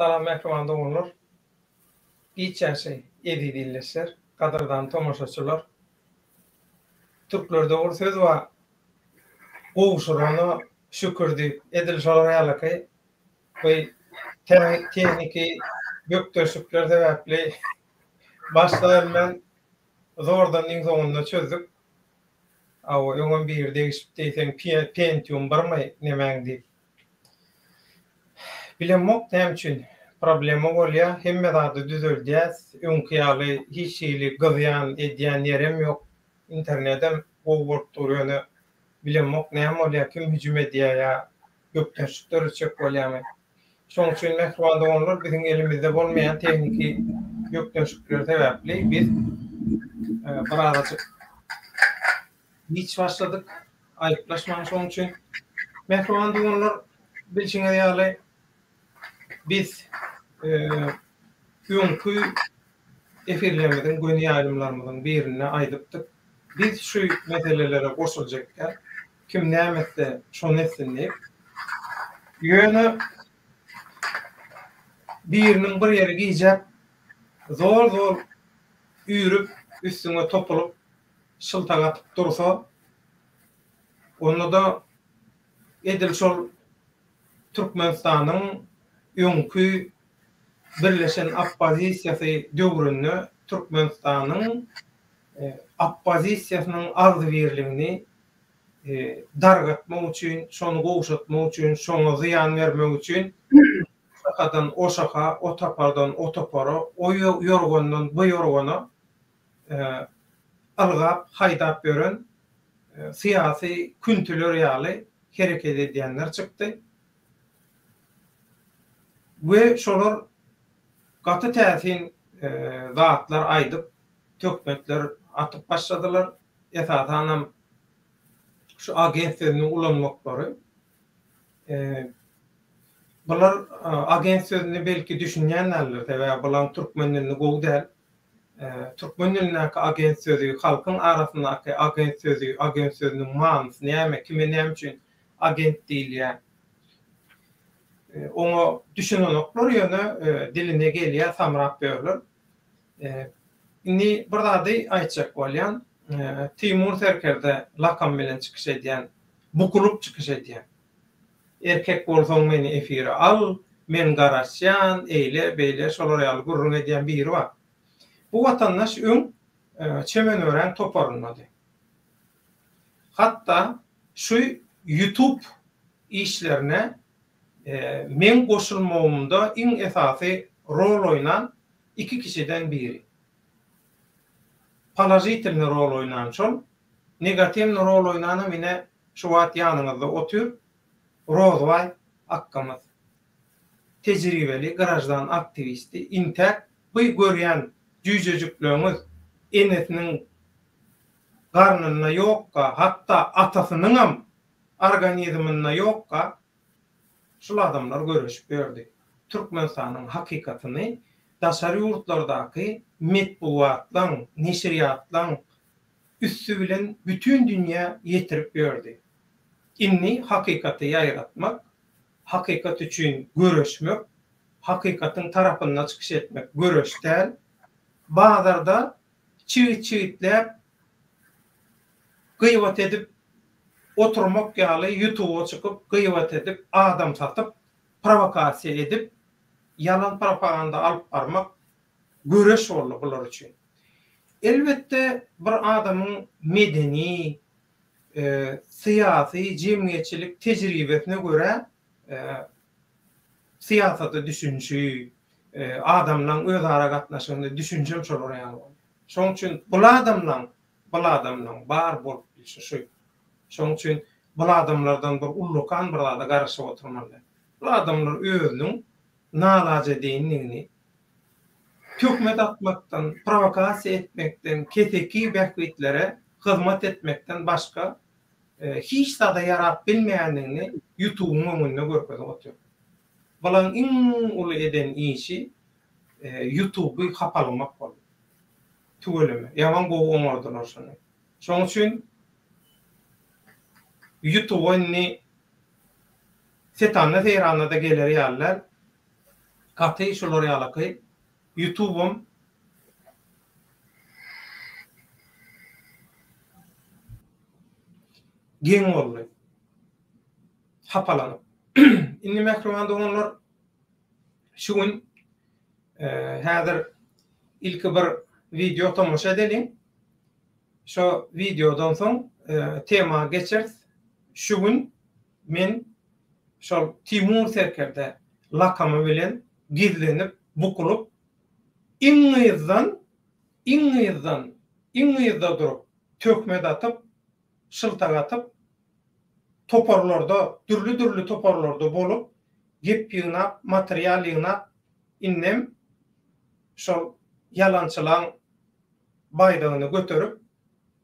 Salam mähriban doganlar. Giç ýaşaý eziz ildeşler, gadyrdan tomaşaçylar. Türklerde bir söz bar, Gowşurana şükür diýip, edil şolar ýalyky bu tehniki bökdeşlikler sebäpli başlabilmän zordan iň soňunda çözdük. Hawa, öňem biri degişipdi, seň Pentium birmi nemäň diýip. Bilemok näme üçin problema bolýa, hemme zady düzeldýäs, öňki ýaly hiç hili gyzýan edýän ýerem ýok, internedem gowy bolup dur ýöne bilemok näme bolýa kim hüjüm edýä ýa bökdençlik döretjek bolýamy. Şoň üçin mähriban doganlar biziň elimizde bolmaýan tehniki bökdençlikler sebäpli biz birazajyk giç başladyk. Aýyplaşmaň şoň üçin. Mähriban doganlar bilşiňiz ýaly biz öňki efirlerimiziň göni ýaýlymlarymyzyň birinde aýdypdyk. Biz şu meselelere goşuljak däl. Kim näme etse, şony etsin diýip. Ýöne biriniň bir ýeri gijäp, zol-zol üýrüp, üstüňe topulyp, şyltak atyp dursa, onda-da edil şol Türkmenistanyň öňki birleşen oppozisiýasy döwründe Türkmenistanyň oppozisiýasynyň agzybirligini dargatmak üçin, şony gowşatmak üçin, şoňa zyýan bermek üçin bu şahadan o şaha, o tapardan o topara, o ýorgandan bu ýorgana ylgap, haýdap ýören syýasy küntüler ýaly hereket edýänler çykdy. We şolar gaty täsin zatlar aýdyp, töhmetler atyp başladylar. Esasanam şu agent sözüni ulanmaklary. Bular agent sözüni belki düşünýän däldir, sebäbi bularyň türkmen dilini gowy däl. Türkmen dilindäki agent sözi, halkyň arasyndaky agent sözi, agent sözüniň manysy näme, kime näme üçin agent diýilýär? Oňa düşünenoklar ýöne diline gelýär, samrap ýörler. Indi bir zady aýtjak bolýan, Timur serkerde lakam bilen çykyş edýän, bukulyp çykyş edýän. Erkek bolsaň meni efire al, men garaşýan, eýle, beýle şolar ýaly gürrüň edýän biri bar. Bu watandaş öň Çemenören toparyndady. Hatda şu YouTube işlerine meň goşulmagymda iň esasy rol oýnan iki kişiden biri. Položitelnyý rol oýnan şol, negatiwnyý rol oýnanam ine şu wagt ýanyňyzda otyr Rozbaý akgamyz. Tejribeli graždan aktiwisti intäk by görýän jüýjejikleňiz enesiniň garnynda ýokka hatda atasynyňam organizminde ýokka Şul adamlar göreşip ýördi. Türkmenistanyň hakykatyny daşary ýurtlardaky metbugatlaň, neşirýatlaň üsti bilen bütin dünýä ýetirip ýördi. Indi hakykaty ýaýratmak, hakykat üçin göreşmek, hakykatyň tarapynda çykyş etmek göreş däl. Bazarda çigit-çigitläp gybat edip oturmak ýaly ýutuba çykyp gybat edip adam satyp prowokasiýa edip ýalan propaganda alyp barmak göreş boldy bular üçin. Elbetde bir adamyň medeni, syýasy, jemgyýetçilik tejribesine görä syýasata düşünişi, adamlaň özara gatnaşygyna düşünjem şolar ýaly bolýar. Şoň üçin bul adamlaň Bul adamlaň bar bolup bilşi şu. Şoň üçin bul adamlardan bir ullakan bir zada garaşyp oturmaly däl. Bul adamlar özüniň nalajedeýinligini töhmet atmakdan, prowokasiýa etmekden, keseki bähbitlere hyzmat etmekden başga hiç zada ýarap bilmeýändigini ýutubyň öňünde görkezip otyr. Bulaň iň uly eden işi ýutuby hapalamak boldy. Tüweleme. Ýaman gowy oňardylar şony. Şoň üçin Ýutuba indi setanda seýranda-da geler ýaly däl. Gaty şular ýalaky ýutubam geň boldy. Hapalanyp. Indi mähriban doganlar şu gün häzir ilki bir wideo tomaşa edeliň. Şo wideodan soň tema geçeris. Şu gün men şol Timur serkerde lakamy bilen gizlenip, bukulyp, iň yzdan, iň yzdan, iň yzda durup, töhmet atyp, şyltak atyp, toparlarda, dürli-dürli toparlarda bolup, gep ýygnap, material ýygnap, indem şol ýalançylaň baýdagyny göterip,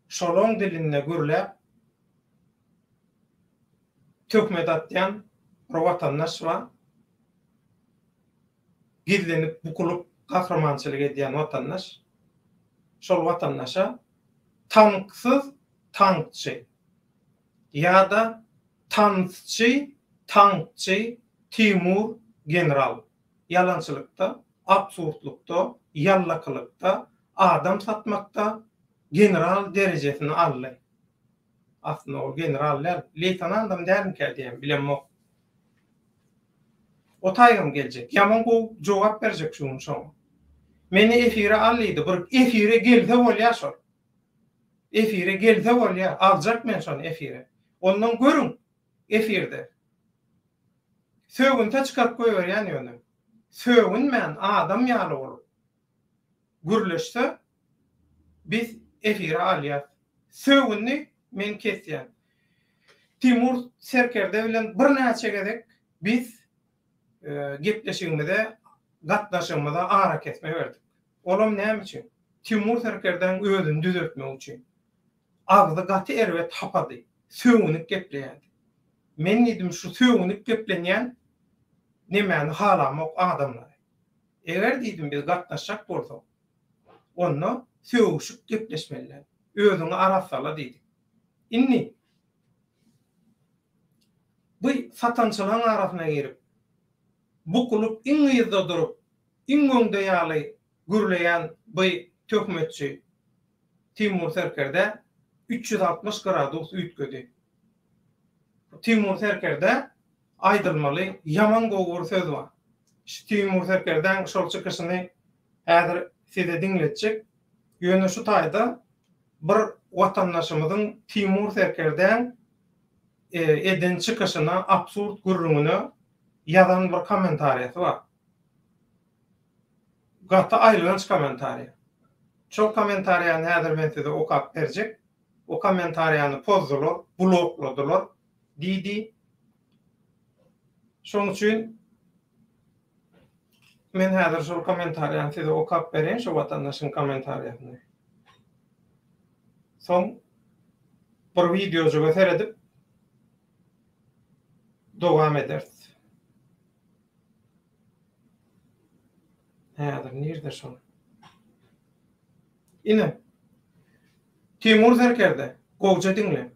şolaň dilinde gürläp, töhmet atýan bir watandaş bar. Gizlenip, bukulyp gahrymançylyk edýän watandaş. Şol watandaşa tanksyz tankçy ýa-da tansçy tankçy Timur general ýalançylykda, absurdlykda, ýallakylykda, adam satmakda general derejesini aldy. Aslynda ol general däl, leýtenantam dälmikä diýýän, bilemok. O taýgam geljek. Ýaman gowy jogap berjek şu gün şoňa. Meni efire al diýdi. Bir efire gelse bolýar şol. Efire gelse bolýar. Aljak men şony efire. Ondan görüň efirde. Sögünse çykaryp goýberýän ýöne. Sögünmän adam ýaly bolup gürleşse biz efire alýas. Sögündi men kesýän. Timur serkerde bilen birnäçe gezek biz gepleşigimize, gatnaşygymyza arakesme berdik. Olam näme üçin? Timur serkerdäň özüni düzeltmek üçin. Agzy gaty erbet hapady. Sögünip gepleýärdi. Men diýdim şu sögünip geplenýän nemäni halamok adamlary. Eger diýdim biz gatnaşjak bolsak, onda sögüşip gepleşmeli däl. Özüňi arassala diýdik. Indi bu satançylaryň arasyna girip, bukulyp iň yzda durup, iň öňde ýaly gürleýän bu töhmetçi Timur serkerde 360 gradus üýtgedi. Timur serkerde aýdylmaly ýaman gowy bir söz bar. Şu Timur serkerdäň şol çykyşyny häzir size diňletjek. Ýöne şu taýda bir watandaşymyzyň Timur serkerdäň eden çykyşyna, absurd gürrüňine ýazan bir kommentariýasy bar. Gaty aýylganç kommentariýa. Şol kommentariýany häzir men size okap berjek. O kommentariýany pozdular, blokladylar diýdi. Şoň üçin men häzir şol kommentariýany size okap bereýin, şo watandaşyň kommentariýasyny. Soň bir wideojyga seredip dowam ederis. Häzir nirde şol? Ine. Timur serkerde, gowja diňle.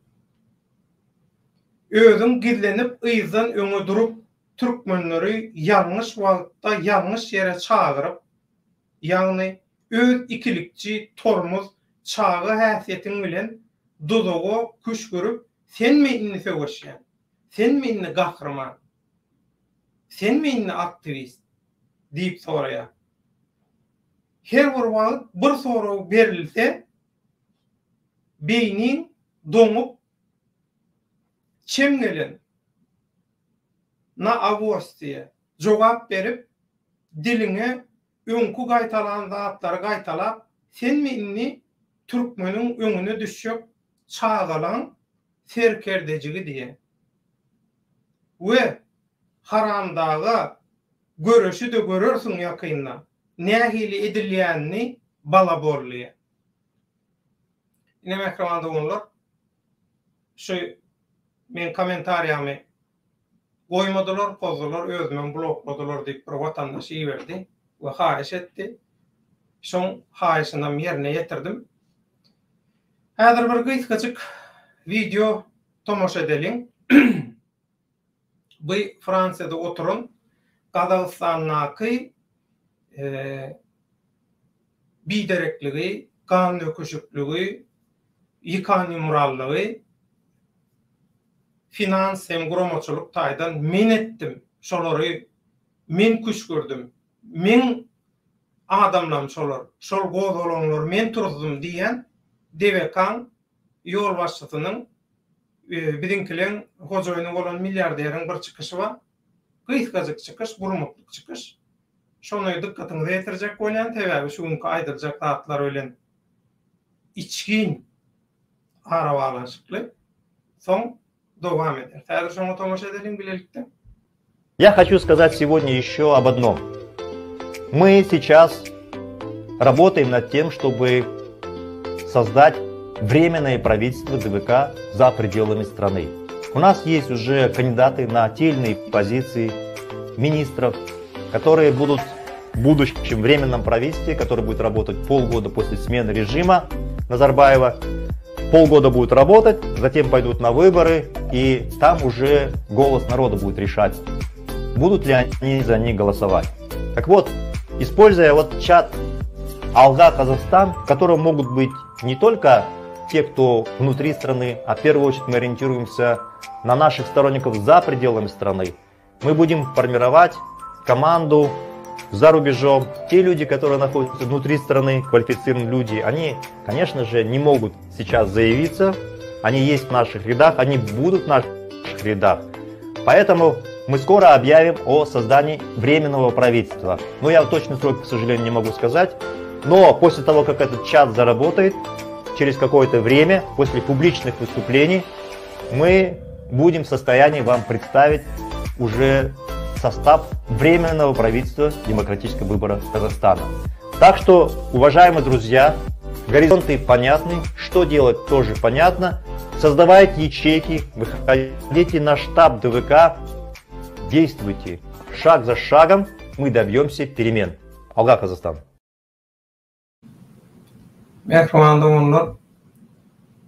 Özüň gizlenip yzdan öňe durup türkmenleri ýalňyş wagtda ýalňyş ýere çagyryp, ýagny öz ikilikçi, tormuz, çaga häsiýetiň bilen duzaga küşgürip senmi indi söweşýän? Senmi indi gahryman? Senmi indi aktiwist? diýip soraýar. Her bir wagt bir sorag berilse, beýniň doňup, çem gelen, na awos diýe, jogap berip, diliňe öňki gaýtalan zatlary gaýtalap, senmi indi türkmeniň öňüne düşjek çagalaň serkerdejigi diýe. We haramdaga göreşi-de görersiň ýakynda, nähili edilýänini balabollyýa. Ine mähriban doganlar, şu meň kommentariýamy goýmadylar, pozdular, özümem blokladylar diýip bir watandaş iberdi we haýyş etdi. Şoň haýyşynam ýerine ýetirdim. Häzir bir gysgajyk wideo tomaşa edeliň. Bu Fransiýada oturan. Gazagystandaky biderekligi, gandöküşikligi, ýykan-ýumranlygy finans hem guramaçylyk taýdan men etdim, şolary men küşgürdim, meň adamlarym şolar, şol gozgalaňlary men turzdum diýýän DWK-nyň ýolbaşçysynyň, biziňkileň hojaýyny bolan milliarderiň bir çykyşy bar. Gysgajyk çykyş, gurmaklyk çykyş. Şony dykgatyňyza ýetirjek bolýan, sebäbi şu günki aýdyljak zatlar bilen içgin arabaglanyşykly. Soň dowam eder. Häzir şoňa tomaşa edeliň bilelikde. Я хочу сказать сегодня еще об одном. Мы сейчас работаем над тем, чтобы создать временное правительство ДВК за пределами страны. У нас есть уже кандидаты на те или иные позиции министров, которые будут в будущем временном правительстве, которое будет работать полгода после смены режима Назарбаева. Полгода будут работать, затем пойдут на выборы, и там уже голос народа будет решать, будут ли они за них голосовать. Так вот, используя вот чат Алга Казахстан, в котором могут быть не только те, кто внутри страны, а в первую очередь мы ориентируемся на наших сторонников за пределами страны, мы будем формировать команду за рубежом. Те люди, которые находятся внутри страны, квалифицированные люди, они, конечно же, не могут сейчас заявиться. Они есть в наших рядах, они будут в наших рядах. Поэтому мы скоро объявим о создании временного правительства. Но я точный срок, к сожалению, не могу сказать. Но после того, как этот чат заработает, через какое-то время, после публичных выступлений, мы будем в состоянии вам представить уже состав Временного правительства демократического выбора Казахстана. Так что, уважаемые друзья, горизонты понятны, что делать тоже понятно. Создавайте ячейки, выходите на штаб ДВК, действуйте. Шаг за шагом мы добьемся перемен. Алга Казахстан! Mähriban doganlar,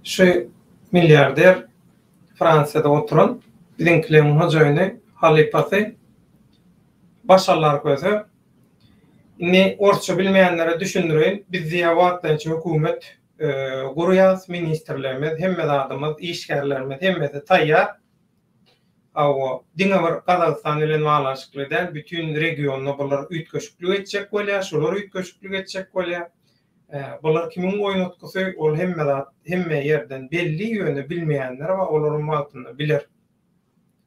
şu milliarder Fransiýada oturan biziňkileň hojaýyny, halypasy Başallar Köse. Indi orsça bilmeýänlere düşündireýin, biz diýýär wagtlaýynça hökümet gurýas, ministrlerimiz, hemme zadymyz, işgärlerimiz hemmesi taýýar. Hawa, diňe bir Gazagystan bilen baglanyşykly däl, bütin regionda bular üýtgeşiklik etjek bolýar, şular üýtgeşiklik etjek bolýar. Bular kimiň oýnatgysy, ol hemme zat, hemme ýerden belli, ýöne bilmeýänler bar, olaram wagtynda biler.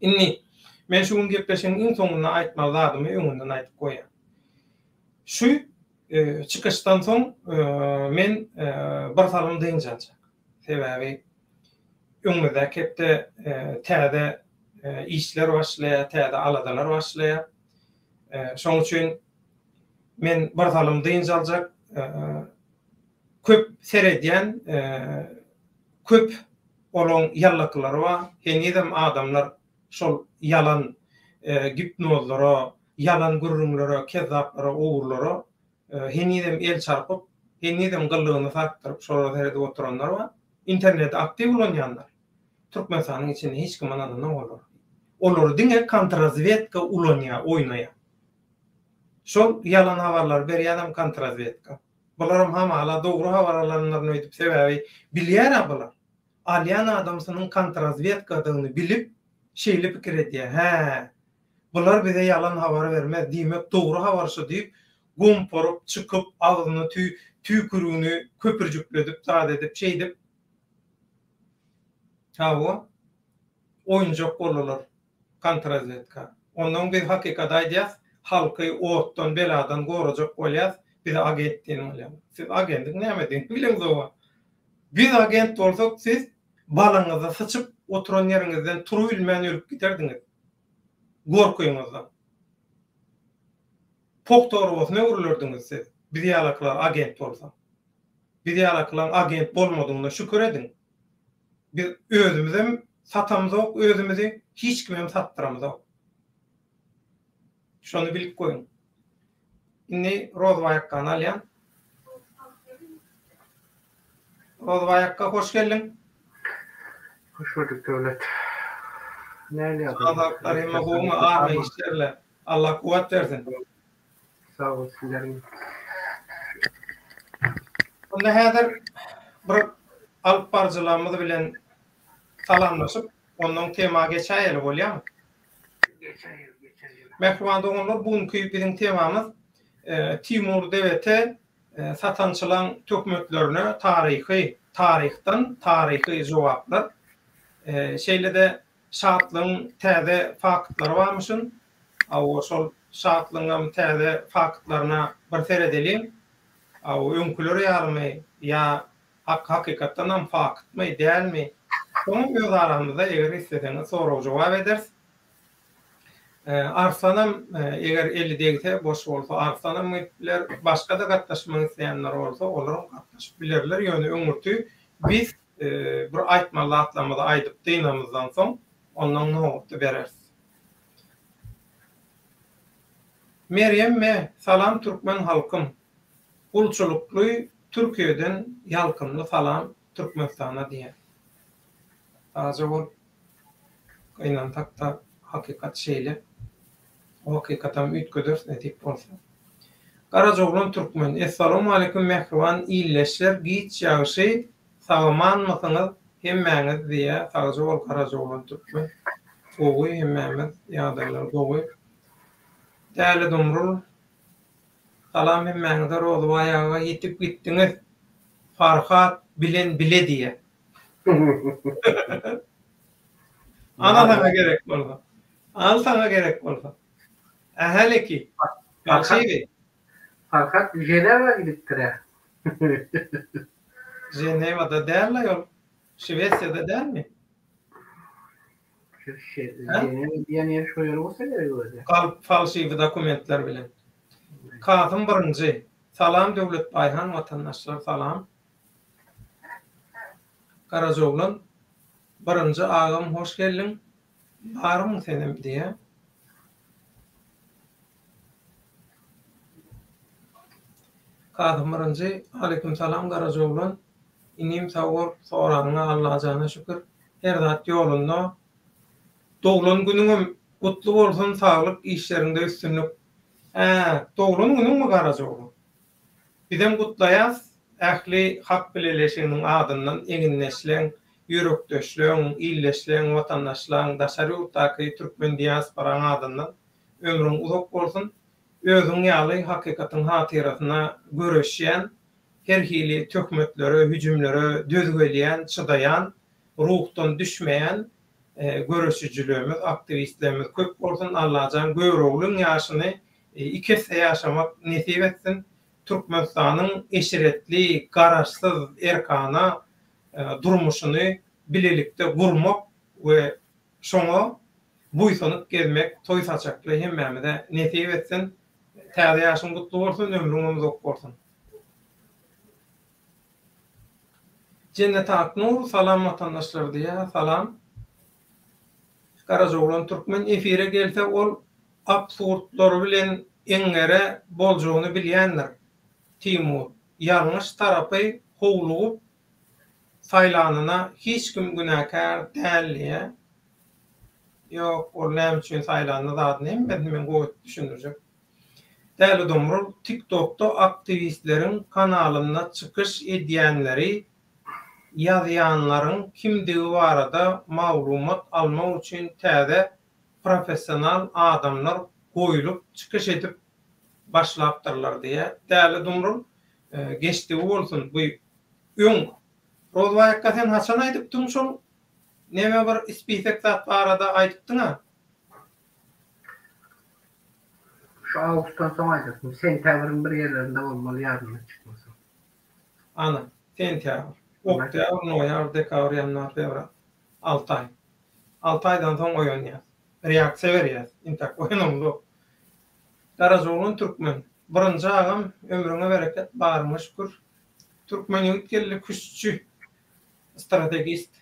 Indi, men şu gün gepleşigiň iň soňunda aýtmaly zadymy öňünden aýdyp goýýan. Şu çykyşdan soň men bir salym dynç aljak. Sebäbi öňümizdäki hepde täze işler başlaýar, täze aladalar başlaýar. Şonuň üçin men bir salym dynç aljak. Köp seredýän, köp olaň ýallakylary bar. Henizem adamlar şol ýalan gipnozlara, ýalan gürrüňlere, kezzaplara, ogrulara henizem el çarpyp, henizem gyllygyny sarkdyryp şolara seredip oturanlar bar. Interneti aktiw ulanýanlar. Türkmenistanyň içinde hiç kim ynananok olara. Olary diňe kontrazwedka ulanýar, oýnaýar. Şol ýalan habarlary berýänem kontrazwedka. Bularam hamala dogry habar alanlaryny öýdüp sebäbi bilýär-ä bular. Alýan adamsynyň kontrazwedkadygyny bilip şeýle pikir edýär, hä, bular bize ýalan habar bermez, diýmek dogry habar şu diýip gomparyp çykyp agzyny tüý tüýkürigini köpürjikledip zat edip şeýdip hawa oýunjak boldular kontrazwedka. Onnoň biz hakykaty aýdýas halky otdan beladan gorajak bolýas bize agent diýen bolýarlar. Siz agendiň nämedigini bileňzoga. Biz agent bolsak siz balaňyza syçyp oturan ýeriňizden turubilmän ölüp giderdiňiz. Gorkyňyzdan. Poh torbasyna öwrülerdiňiz siz, biz ýalakylar agent bolsa. Biz ýalakylaň agent bolmadygyna şükür ediň. Biz özümizem satamzok özümizi, hiç kimem satdyramyzok. Şony bilip goýuň. Indi Rozbaý akgany alýan. Rozbaý akga hoş geldiň. Hoş gördük Döwlet. Näl ýagdaý? Azatlar hemme gowumy? Army işlerle. Allah kuwwat bersin. Sag bol sizleriň. Onda häzir bir alyp baryjylarymyz bilen salamlaşyp, ondan tema geçäýeli bolýamy? Geçäýeli, geçäýeli. Mähriban doganlar, bu günki biziň temamyz Timur Dewete satançylaň töhmetlerine taryhy taryhdan taryhy jogaplar. Şeýle-de Şatlygyň täze faktlary barmyşyn. Hawa, şol Şatlygyňam täze faktlaryna bir seredeliň. Hawa, öňküler ýalymy ýa hak hakykatdanam faktmy, dälmi? Soňam öz aramyzda eger isleseňiz sorag-jogap ederis. Arslanam eger eli degse, boş bolsa Arslanam gelip biler. Başga-da gatnaşmak isleýänler bolsa, olaram gatnaşyp bilerler. Ýöne öňürti biz Bir aýtmaly zatlarymyzy aýdyp dynamyzdan soň, ondan nobaty bereris. Merýem me salam türkmen halkym. Gulçulykly Türkiýeden ýalkymly salam Türkmenistana diýýän. Sagja bol. Gynansakda hakykat şeýle. O hakykatam üýtgederis nesip bolsa. Garajaoglan Türkmen Essalawmaleýkum mähriban ildeşler giç ýagşy sagamanmysyňyz hemmäňiz diýýä sagja bol Garajaoglan Türkmen gowy hemmämiz ýagdaýlar gowy Däli Dumrul Salam hemmäňize Rozybaý aga ýitip gitdiňiz Farhat bilen bile diýýä. Ana saňa gerek bolsa. Al saňa gerek bolsa. Ähäleki. Ýagşyby. Farhat Ženewa gidipdir-ä. Ženewada däl-le ol. Şwesiýada dälmi? Ženewa diýen ýer şo ýer bolsa gerek özi. Galp falşiwi dokumentler bilen. Kasym birinji. Salam Döwlet Baýhan watandaşlar salam. Garajaoglan birinji agam hoş geldiň. Barmyň senem diýä. Kasym birinji, Aleýkum salam Garajaoglan. Inim sag bol soranyňa Allajana şükür. Her zat ýolunda. Doglan günüňem gutly bolsun saglyk işleriňde üstünlik. Hä doglan günüňmi Garajaoglan. Bizem gutlaýas ähli Hak bileleşiginiň adyndan egindeşleň, ýürekdeşleň, ildeşleň, watandaşlaň, daşary ýurtdaky türkmen diasporaň adyndan ömrüň uzak bolsun, özüň ýaly hakykatyň hatyrasyna göreşýän, her hili töhmetlere, hüjümlere döz gelýän, çydaýan, ruhdan düşmeýän göreşijilerimiz, aktiwistlerimiz köp bolsun, Allajan Göroglyň ýaşyny Iki esse ýaşamak nesip etsin. Türkmenistanyň eşretli, garaşsyz, erkana durmuşyny bilelikde gurmak we şoňa buýsanyp gezmek toý saçakly hemmämize nesip etsin. Täze ýaşyň gutly bolsun, ömrüňem uzak bolsun. Jennet Aknur salam watandaşlar diýýär. Salam. Garajaoglan Türkmen efire gelse ol absurdlary bilen eňňere boljagyny bilýändir. Timur, ýalňyş tarapy howlugyp saýlanyna hiç kim günäkär däl diýýä. Ýok, ol näme üçin saýlanyny zadyny hemmesini men gowy edip düşündirjek. Däli Domrul, TikTokda aktiwistleriň kanalynda çykyş edýänleri ýazýanlaryň kimdigi barada maglumat almak üçin täze professional adamlar goýlup çykyş edip başlapdyrlar diýýär. Däli Dumrul, geçdigi bolsun bu öň Rozbaý akga sen haçan aýdypdyň şol neme bir spisek zat barada aýdypdyňa? Şu awgustdan soň aýdypdym. Sentýabryň bir ýerlerinde bolmaly ýadymdan çykmasa. Ana, sentýabr, oktýabr, noýabr, dekabr, ýanwar, fewral. Alty aý. Alty aýdan soň oýanýas. Reaksiýa berýäs. Intak oýanamzok. Garajaoglan türkmen. Birinji agam ömrüňe bereket baryňa şükür. Türkmen ýigit geldi küştçi strategist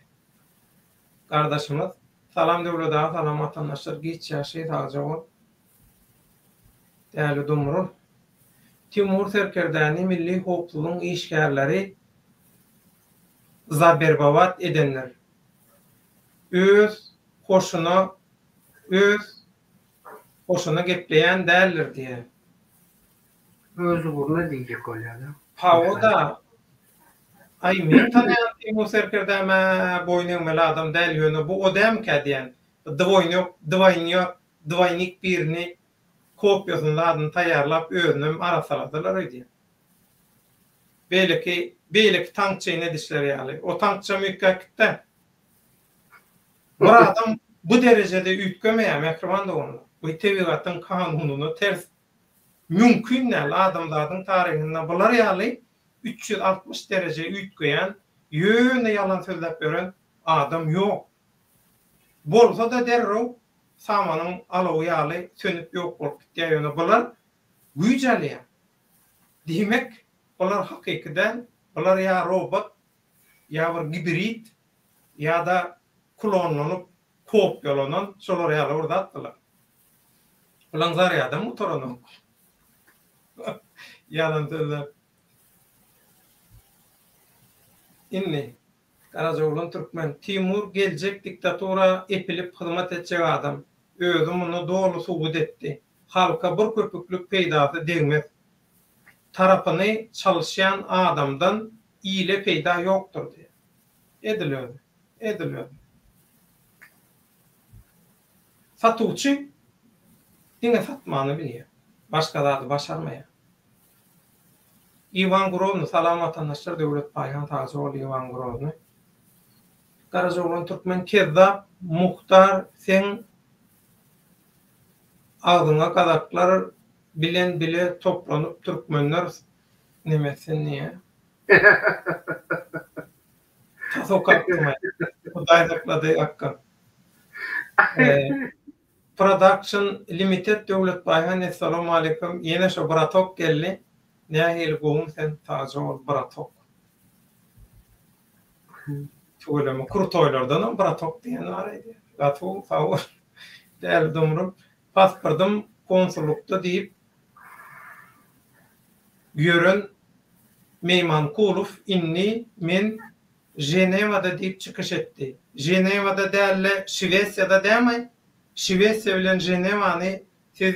gardaşymyz. Salam Döwlet aga salam watandaşlar giç ýagşy sagja bol. Däli Dumrul. Timur serkerdäni milli howpsuzlygyň işgärleri zaberbawat edendir. Öz hoşuna öz. Hoşuna gepleýän däldir diýýär. Öz ugruna diýjek bolýar-da. Hawa-da. Aý, men tanaýan Timur serkerdäm-ä boýun egmeli adam däl, ýöne bu o dälmikä diýýän. Dwoýnýok, dwoýnýok, dwoýnik birini kopiýasyny zadyny taýýarlap özünem arassaladylar öýdýän. Beýleki, beýleki tankçyny edişleri ýaly. O tankçam üýtgäp gitdä. Bir adam bu derejede üýtgemeýär, mähriban doganlar. Bu tebigatyň kanunyna ters. Mümkin däl, adamzadyň taryhynda bular ýaly 360 dereje üýtgeýän, ýöne ýalan sözläp ýören adam ýok. Bolsa-da derrew samanyň alawy ýaly sönüp ýok bolup gitýär, ýöne bular güýç alýar. Diýmek, bular hakyky däl, bular ýa robot, ýa bir gibrid, ýa-da klonlanyp, kopýalanan şolar ýaly bir zat bular. Bulaň zarýadam gutaranok. Ýalan sözläp. Indi, Garajaoglan türkmen, Timur geljek diktatura epilip hyzmat etjek adam. Özi muny doly subut etdi. Halka bir köpüklik peýdasy degmez. Tarapyny çalyşýan adamdan ile peýda ýokdur diýýär. Edil özi. Edil özi. Satuwçy diňe satmany bilýär. Başga zady başarmaýar. Iwan Grozny Salam watandaşlar Döwlet Baýhan sagja bol Iwan Grozny. Garajaoglan Türkmen kezzap Muhtar seň agzyňa gazaklar bilen bile toplanyp türkmenler neme etsin diýýär. Tas okapdym-aý. Hudaý saklady akgam. Production Limited Döwlet Baýhan Essalawmaleýkum ýene şo bratok geldi. Nähili gowumy sen sagja bol bratok. Tüweleme krutoýlardanam bratok diýen bar aýdýar. Gaty gowy sag bol. Däli Domrul pasportym konsullukda diýip ýören Meýmankulow indi men Ženewada diýip çykyş etdi. Ženewada däl-de Şwesiýada dämi? Şwesiýa bilen Ženewany siz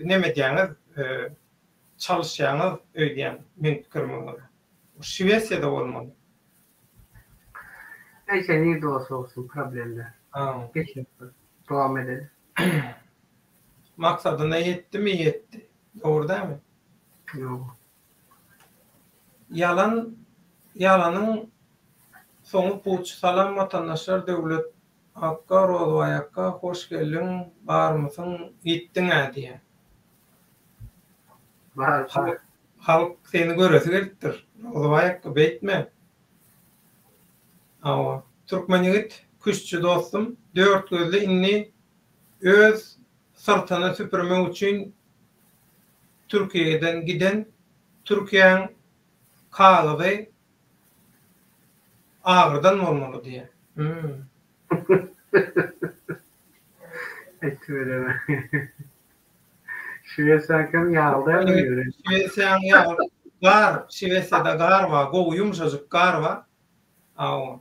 neme edýäňiz, çalyşýaňyz öýdýän, meň pikirime görä. Şwesiýada bolmaly. Näçe nirde bolsa bolsun problem däl. Geçer. Dowam edeli. Maksadyna ýetdimi ýetdi. Dogry dälmi? Ýok. Ýalan ýalanyň soňy puç. Salam watandaşlar Döwlet akga Rozbaý akga hoş geldiň barmysyň ýitdiňä diýýän. Bar bar. Halk seni göresi gelipdir. Rozbaý akga beýtme. Hawa. Türkmen ýigit küştçi dostum dört gözli indi öz syrtyny süpürmek üçin Türkiýeden giden Türkiýäň kagyzy agyrdan bolmaly diýýär. Hum. Tüweleme. Şwesiýaňkam ýagly dälmi ýöne? Şwesiýaň ýagly gar, Şwesiýada gar bar, gowy ýumşajyk gar bar. Hawa.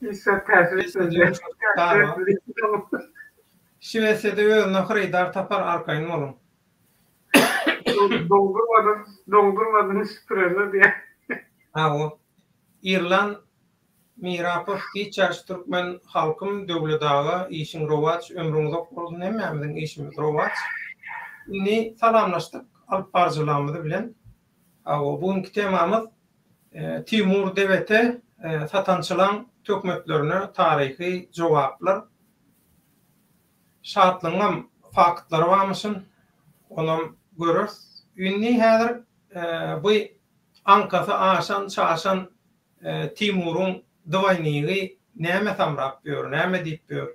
Hiç zat täsir etmez. Şwesiýada özüne hyrydar tapar arkaýyn boluň. Doňdurmadan, doňdurmadan süpürerler diýýär. Hawa. Irlan Mirapow giç ýaş türkmen halkym Döwlet aga işiň rowaç ömrüň uzak bolsun hemmämiziň işimiz rowaç. Indi salamlaşdyk alyp baryjylarymyz bilen. Hawa bu günki temamyz Timur Debete satançylaň töhmetlerine taryhy jogaplar. Şatlygyňam faktlary barmyşyn, onam göreris. Indi häzir bu aňkasy aşan çaşan Timuryň dwaýnigi näme samrap ýör, näme diýip ýör?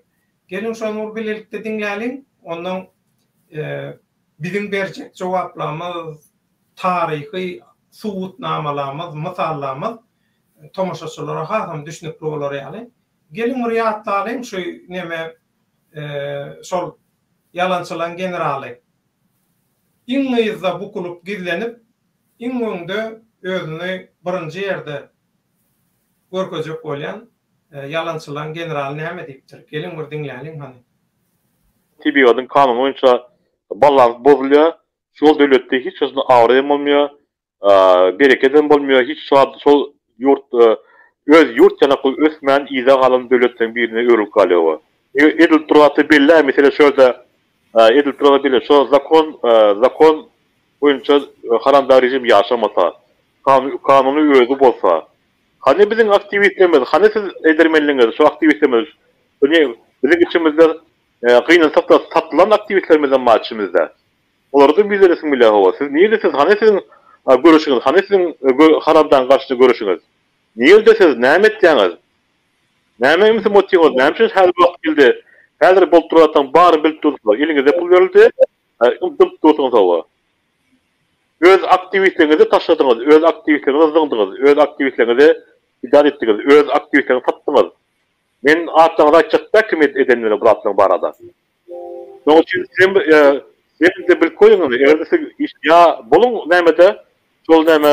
Geliň şony bir bilelikde diňläliň, ondan biziň berjek jogaplarymyz, taryhy subutnamalarymyz, mysallarymyz tomaşaçylara hasam düşnükli bolar ýaly. Geliň bir ýatlalyň şu neme şol ýalançylaň generaly. Iň yzda bukulyp gizlenip, iň öňde özüni birinji ýerde görkezjek bolýan ýalançylaň generaly näme diýipdir? Geliň bir diňläliň hany. tebigatyň kanuny boýunça balans bozulýar. Şol döwletde hiç haçan abraý hem bolmaýar, bereket hem bolmaýar. Hiç wagt şol ýurt öz ýurt ýanakly ösmän yza galan döwletleriň birine öwrülip galýar. Edil turgaty belli mesele şu ýerde edil turgaty belli şo zakon zakon boýunça haramdag režim ýaşamasa kanuny özi bolsa hany biziň aktiwistlerimiz hany siz edermenligiňiz şo aktiwistlerimiz biziň içimizde gynansakda satylan aktiwistlerimizem bar içimizde olardan ýüzlenesiň bilýär hawa siz nirde siz hany siziň göreşiňiz hany siziň haramdagyň garşysyna göreşiňiz nirde siz näme etýäňiz Näme ümsüm otyňyz, näme üçin häzir wagt geldi? Häzir bolup duran zatlaryň baryny bilip dursuňyz, eliňize pul berildi, dymyp dursuňyz hawa. Öz aktiwistleriňizi taşladyňyz, öz aktiwistleriňizi zyňdyňyz, öz aktiwistleriňizi pidar etdiňiz, öz aktiwistleriňizi satdyňyz. Men atlaryňyzy aýtjak däl kim edenini bu zatlaryň barada. Şonuň üçin sizem sizem-de bilip goýuň indi, eger-de siz iş ýa boluň nämede, şol näme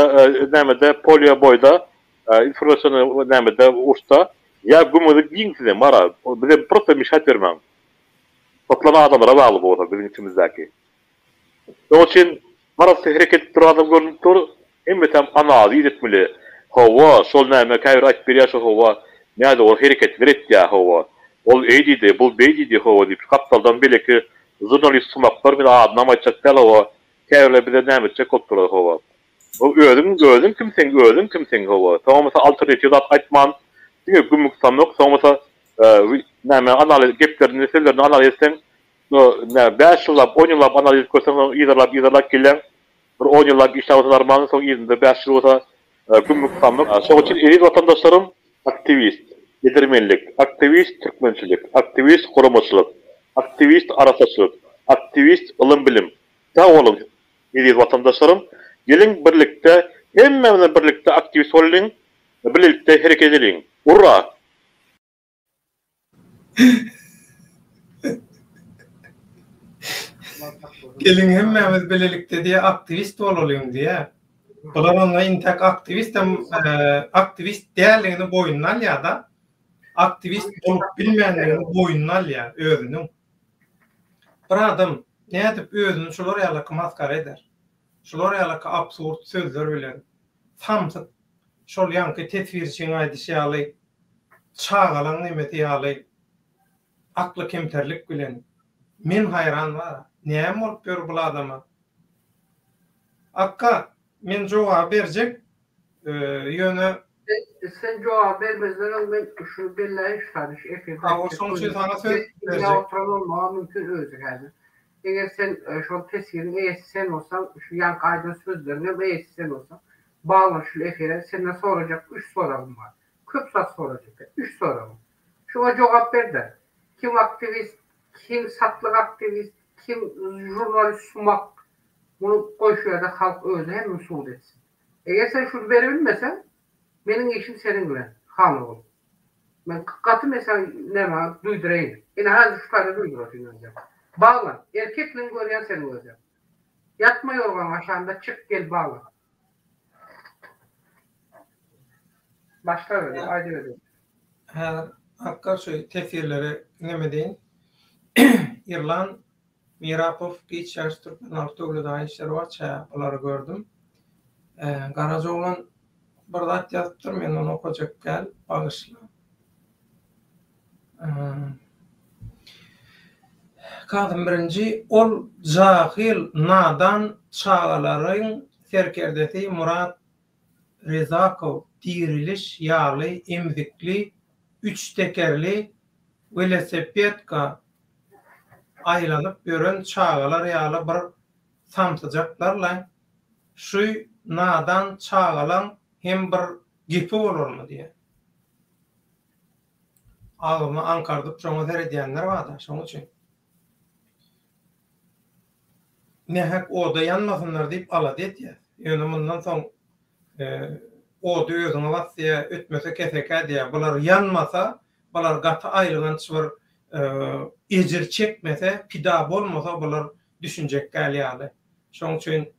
nämede polýa boýda informasiýony nämede urşda ýa gümüňizi giň sizem bara bize prosta mişat bermäň. Satylan adamlara bagly bu bolsa biziň içimizdäki. Şonuň üçin Arasy hereket edip duran adam görnüp dur. Hemmesem analiz etmeli. Hawa, şol näme käbir aýtyp berýär şo hawa, nädogry hereketler etýär hawa. Ol eý diýdi, bul beý diýdi hawa diýip gapdaldan beleki žurnalist sumaklar men adynam aýtjak däl hawa, käbirler bize näme etjek bolup durlar hawa. O özüň özüň kimsiň özüň kimsiň hawa. Soňam bolsa alternatiw zat aýtman diňe gümük samyk soň bolsa näme analiz geplerini sözlerini analiz etseň Nä, bäş ýyllap, on ýyllap analiz edip görseň, soň yzarlap, yzarlap gelýäň. Bir on ýyllap işläp bolsa normalny, soň yzynda bäş ýyl bolsa gümmük samyk. Şoň üçin eziz watandaşlarym, aktiwist, edermenlik, aktiwist, türkmençilik, aktiwist, guramaçylyk, aktiwist, arassaçylyk, aktiwist, ylym-bilim. Sag boluň, eziz watandaşlarym! Geliň birlikde, hemmämiz birlikde aktiwist bolalyň, birlikde hereket edeliň! Urra! Geliň hemmämiz bilelikde diýä aktiwist bolalyň diýä. Bular onda intäk aktiwistem aktiwist däldigini boýnuna alýada. Aktiwist bolup bilmändigini boýnuna alýar özüniň. Bir adam nädip özüni şular ýalyky maskara eder? Şular ýalyky absurd sözler bilen samsyk şol ýaňky teswirçiň aýdyşy ýaly çagalaň nemesi ýaly akly kemterlik bilen men haýran bara näme bolup ýör bul adama Akga men jogaby berjek ýöne Sen jogaby bermezden öň men şuny belläýin şu sany şu efirde Hawa şoň üçin saňa söz berjek. Oturan bolmagy mümkin özi häzir. Eger sen şol teswiriň eýesi sen bolsaň şu ýaňky aýdan sözleriňem eýesi sen bolsaň baglan şul efire senden sorajak üç soragym bar. Köp zat sorajak däl, üç soragym. Şuňa jogap ber-de. Kim aktiwist, kim satlyk aktiwist, kim žurnalist sumak, muny goý şu ýerde halk özi hem subut etsin. Eger sen şuny beribilmeseň, meniň işim seniň bilen, han ogul. Men gaty men saňa näme duýduraýyn. Ine häzir şu taýda duýdurasyn özem. Baglan, erkekligiňi görýän seniň özem. Ýatma ýorganyň aşagynda, çyk gel baglan. Başla öyle, aýdyber. Häzir Akga şu teswirlere neme deýin. Irlan Mirapow giç ýaş türkmen halk döwlet aý işleri bar çä bulary gördüm. Garajaoglan bir zat ýazypdyr men ony okajak däl bagyşla. Kazym birinji ol jahyl nadan çagalaryň serkerdesi Murat Rezakow diriliş ýaly emzikli üç tekerli welosipedka aýlanyp ýören çagalar ýaly bir samsyjaklarlaý şu nadan çagalaň hem bir gepi bolarmy diýýär. Agzyny aňkardyp şoňa seredýänler barda, şoň üçin. Nähak oda ýanmasynlar diýip alada edýäs. Ýöne mundan soň ody özüňe bas diýýär, ötmese kesekä diýýär. Bular ýanmasa, bular gaty aýylganç bir ejir çekmese, pida bolmasa bular düşünjek däl ýaly. Şoň üçin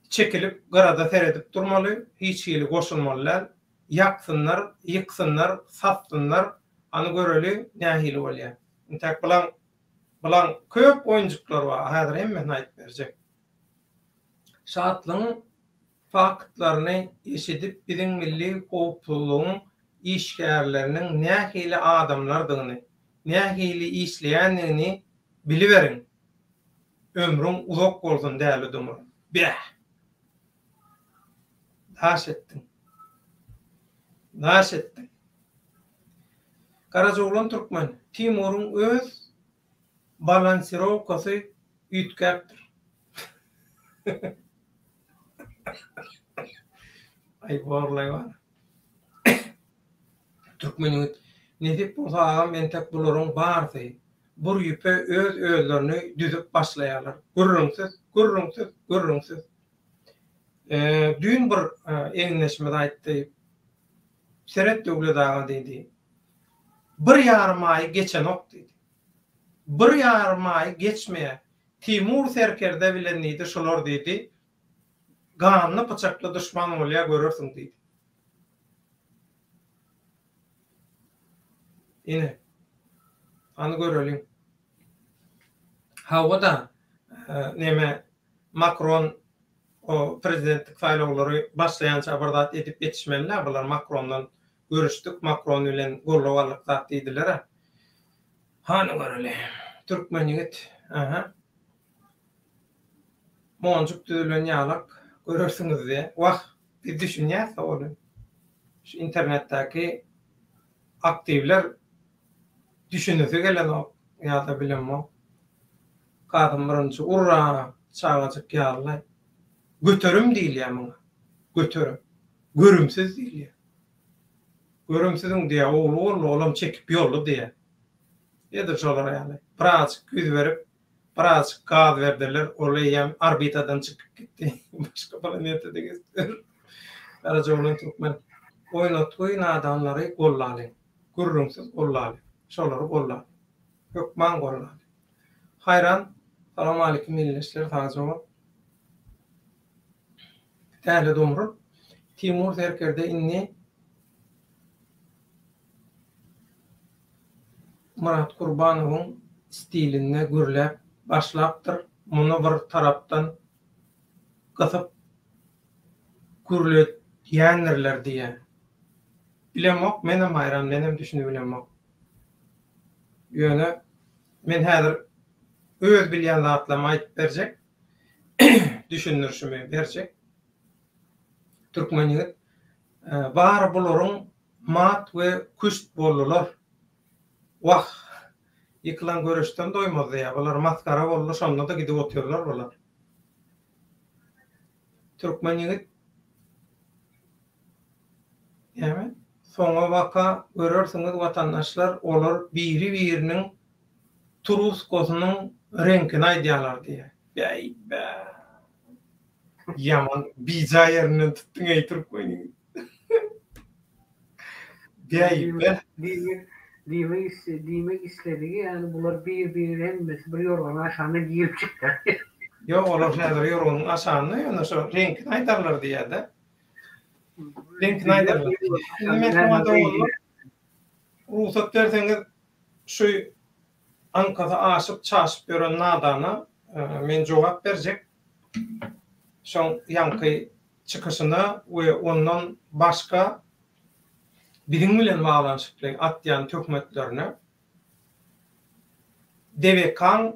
çekilip gyrada seredip durmaly, hiç hili goşulmaly däl. Ýaksynlar, ýyksynlar, satsynlar, hany göreli nähili bolýar. Intäk bulaň bulaň köp oýunjyklary bar. Häzir hemmesini aýdyp berjek. Şatlygyň faktlaryny eşidip biziň milli howpsuzlygyň işgärleriniň nähili adamlardygyny, nähili işleýändigini biliberiň. Ömrüň uzak bolsun Däli Dumur. Bäh! Daş etdiň. Daş etdiň. Garajaoglan Türkmen, Timuryň öz balansirowkasy üýtgäpdir. Aý borlaý bar. Türkmen ýigit, nesip bolsa agam entek bularyň barysy bur ýüpe öz özlerini düzüp başlaýarlar. Gürrüňsiz, gürrüňsiz, gürrüňsiz. Düýn bir egindeşimiz aýtdy, Seret Döwlet aga diýdi, bir ýarym aýy geçenok diýdi. Bir ýarym aýy geçmeýär. Timur serkerde bilen diýdi, şular diýdi, ganly pyçakly duşman bolýar görersiň diýdi. Ine. Hany göreliň. Hawa-da, neme, Makron o prezidentlik saýlawlary başlaýança bir zat edip ýetişmeli-dä bular Makrondan görüşdik, Makron bilen goldaw aldyk zat diýdiler-ä. Hany göreli. Türkmen ýigit. Aha. Monjuk düzülen ýalak görersiňiz diýä. Wah, biz düşünýäs-de ony. Şu internetdäki aktiwler düşünesi gelenok ýa-da bilemok. Kasym birinji urra çagajyk ýaly. Göterim diýilýär muňa. Göterim. Görümsiz diýilýär. Görümsiziň diýýär, ogly boldy, olam çekip ýoldy diýýär. Edil şolar ýaly. Birazjyk ýüz berip, birazjyk gaz berdiler, ol eýýäm orbitadan çykyp gitdi. Başga planetada gezip ýör. Garajaoglan türkmen. Oýnatgy nadanlary gollalyň. Gürrüňsiz gollalyň. Şolary gollalyň. Hökman gollalyň. Haýran. Salam aleýkum ildeşler sagja bol. Däli Dumrul. Timur serkerde indi Myrat Gurbanowyň stilinde gürläp başlapdyr. Muny bir tarapdan gysyp gürledýändirler diýýär. Bilemok, menem haýran, menem düşünibilemok. Ýöne men häzir öz bilýän zatlarymy aýdyp berjek, düşündirişimi berjek. Türkmen ýigit, bary bularyň mat we küşt boldular. Wah, ýykylan göreşden doýmaz diýýär. Bular masgara boldy, şonda-da gidip otyrlar bular. Türkmen ýigit Näme? Soňa baka görersiňiz watandaşlar olar biri biriniň truskosynyň reňkini aýdýarlar diýýär. Bäý-bä. Ýaman bijaý ýerinden tutduň eý türkmen ýigit. Bäý-bä. Diýmek, diýmek iste, diýmek isledigi ýaly bular bir-biri hemmesi bir ýorganyň aşagyna girip çykýar. Ýok olar häzir ýorganyň aşagynda ýöne şo reňkini aýdarlar diýýär-de. Reňkini aýdarlar. Indi men saňa doganlar rugsat berseňiz şu aňkasy aşyp çaşyp ýören nadana men jogap berjek. Şoň ýaňky çykyşyna we ondan başga biziň bilen baglanyşykly atýan töhmetlerine DWK-nyň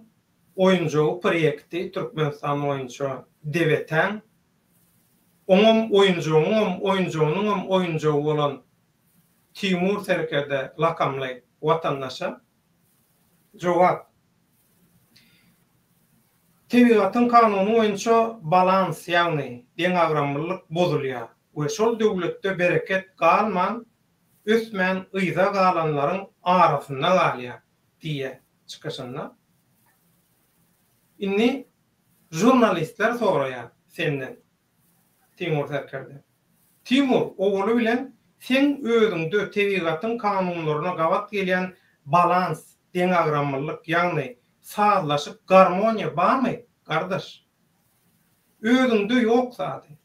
oýunjagy proýekti Türkmenistan boýunça DWT-niň Oňam oýunjagyňam oýunjagynyňam oýunjagy bolan Timur serkerde lakamly watandaşa jogap. Tebigatyň kanuny boýunça balans, ýagny deňagramlylyk bozulýar we şol döwletde bereket galman, ösmän yza galanlaryň arasynda galýar diýýär çykyşynda. Indi Žurnalistler soraýar senden, Timur serkerde. Timur, owaly bilen seň özüňde tebigatyň kanunlaryna gabat gelýän balans, deňagramlylyk, ýagny sazlaşyk, garmoniýa barmy, gardaş? Özüňde ýok zady,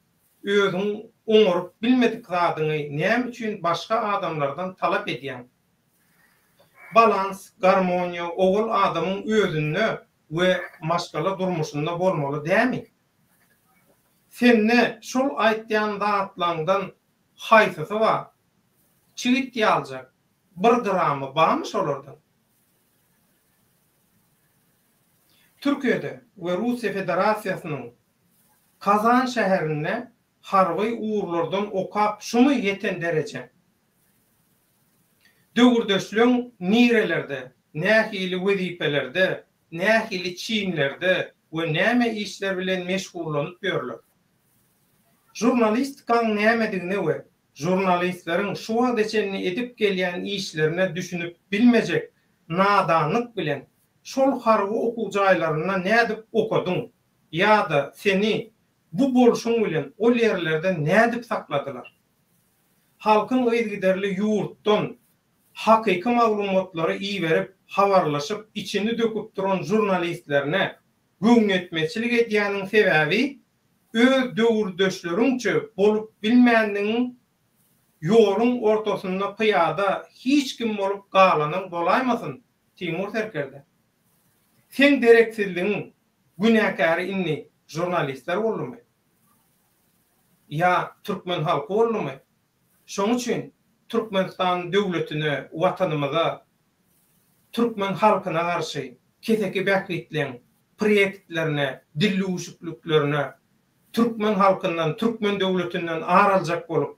özüň oňaryp bilmedik zadyňy näme üçin başga adamlardan talap edýäň? Balans, garmoniýa owal adamyň özünde we maşgala durmuşynda bolmaly dämi? Sende şol aýtýan zatlaňdan haýsysy bar? Çigit ýaljak bir gramy barmy şolardan? Türkiýede we Russiýa Federasiýasynyň Kazan şäherinde harby ugurlardan okap şumy ýeten derejeň? Döwürdeşleň nirelerde, nähili wezipelerde, nähili çinlerde we näme işler bilen meşgullanyp ýörler? Žurnalistikaň nämedigine we žurnalistleriň şu wagta çenli edip gelýän işlerine düşünip bilmejek nadanlyk bilen şol harby okuw jaýlarynda nädip okadyň ýa-da seni bu bolşuň bilen ol ýerlerde nädip sakladylar? Halkyň yzgiderli ýurtdan hakyky maglumatlary iberip, habarlaşyp, içini döküp duran žurnalistlerine göwnüýetmezçilik edýäniň sebäbi öz döwürdeşleriňçe bolup bilmändigiň, ýoluň ortasynda pyýada hiç kim bolup galanyň bolaýmasyn, Timur serkerde? Seň dereksizligiň günäkäri indi žurnalistler boldumy? Ýa türkmen halky boldumy? Şoň üçin Türkmenistan döwletine, Watanymyza, türkmen halkyna garşy keseki bähbitleň proýektlerine, dildüwüşikliklerine türkmen halkyndan, türkmen döwletinden ar aljak bolup,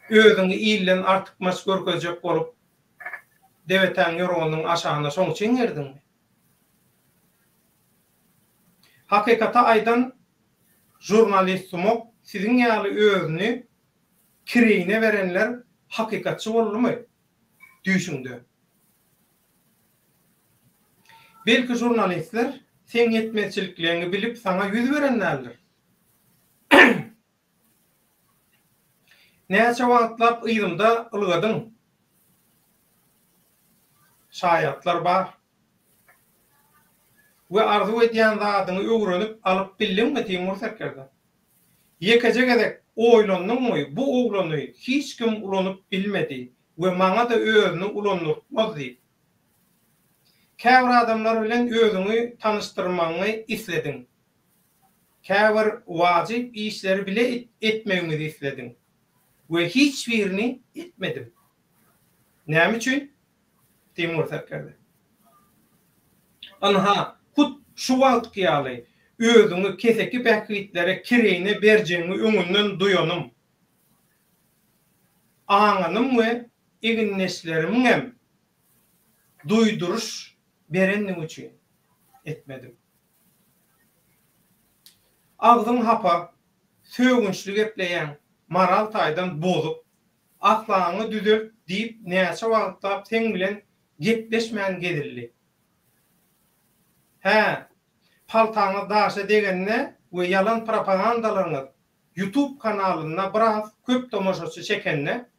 özüňi ilden artykmaç görkezjek bolup debetäň ýorganynyň aşagyna şoň üçin girdiňmi? Hakykaty aýdan žurnalist sumak siziň ýaly özüni kireýine berenler hakykatçy boldumy düýşüňde? Belki žurnalistler seň ýetmezçilikleňi bilip saňa ýüz beren däldir. Näçe wagtlap yzymda ylgadyň? Şaýatlar bar. We arzuw edýän zadyňy öwrenip alyp bildiňmi, Timur serkerde? Ýekeje gezek oýlandyňmy, bu oglany hiç kim ulanyp bilmedi we maňa-da özüni ulandyrtmaz diýip? Käbir adamlar bilen özüňi tanyşdyrmagyňy islediň. Käbir wajyp işleri bile etmegimizi islediň we hiç birini etmedim. Näme üçin? Timur serkerde. Ynha, hut şu wagtky ýaly özüňi keseki bähbitlere kireýine berjegiňi öňünden duýanym, aňanym we egindeşlerimiňem duýduryş berendigi üçin etmedim. Agzyň hapa, sögünçli gepleýäň, moral taýdan bozuk. Ahlagyňy düzelt diýip näçe wagtlap seň bilen gepleşmän gezildi. Hä, paltaňyz daşa degende we ýalan propagandalaryňyz ýutub kanalynda biraz köp tomaşaçy çekende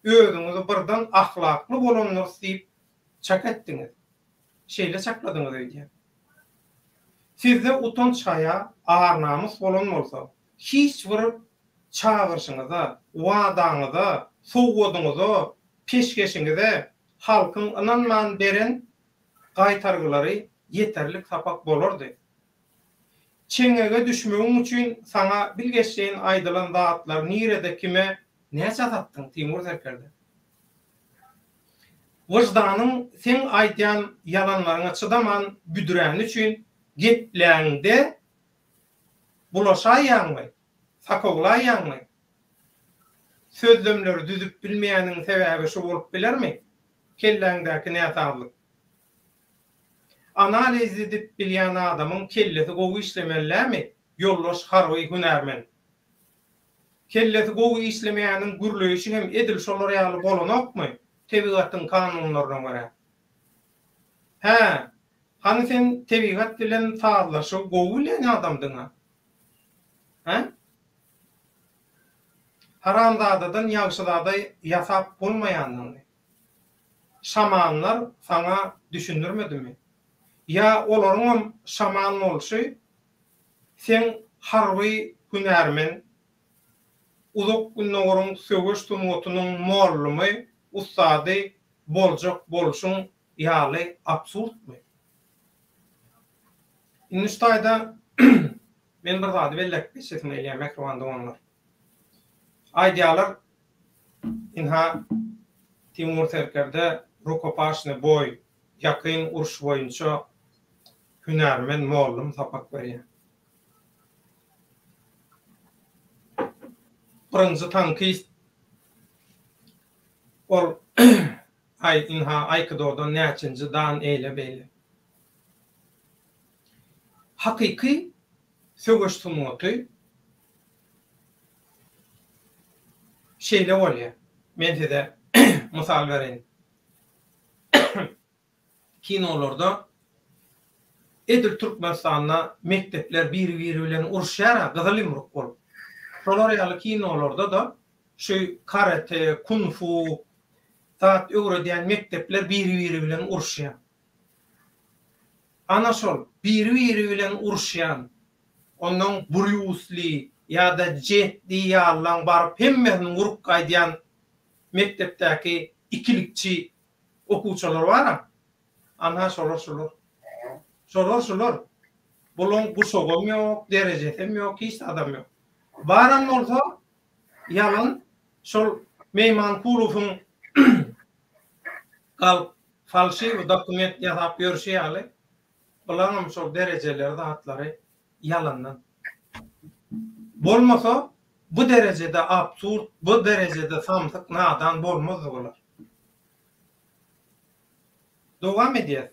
özüňizi birden ahlakly bolandyrys diýip çak etdiňiz. Şeýle çakladyňyz öýdýän. Sizde utanç-haýa, ar-namys bolan bolsa, hiç bir çagyryşyňyza, wadaňyza, sowgadyňyza, peşgeşiňize halkyň ynanman beren gaýtargylary ýeterlik sapak bolardy. Çeňňege düşmegiň üçin saňa bilgeşleýin aýdylan zatlary nirede kime näçä satdyň, Timur serkerde? Wyždanyň seň aýdýan ýalanlaryňa çydaman büdüräni üçin gepläňde bulaşaýýaňmy, sakawlaýýaňmy? Sözlemleri düzüp bilmeýäniň sebäbi şu bolup bilermi? Kelläňdäki näsazlyk. Analiz edip bilýän adamyň kellesi gowy işlemeli dämi, ýoldaş harby hünärmen? Kellesi gowy işlemeýäniň gürleýşi hem edil şolar ýaly bolanokmy, tebigatyň kanunlaryna görä? Hä, hany sen tebigat bilen sazlaşygy gowy bilýän adamdyň-a? Hä? Haramzadadan ýagşyzada ýasap bolmaýanyny şamanlar saňa düşündirmedimi? Ýa olaryňam şaman bolşy seň harby hünärmen, Uzak Gündogaryň söweş sungatynyň mollumy, ussady boljak bolşuň? ýaly absurdmy? Indi şu taýda men bir zady belläp geçesim gelýär mähriban doganlar. Aýdýarlar, ynha Timur serkerde rukopaşnyý boý, ýakyn uruş boýunça hünärmen mollum sapak berýär. Birinji tankist ol aý ynha aýkidodan näçinji dan eýle-beýle. Hakyky söweş sungaty şeýle bolýar. Men size mysal bereýin. Kinolarda edil Türkmenistanda mekdepler biri-biri bilen uruşýar-a gyzyl ýumruk bolup. Şolar ýaly kinolarda-da şu karate, kung-fu zat öwredýän mekdepler biri-biri bilen uruşýar. Ana şol biri-biri bilen uruşýan, onnoň Brýus Li ýa-da Jet Li ýalylaň baryp hemmesini urup gaýdýan mekdepdäki ikilikçi okuwçylar bar-a. Anha şolar şular. Şolar şular. Bulaň guşagam ýok, derejesem ýok, hiç zadam ýok. Baram bolsa ýalan şol Meýmankulowyň galp falşiwy dokument ýasap ýörşi ýaly bulaňam şol derejeleri zatlary ýalandan. Bolmasa bu derejede absurd bu derejede samsyk nadan bolmazdy bular. Dowam edýäs.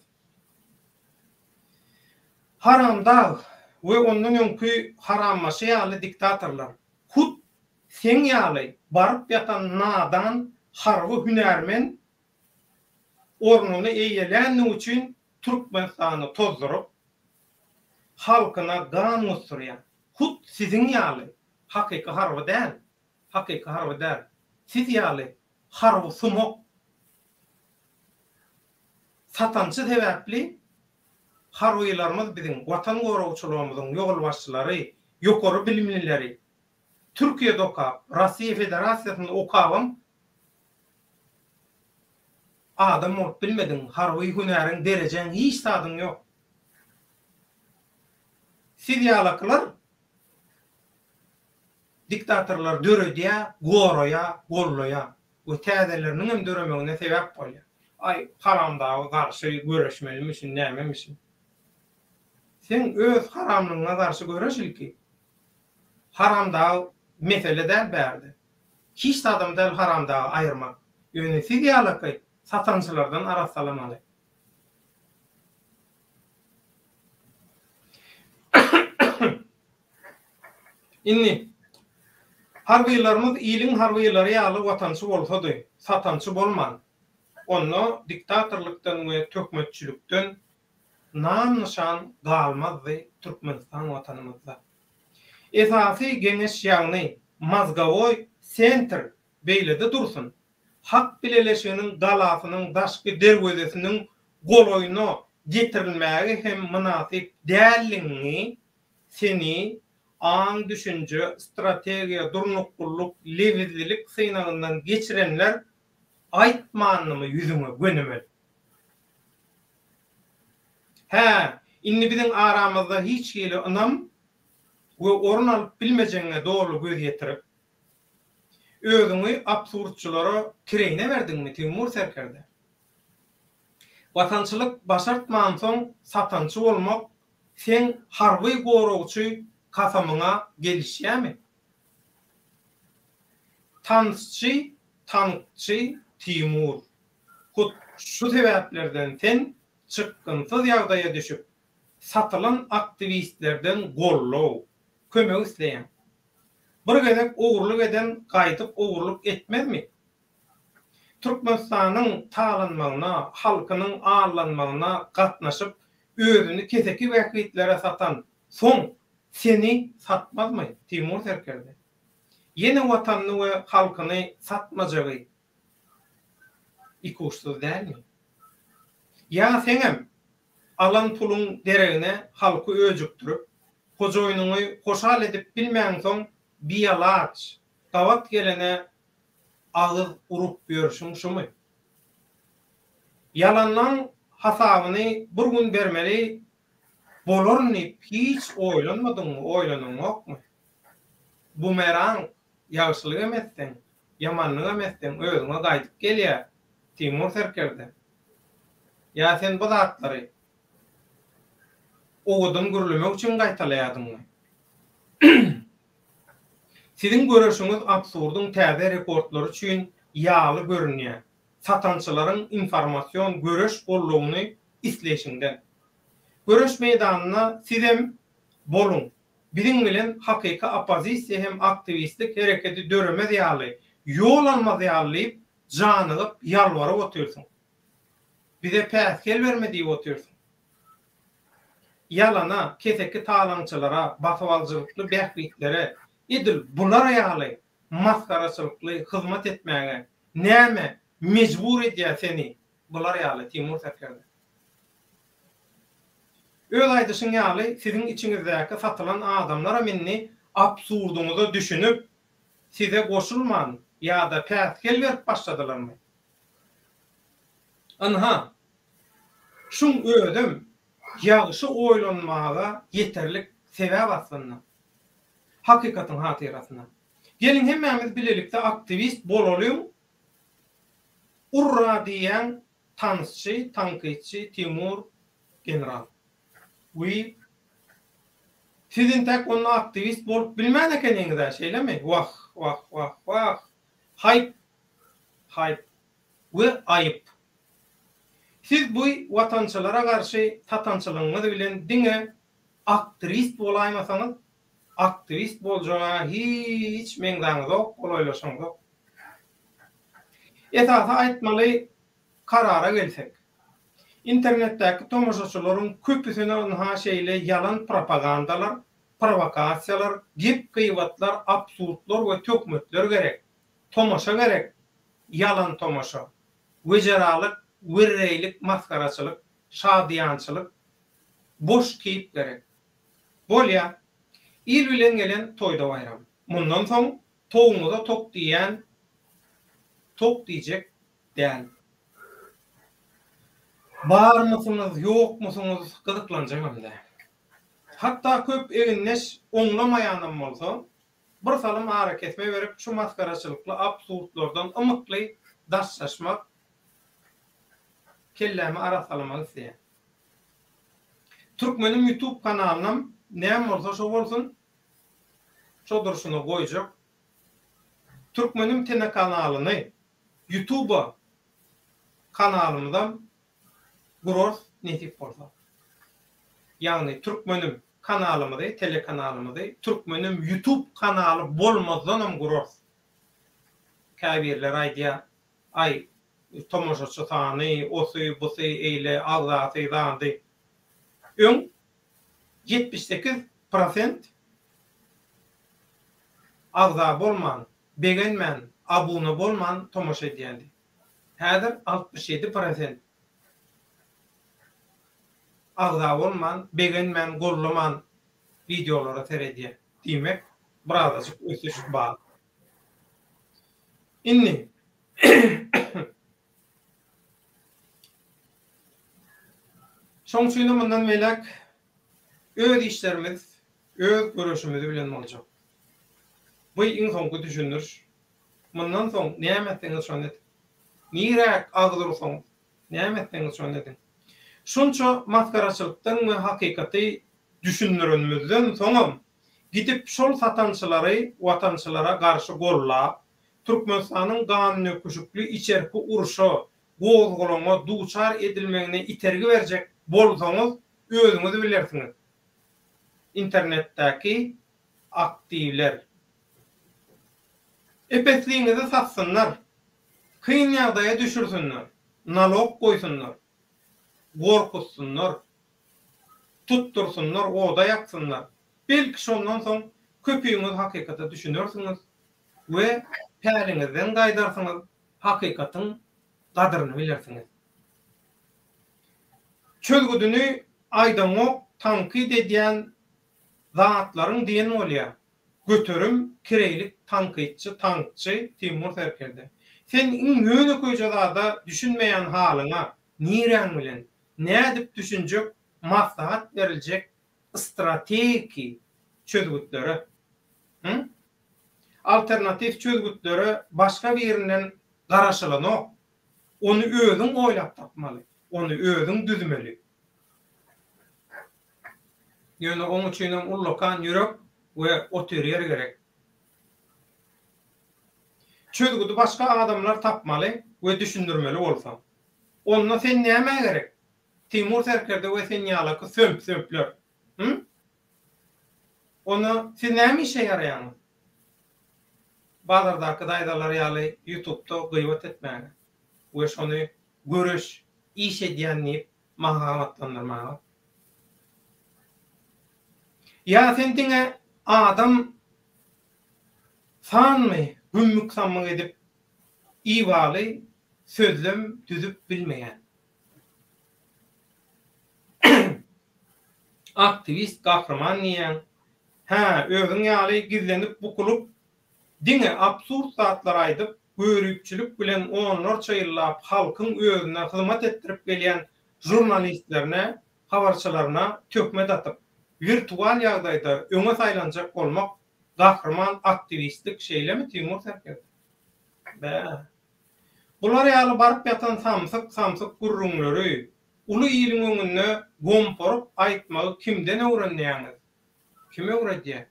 Haramdag we ondan öňki harambaşy ýaly diktatorlar hut seň ýaly baryp ýatan nadan harby hünärmen ornuny eýelänligi üçin Türkmenistany tozduryp, halkyna gan gusdurýar. Hut siziň ýaly hakyky harby däl, hakyky harby däl, siz ýaly harby sumak satançy sebäpli harbylarymyz biziň Watan goragçylygymyzyň ýolbaşçylary, ýokary bilimlileri Türkiýede okap, Rossiýa Federasiýasynda okabam Adam bolup bilmediň, harby hünäriň, derejäň, hiç zadyň ýok. Siz ýalakylar diktatorlary döredýär, goraýar, gollaýar we täzeleriniňem döremegine sebäp bolýar. Aý, haramdaga garşy göreşmelimişin, nämemişin. Seň öz haramlygyňa garşy göreş ilki. Haramdag mesele däl bärde. Hiç zadam däl haramdagy aýyrmak. Ýöne siz ýalaky satançylardan arassalamaly. Indi harbylarymyz iliň harbylary ýaly watançy bolsady, satançy bolman, onda diktatorlykdan we töhmetçilikden nam-nyşan galmazdy Türkmenistan watanymyzda. Esasy geňeş ýagny mozgowoý sentr beýlede dursun, Hak bileleşiginiň galasynyň daşky derwezesiniň golaýyna getirilmäge hem mynasyp däldigiňi seni aň-düşünje, strategiýa, durnuklylyk, lebizlilik synagyndan geçirenler aýtmandymy ýüzüňe gönümel? Hä, indi biziň aramyzda hiç hili ynam we orun alyp bilmejegiňe doly göz ýetirip, özüňi absurdçylara kireýine berdiňmi, Timur serkerde? Watançylyk başartmansoň satançy bolmak seň harby goragçy kasamyňa gelişýämi? Tansçy, tankçy Timur. Hut şu sebäplerden sen çykgynsyz ýagdaýa düşüp, satylan aktiwistlerden goldaw, kömek isleýäň. Bir gezek ogurlyk eden gaýdyp ogurlyk etmezmi? Türkmenistanyň talanmagyna, halkynyň aldanmagyna gatnaşyp, özüni keseki bähbitlere satan soň seni satmazmy, Timur serkerde? Ýene Watanyny we halkyny satmajagy ikuçsuz dälmi? Ýa seňem alan puluň deregine halky öjükdirip, hojaýynyňy hoşal edip bilmäňsoň bialaç gabat gelene agyz urup ýörşüň şumy? Ýalanlaň hasabyny bir gün bermeli bolaryn diýip hiç oýlanmadyňmy, oýlanyňokmy? Bumerang, ýagşylygam etseň, ýamanlygam etseň özüňe gaýdyp gelýär, Timur serkerde. Ýa sen bu zatlary owadan gürlemek üçin gaýtalaýardyňmy? Siziň göreşiňiz absurdyň täze rekordlary üçin ýaly görünýär, satançylaryň informasion göreş goldawyny isleýşiňden. Göreş meýdanynda sizem boluň, biziň bilen hakyky oppozisiýa hem aktiwistlik hereketi döremez ýaly, ýol almaz ýaly diýip janygyp ýalbaryp otyrsyň. Bize päsgel berme diýip otyrsyň. Ýalana, keseki talaňçylara, basybalyjylykly bähbitlere edil bular ýaly masgaraçylykly hyzmat etmäge näme mejbur edýär seni bular ýaly Timur serkerde? Öz aýdyşyň ýaly siziň içiňizdäki satylan adamlaram indi absurdyňyza düşünip size goşulman ýa-da päsgel berip başladylarmy? Ynha, şuň özem ýagşy oýlanmaga ýeterlik sebäp aslynda. Hakykatyň hatyrasyna. Geliň hemmämiz bilelikde aktiwist bolalyň Urra diýýän tansçy, tankytçy Timur general. Wiý. Siz intäk onda aktiwist bolup bilmän ekeniňiz-ä, şeýlemi? Wah, wah, wah, wah. Haýp. Haýp. We aýyp. Siz bu watançylara garşy satançylygyňyz bilen diňe aktrist bolaýmasaňyz, aktiwist boljaga hiç meňzäňizok, golaýlaşaňzok. Esasy aýtmaly karara gelsek. Internetdäki tomaşaçylaryň köpüsine ynha şeýle ýalan propagandalar, prowokasiýalar, gep-gybatlar, absurdlar we töhmetler gerek. Tomaşa gerek. Ýalan tomaşa. Wejeralyk, wirreýlik, masgaraçylyk, şadyýançylyk, boş keýp gerek. Bolýa. Il bilen gelen toýda baýram. Mundan soň towuňyza tok diýýän tok diýjek däl. Barmysyňyz, ýokmusyňyz gyzyklanjagam däl. Hatda köp egindeş oňlamaýanam bolsa, bir salym arakesme berip şu masgaraçylykly absurdlardan ymykly daşlaşmak, kellämi arassalamak isleýän. Türkmeniň ýutub kanalynam näme bolsa şo bolsun, şo durşuna goýjak. Türkmenim telekanalyny ýutuba kanalymyzam gurarys nesip bolsa. Ýagny Türkmenim kanalymyzy, telekanalymyzy Türkmenim ýutub kanaly bolmazdanam gurarys. Käbirleri aýdýar, aý tomaşaçy sany, osy, busy, eýle, agzasy, zady. Öň 78 prosent agza bolman, begenmän, abuna bolman tomaşa edýärdi. Häzir 67 prosent agza bolman, begenmän, gollaman wideolara seredýär. Diýmek, birazajyk ösüş bar. Indi Şoň üçinem mundan beýläk öz işlerimiz, öz göreşimiz bilen boljak. Bu iň soňky düşündiriş. Mundan soň näme etseňiz şony ediň. Niräk agyz ursaňyz, näme etseňiz şony ediň. Şunça masgaraçylykdan we hakykaty düşündirenimizden soňam gidip şol satançylary watançylara garşy gollap, Türkmenistanyň gandöküşikli içerki urşa, gozgalaňa duçar edilmegine itergi berjek bolsaňyz özüňiz bilersiňiz. Internetdäki aktiwler. Epesliňizi satsynlar. Kyn ýagdaýa düşürsinler. Nalog goýsunlar. Gorkuzsynlar. Tutdursynlar, oda ýaksynlar. Belki şondan soň köpüňiz hakykata düşünersiňiz we päliňizden gaýdarsyňyz, hakykatyň gadyryny bilersiňiz. Çözgüdini aýdaňok tankyt edýän zatlaryň diýen bolýa. Göterim kireýlik tankytçy tankçy Timur serkerde. Sen iň ýönekeýje zada düşünmeýän halyňa. Niräň bilen, nädip düşünjek maslahat beriljek strategiki çözgütlere? Hü? Alternatiw çözgütlere başga birinden garaşylanok. Ony özüň oýlap tapmaly, ony özüň düzmeli. Ýöne oň üçinem ullakan ýürek we otyrýer gerek. Çözgüdi başga adamlar tapmaly we düşündirmeli bolsa. Onda sen nämä gerek? Timur serkerde we sen ýalaky sömp-sömpler. Hü? Onda siz näme işe ýaraýaňyz? Bazardaky daýzalar ýaly ýutubda gyýbat etmäge we şony göreş, iş edýän diýip mahabatlandyrmaga. Ýa sen diňe adam sanmy gümmük-sammyk edip ibaly sözlem düzüp bilmeýän. Aktiwist gahryman diýýäň. Hä, özüň ýaly gizlenip-bukulyp, diňe absurd zatlar aýdyp, göripçilik bilen onlarça ýyllap halkyň özüne hyzmat etdirip gelýän žurnalistlerine, habarçylaryna töhmet atyp, wirtual ýagdaýda öňe saýlanjak bolmak gahryman aktiwistlik şeýlemi Timur serkerde? Bä. Bular ýaly baryp ýatan samsyk samsyk gürrüňleri uly iliň öňünde gomparyp aýtmagy kimden öwrenýäňiz? Kim öwredýä?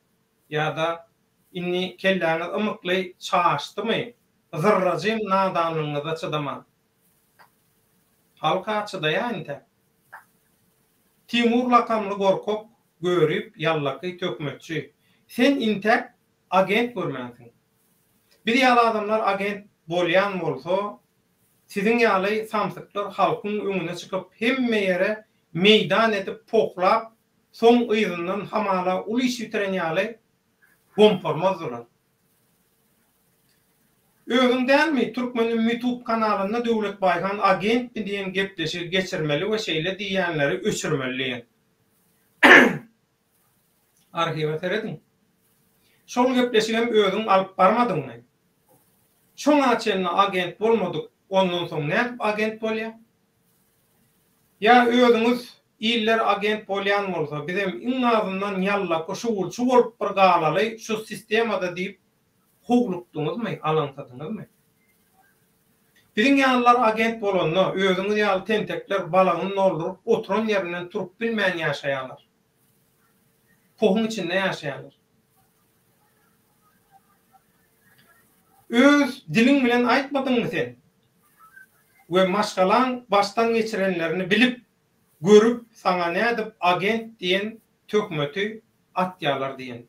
Ýa-da indi kelläňiz ymykly çaşdymy, zyrrajym nadanlygyňyza çydaman? Halk-a çydaýa entäk. Timur lakamly gorkak, görip, ýallaky, töhmetçi. Sen intäk agent görmänsiň. Biz ýaly adamlar agent bolýan bolsa, siziň ýaly samsyklar halkyň öňüne çykyp hemme ýere meýdan edip pohlap, soň yzyndan hamala uly iş bitiren ýaly gomparmazdylar. Özüň dälmi Türkmenim Youtube kanalynda Döwlet Baýhan agentmi diýen gepleşigi geçirmeli we şeýle diýýänleri öçürmeli diýen. Arhiwe serediň. Şol gepleşigem özüň alyp barmadyňmy? Şoňa çenli agent bolmadyk ondan soň nädip agent bolýa? Ýa özüňiz iller agent bolýan bolsa bizem iň azyndan ýallaky şugulçy bolup bir galaly şu sistemada diýip howlukdyňyzmy, alaňsadyňyzmy? Biziň ýalylar agent bolanda özüňiz ýaly tentekler balagyny dolduryp oturan ýerinden turup bilmän ýaşaýalar. Pohuň içinde ýaşaýarlar. Öz diliň bilen aýtmadyňmy sen? We maşgalaň başdan geçirenlerini bilip, görüp saňa nädip agent diýen töhmeti atýarlar diýen.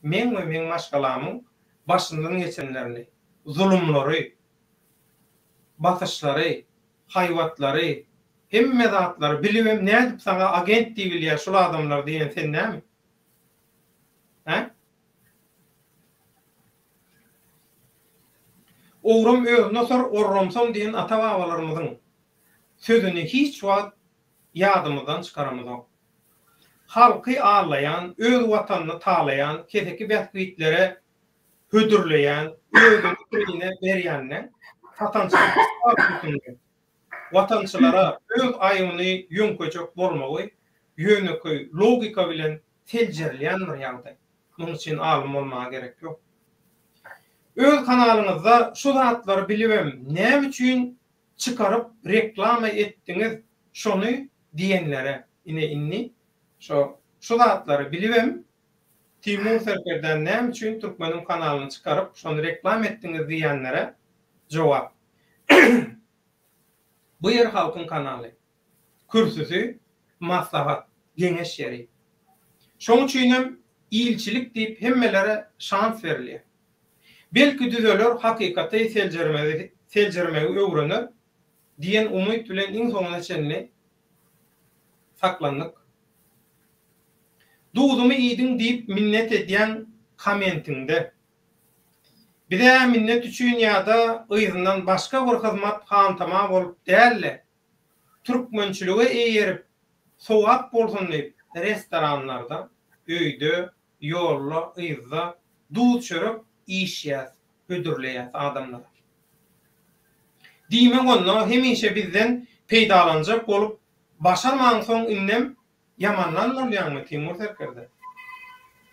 Meň we meň maşgalamyň başyndan geçirenlerini, zulumlary, basyşlary, haýbatlary, hemme zatlary bilibem nädip saňa agent diýibilýär şul adamlar diýen sen näme? Hä? Ogram özüne osar, orramsam diýen ata-babalarymyzyň sözüni hiç wagt ýadymyzdan çykaramyzok. Halky aldaýan, öz watanyny talaýan, keseki bähbitlere hödürleýän, özüni birine berýänine satançylyk statusynda watançylara öz aýybyny ýöňkejek bolmagy ýönekeý logika bilen seljerilýän bir ýagdaý. Munuň üçin alym bolmaga gerek ýok. Öz kanalyňyzda şu zatlary bilibem näme üçin çykaryp reklama etdiňiz şony diýenlere ine indi şo şu zatlary bilibem Timur serkerdäni näme üçin türkmeniň kanalyny çykaryp şony reklam etdiňiz diýenlere jogap. Bu ýer halkyň kanaly. Kürsüsi maslahat, geňeş ýeri. Şoň üçinem ilçilik diýip hemmelere şans berilýär. Belki düzeler hakykaty seljermegi seljermegi öwrener diýen umyt bilen iň soňuna çenli saklandyk. Duzumy iýdiň diýip minnet edýäň komentiňde. Biz-ä minnet üçin ýa-da yzyndan başga bir hyzmat hantama bolup däl-de, türkmençilige eýerip, sogap bolsun diýip, restoranlarda, öýde, ýolda, yzda duz-çörek iýişýäs, hödürleýäs adamlara. Diýmek onda hemişe bizden. Peýdalanjak bolup başarmaňsoň indem ýamanlan bolýaňmy Timur serkerde?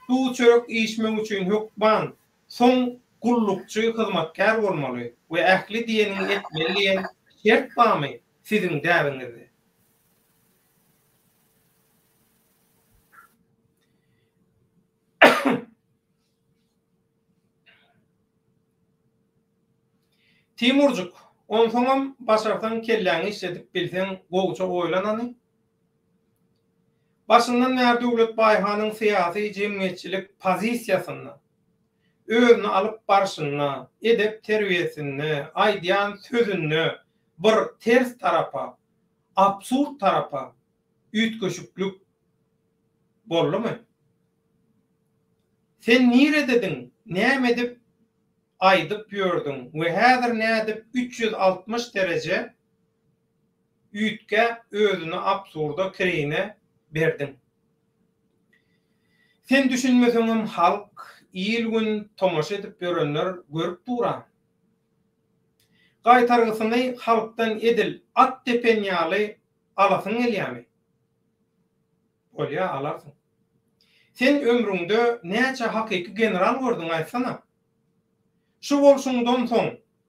Duz-çörek iýişmek üçin hökman soň gullukçy hyzmatkär bolmaly we ähli diýeniňi etmeli diýen şert barmy siziň däbiňizde? Timurjyk, onsoňam başarsaň kelläňi işledip bilseň gowja oýlan hany. Başyndan bäri Döwlet Baýhanyň syýasy jemgyýetçilik pozisiýasynda, özüni alyp barşynda, edep-terbiýesinde, aýdýan sözünde bir ters tarapa, absurd tarapa üýtgeşiklik boldumy? Sen niredediň, näme edip aýdyp ýördüň we häzir nädip 360 dereje üýtgäp özüni absurda kireýine berdiň? Sen düşünmeseňem halk, il-gün tomaşa edip ýörenler görüp dur-a. Gaýtargysyny halkdan edil at depen ýaly alasyň gelýämi? Bolýa, alarsyň. Sen ömrüňde näçe hakyky general gördüň aýtsana? Şu bolşuňdan soň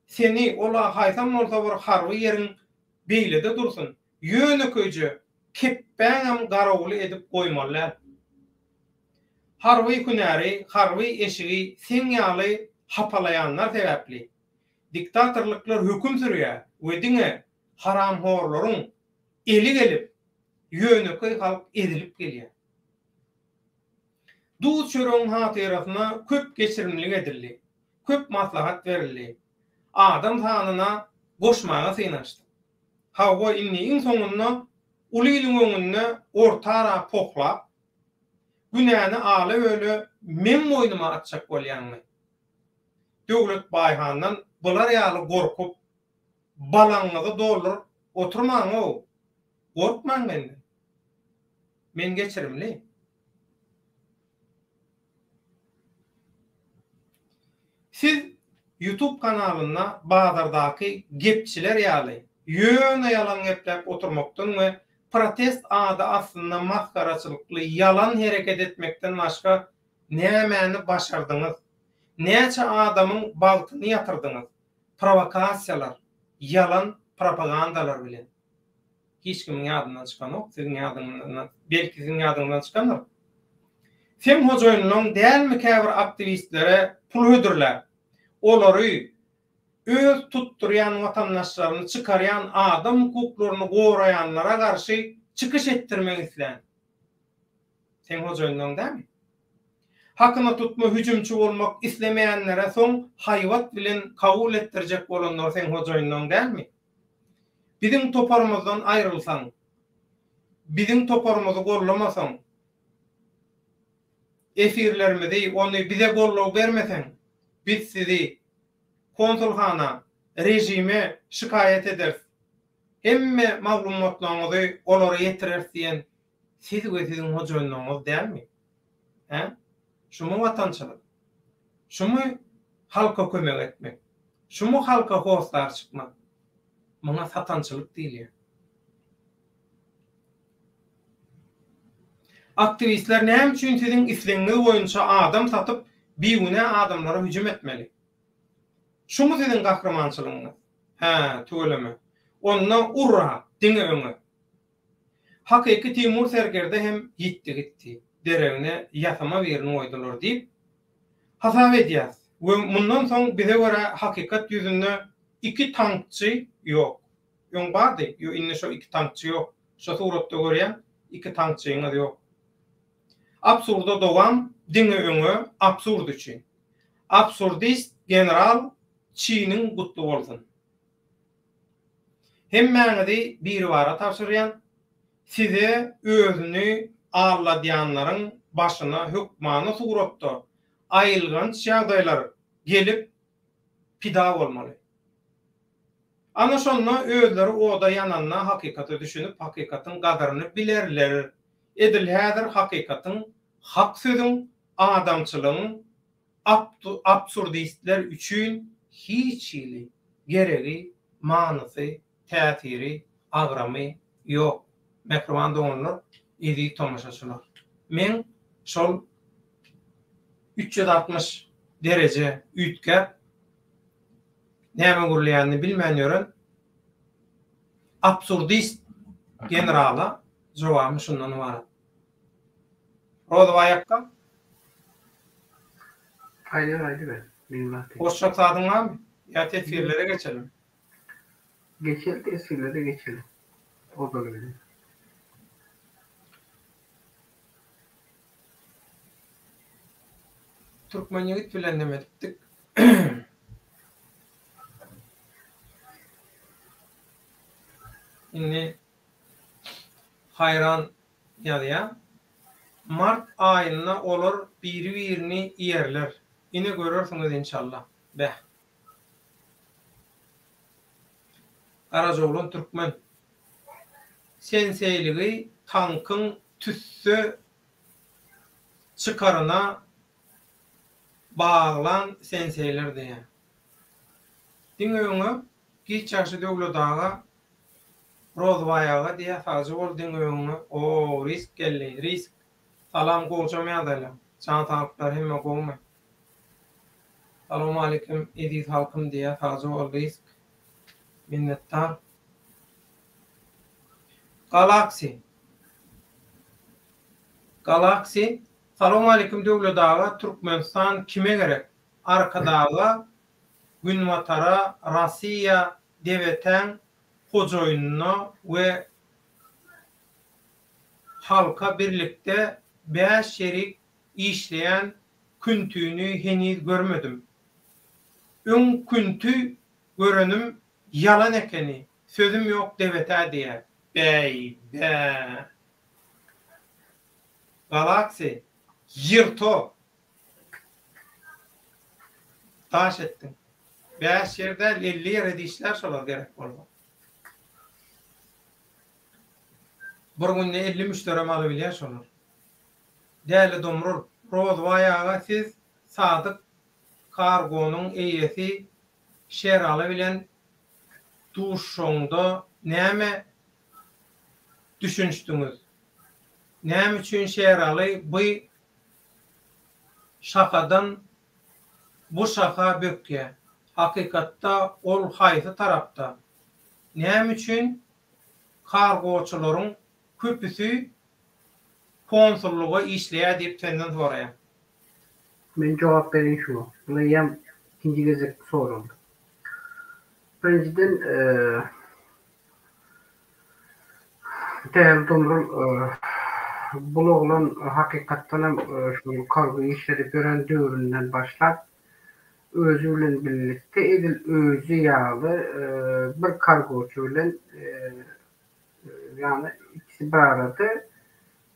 seni ol-a haýsam bolsa bir harby ýeriň beýlede dursun, ýönekeýje kepbäňem garawuly edip goýmaly däl. Harby hünäri, harby eşigi seň ýaly hapalaýanlar sebäpli, diktatorlyklar höküm sürýär we diňe haramhorlaryň eli gelip, ýönekeý halk ezilip gelýär. Duz-çöregiň hatyrasyna köp geçirimlilik edildi, köp maslahat berildi, adam sanyna goşmaga synanyşdyk. Hawa, indi iň soňunda uly iliň öňünde orta ara pohlap, günäni ala-böle meň boýnuma atjak bolýaňmy? Döwlet Baýhandan bular ýaly gorkup, balaňyzy dolduryp oturmaň-ow! Gorkmaň menden. Men geçirimli. Siz YouTube kanalynda bazardaky gepçiler ýaly ýöne ýalan gepläp oturmakdan we protest ady astynda masgaraçylykly ýalan hereket etmekden başga nämäni başardyňyz? Näçe adamyň bagtyny ýatyrdyňyz prowokasiýalar, ýalan propagandalar bilen? Hiç kimiň ýadyndan çykanok, siziň ýadyňyzdan, belki siziň ýadyňyzdan çykandyr. Seň hojaýynyň dälmi käbir aktiwistlere pul hödürläp, olary öz tutdurýan watandaşlaryny çykarýan adam hukuklaryny goraýanlara garşy çykyş etdirmek islän? Seň hojaýynyň dälmi? Hakyna tutma hüjümçi bolmak islemeýänlere soň haýbat bilen kabul etdirjek bolanlar seň hojaýynyň dälmi? Biziň toparymyzdan aýrylsaň, biziň toparymyzy gollamasaň, efirlerimizi, ony bize goldaw bermeseň, biz sizi konsulhana, režime şikaýat ederis. Hemme maglumatlaryňyzy olara ýetireris diýen siz we siziň hojaýynlaryňyz dälmi? Hä? Şumy watançylyk? Şumy halka kömek etmek? Şumy halka hossar çykmak? Muňa satançylyk diýilýär. Aktiwistler näme üçin siziň islegiňiz boýunça adam satyp, bigünä adamlara hüjüm etmeli? Şumy siziň gahrymançylygyňyz? Hä, tüweleme. Onda urra, diňe öňe! Hakyky Timur serkerde hem ýitdi gitdi, deregine ýasama birini goýdular diýip, hasap edýäs we mundan soň bize görä hakykat ýüzünde iki tankçy ýok. Öň bardy, ýo indi şo iki tankçy ýok. Şo suratda görýän iki tankçyňyz ýok. Absurda dowam diňe öňe absurd üçin. Absurdist general çiniň gutly bolsun. Hemmäňizi Biribara tabşyrýan, size özüni alladýanlaryň başyna hökmany suratda aýylganç ýagdaýlar gelip pida bolmaly. Ana şonda özleri oda ýananda hakykata düşünip hakykatyň gadyryny bilerler. Edil häzir hakykatyň, hak sözüň, adamçylygyň absurdistler üçin hiç hili geregi, manysy, täsiri agramy ýok. Mähriban doganlar, eziz tomaşaçylar. Meň şol 360 dereje üýtgäp, näme gürleýänini bilmän ýören absurdist generala jogabym şundan ybarat. Rozybaý akga? Aýdyber, aýdyber. Goşjak zadyň barmy? Ýa teswirlere geçelim? Geçeli, teswirlere geçeli. Ozaly bilen. Türkmen ýigit bilen neme edipdik? Indi Haýran ýazýar. Mart aýynda olar biri-birini iýerler. Ine görersiňiz inşallah. Beh. Garajaoglan türkmen. Senseýligi tankyň tüsse çykaryna baglan senseýler diýýär. Diňe öňe giç ýagşy Döwlet aga Rozbaý aga diýýär sagja bol diňe öňe oo risk geldi risk salam gowjam ýagdaýlar jan saglyklar hemme gowmy Salowmaleýkim eziz halkym diýýär sagja bol risk minnetdar Galaxy Galaxy Salowmaleýkim Döwlet aga Türkmenistan kime gerek Arkadaga Günbatara Rossiýa Debetäň hojaýynyna we halka birlikde bäş şerik işleýän küntüni heniz görmedim. Öň künti görenim ýalan ekeni, sözüm ýok debetä diýýär. Bäý bä. Galaxy, ýyrto. Daş etdiň. Bäş ýer däl, 50 ýere dişlär şolar gerek bolsa. Bir günde 50 müşderem alabilýär şolar. Däli Domrul, Rozbaý aga siz Sadyk kargonyň eýesi Şeraly bilen duşuşaňda näme düşünişdiňiz? Näme üçin Şeraly by şahadan bu şaha bökýär? Hakykatda ol haýsy tarapda? Näme üçin kargoçylaryň köpüsi konsullyga işleýär diýip senden soraýan. Men jogap bereýin şuňa. Bul eýýäm ikinji gezek soraldy. Birinjiden Däli Domrul bul oglan hakykatdanam şol kargo işledip ýören döwründen başlap özi bilen birlikde edil özi ýaly bir kargoçy bilen Ýagny ikisi bir arada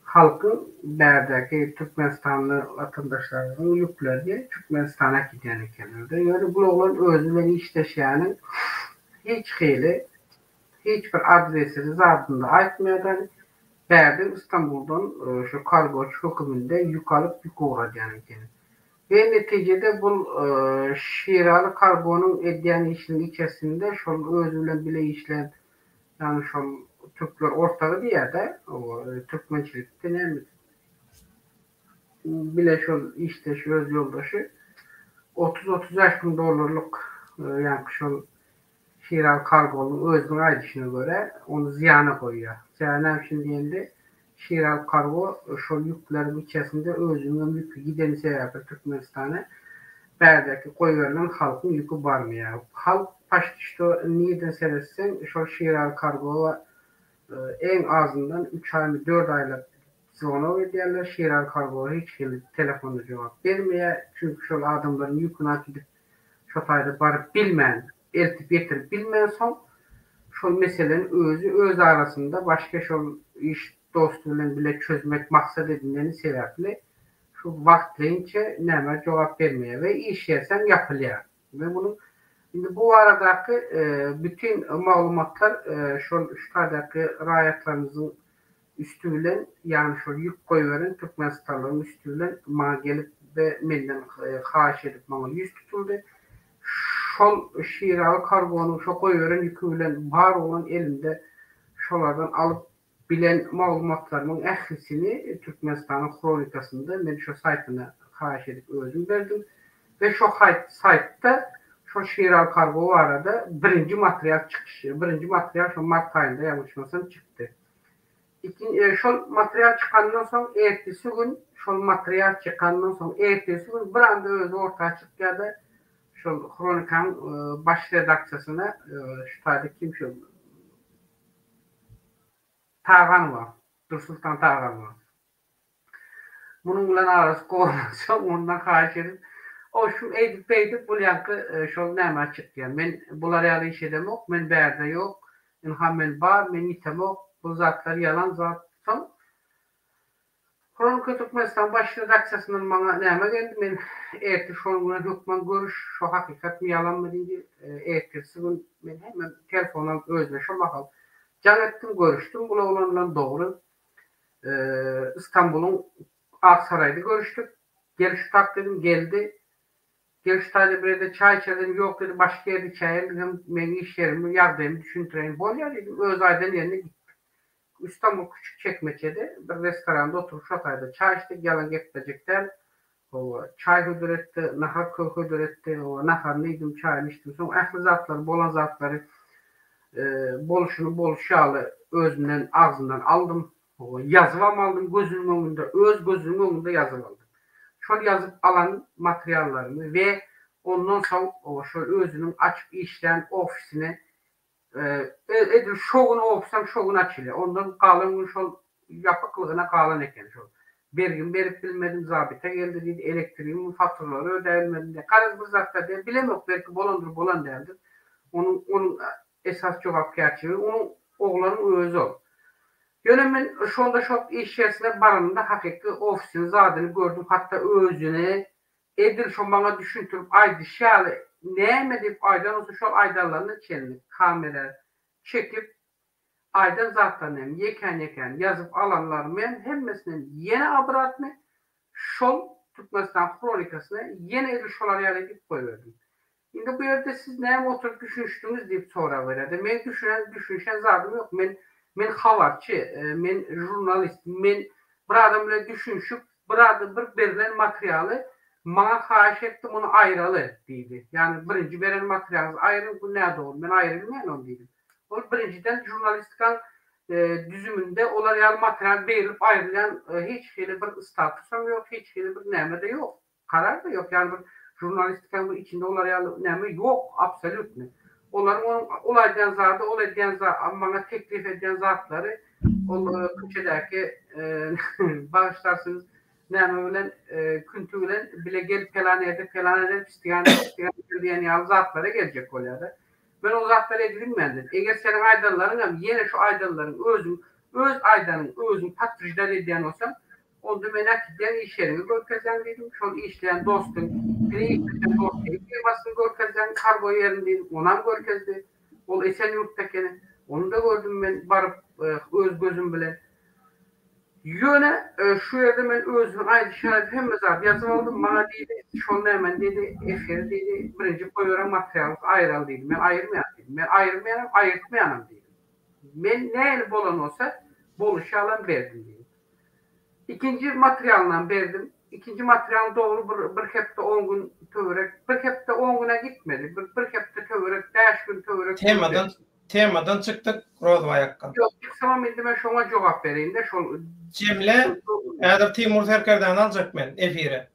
halkyň bärdäki türkmenistanly watandaşlarymyzyň ýüklerini Türkmenistana äkidýän ekenler-de. Ýöne bul oglan özi bilen işleşýäniň hiç hili hiç bir adresini zadyny aýtmaýar-da, bärden Istanbuldan şu kargoçy höküminde ýük alyp ýük ugradýan ekeni. We netijede bul Şiraly kargonyň edýän işiniň içerisinde şol özi bilen bile işlän Ýagny şol türkler ortagy diýýär-de, türkmençilikde näme bile şol işdeş öz ýoldaşy 30-35 müň dollarlyk ýaňky şol Şiraz Kargolyň özüniň aýdyşyna görä ony zyýana goýýar. Sebäbi näme üçin diýende Şiraz Kargo şol ýükleriň içerisinde özüniňem ýüki gideni sebäpli Türkmenistana bärdäki goýberilen halkyň ýüki barmaýar. Halk paçti şto nirden seretseň şol Şiraz Kargowa eň azyndan üç aýmy dört aýlap zwonok edýärler. Şiraz Kargowa hiç hili telefonda jogap bermeýär. Çünki şol adamlaryň ýüküni äkidip şo taýda baryp bilmän, eltip ýetirip bilmänsoň, şol meseleni özi öz arasynda başga şol iş dosty bilen bile çözmek maksat edineni sebäpli şu wagtlaýynça nämä jogap bermeýär we iş ýersem ýapylýar. We munuň indi bu baradaky bütin maglumatlar şol şu taýdaky raýatlarymyzyň üsti bilen, ýagny şol ýük goýberen türkmenistanlylaryň üsti bilen maňa gelip we menden haýyş edip maňa ýüz tutuldy. Şol Şiraly kargonyň şo goýberen ýüki bilen bar bolan elimde. Şolardan alyp bilen maglumatlarymyň ählisini Türkmenistanyň Hronikasynda men şo saýtyna haýyş edip özüm berdim we şo saýtda şol Şiraly Kargo barada birinji material çykyş birinji material şo mart aýynda ýalňyşmasam çykdy. Ikin şol material çykandan soň ertesi gün şol material çykandan soň ertesi gün bir anda özi orta çykýada şol Hronikaň baş redaksiýasyna şu taýda kim şol Taganowa, Dursultan Taganowa. Munuň bilen arasy gowalansoň ondan haýyş edip, o şu eýdip beýdip bul ýaňky şol nämä çykýar. Men bular ýaly iş edemok, men bärde ýok, ynha men bar, men ýitemok, bu zatlar ýalan zat. Soň Hronika Türkmenistan baş redaksiýasyndan maňa näme geldi, men ertir şonuň bilen hökman görüş, şo hakykatmy ýalanmy diýdi. Ertirsi gün men hemme telefon alyp özüne şo mahal jaň etdim, görüşdim bul oglan bilen dogry. Istanbulyň Ak Saraýda görüşdik. Gel şu tak dedim, geldi. Gel şu taýda bir ýerde çaý içer dedim, ýok dedi, başga ýerde içäýelim dedim, meň iş ýerimi, ýagdaýymy düşündireýin. Bolýar diýdim, öz aýdan ýerine gitdik. Istanbul küçük çekmeçede bir restoranda oturyp şo taýda çaý içdik, ýalan geplejek däl. Hawa, çaý hödür etdi, nahar hödür etdi. Hawa, naharyny iýdim, çaýyny içdim. Soň ähli zatlary, bolan zatlary bolşuny bolşy ýaly özünden, agzyndan aldym. Hawa, ýazybam aldym gözüniň öňünde, öz gözüniň öňünde ýazyp aldym. Şol ýazyp alan materiallarymy we ondan soň hawa, şol özüniň açyp işlän ofisine Edil şo gün ofisem şo gün açylýar. Ondan galan gün şol ýapyklygyna galan eken şol. Bergimi berip bilmedim, zabita geldi diýdi, elektrigimiň faturalary ödäbilmedim diýdi. Garaz bir zatlar diýdi. Bilemok belki bolandyr bolan däldir. Onuň onuň esasy jogapkärçiligi onuň oglanyň özi ol. Ýöne men şonda şol iş ýersine baranymda hakyky ofisini zadyny gördüm hatda özüni Edil şo maňa düşündirip aýdyşy ýaly näme diýip aýdan bolsa şol aýdanlaryna çenli kamera çekip aýdan zatlaryny hem ýekän-ýekän ýazyp alanlarymy hem hemmesini hem ýene obratny şol Türkmenistan hronikasyna ýene edil şolar ýaly edip goýberdim. Indi bu ýerde siz näme oturyp düşünişdiňiz diýip sorag berýärdi. Meň düşünen düşünişen zadym ýok. Men men habarçy, men žurnalist. Men bir adam bilen düşünişip, bir adam bir berlen materialy maňa haýyş etdi muny aýyraly diýdi. Ýagny birinji beren materialyňyzy aýyryň bu nädogry men aýyrybilmeýän ony diýdim. Ol birinjiden žurnalistikaň düzüminde olar ýaly material berlip aýrylýan hiç hili bir statusam ýok, hiç hili bir näme-de ýok. Karar-da ýok, ýagny bir žurnalistikanyň bir içinde olar ýaly näme ýok, absolýutny. Olaryň onuň ol aýdýan zady, ol edýän za maňa teklip edýän zatlary ol köçedäki bagyşlarsyňyz näme bilen künti bilen bile gel pelan ýerde pelan eder pistigan pistigan eder diýen ýaly zatlara geljek bolýar-da. Men ol zatlary edibilmändim. Eger seniň aýdanlaryňam ýene şu aýdanlaryň özüň öz aýdanyň özüň podtwерждать edýän bolsaň, Onda men äkidýän iş ýeriňi görkezýän diýdim. Şol işleýän dostuň, bile işleşen dostuň firmasyny görkezýän, kargo ýerini diýdim. Onam görkezdi. Ol Esenýurtda ekeni. Ony-da gördüm men baryp öz gözüm bilen. Ýöne şu ýerde men özüniň aýdyşy ýaly hemme zady ýazyp aldym. Maňa diýdi, şol nämen diýdi, efiri diýdi, birinji goýberen materialyňyzy aýyraly diýdi. Men aýyrmaýan diýdim. Men aýyrmaýanam, aýyrtmaýanam diýdim. Men nähili bolan bolsa, boluşy ýalam berdim diýdim. Ikinji materialynam berdim. Ikinji material dogry bir bir hepde on gün töwerek, bir hepde on güne gitmedi. Bir bir hepde töwerek, bäş gün töwerek. Temadan temadan çykdyk Rozbaý akga. Ýok, çyksamam indi men şoňa jogap bereýin-de şol. Jemle, häzir Timur serkerdäni aljak men efire.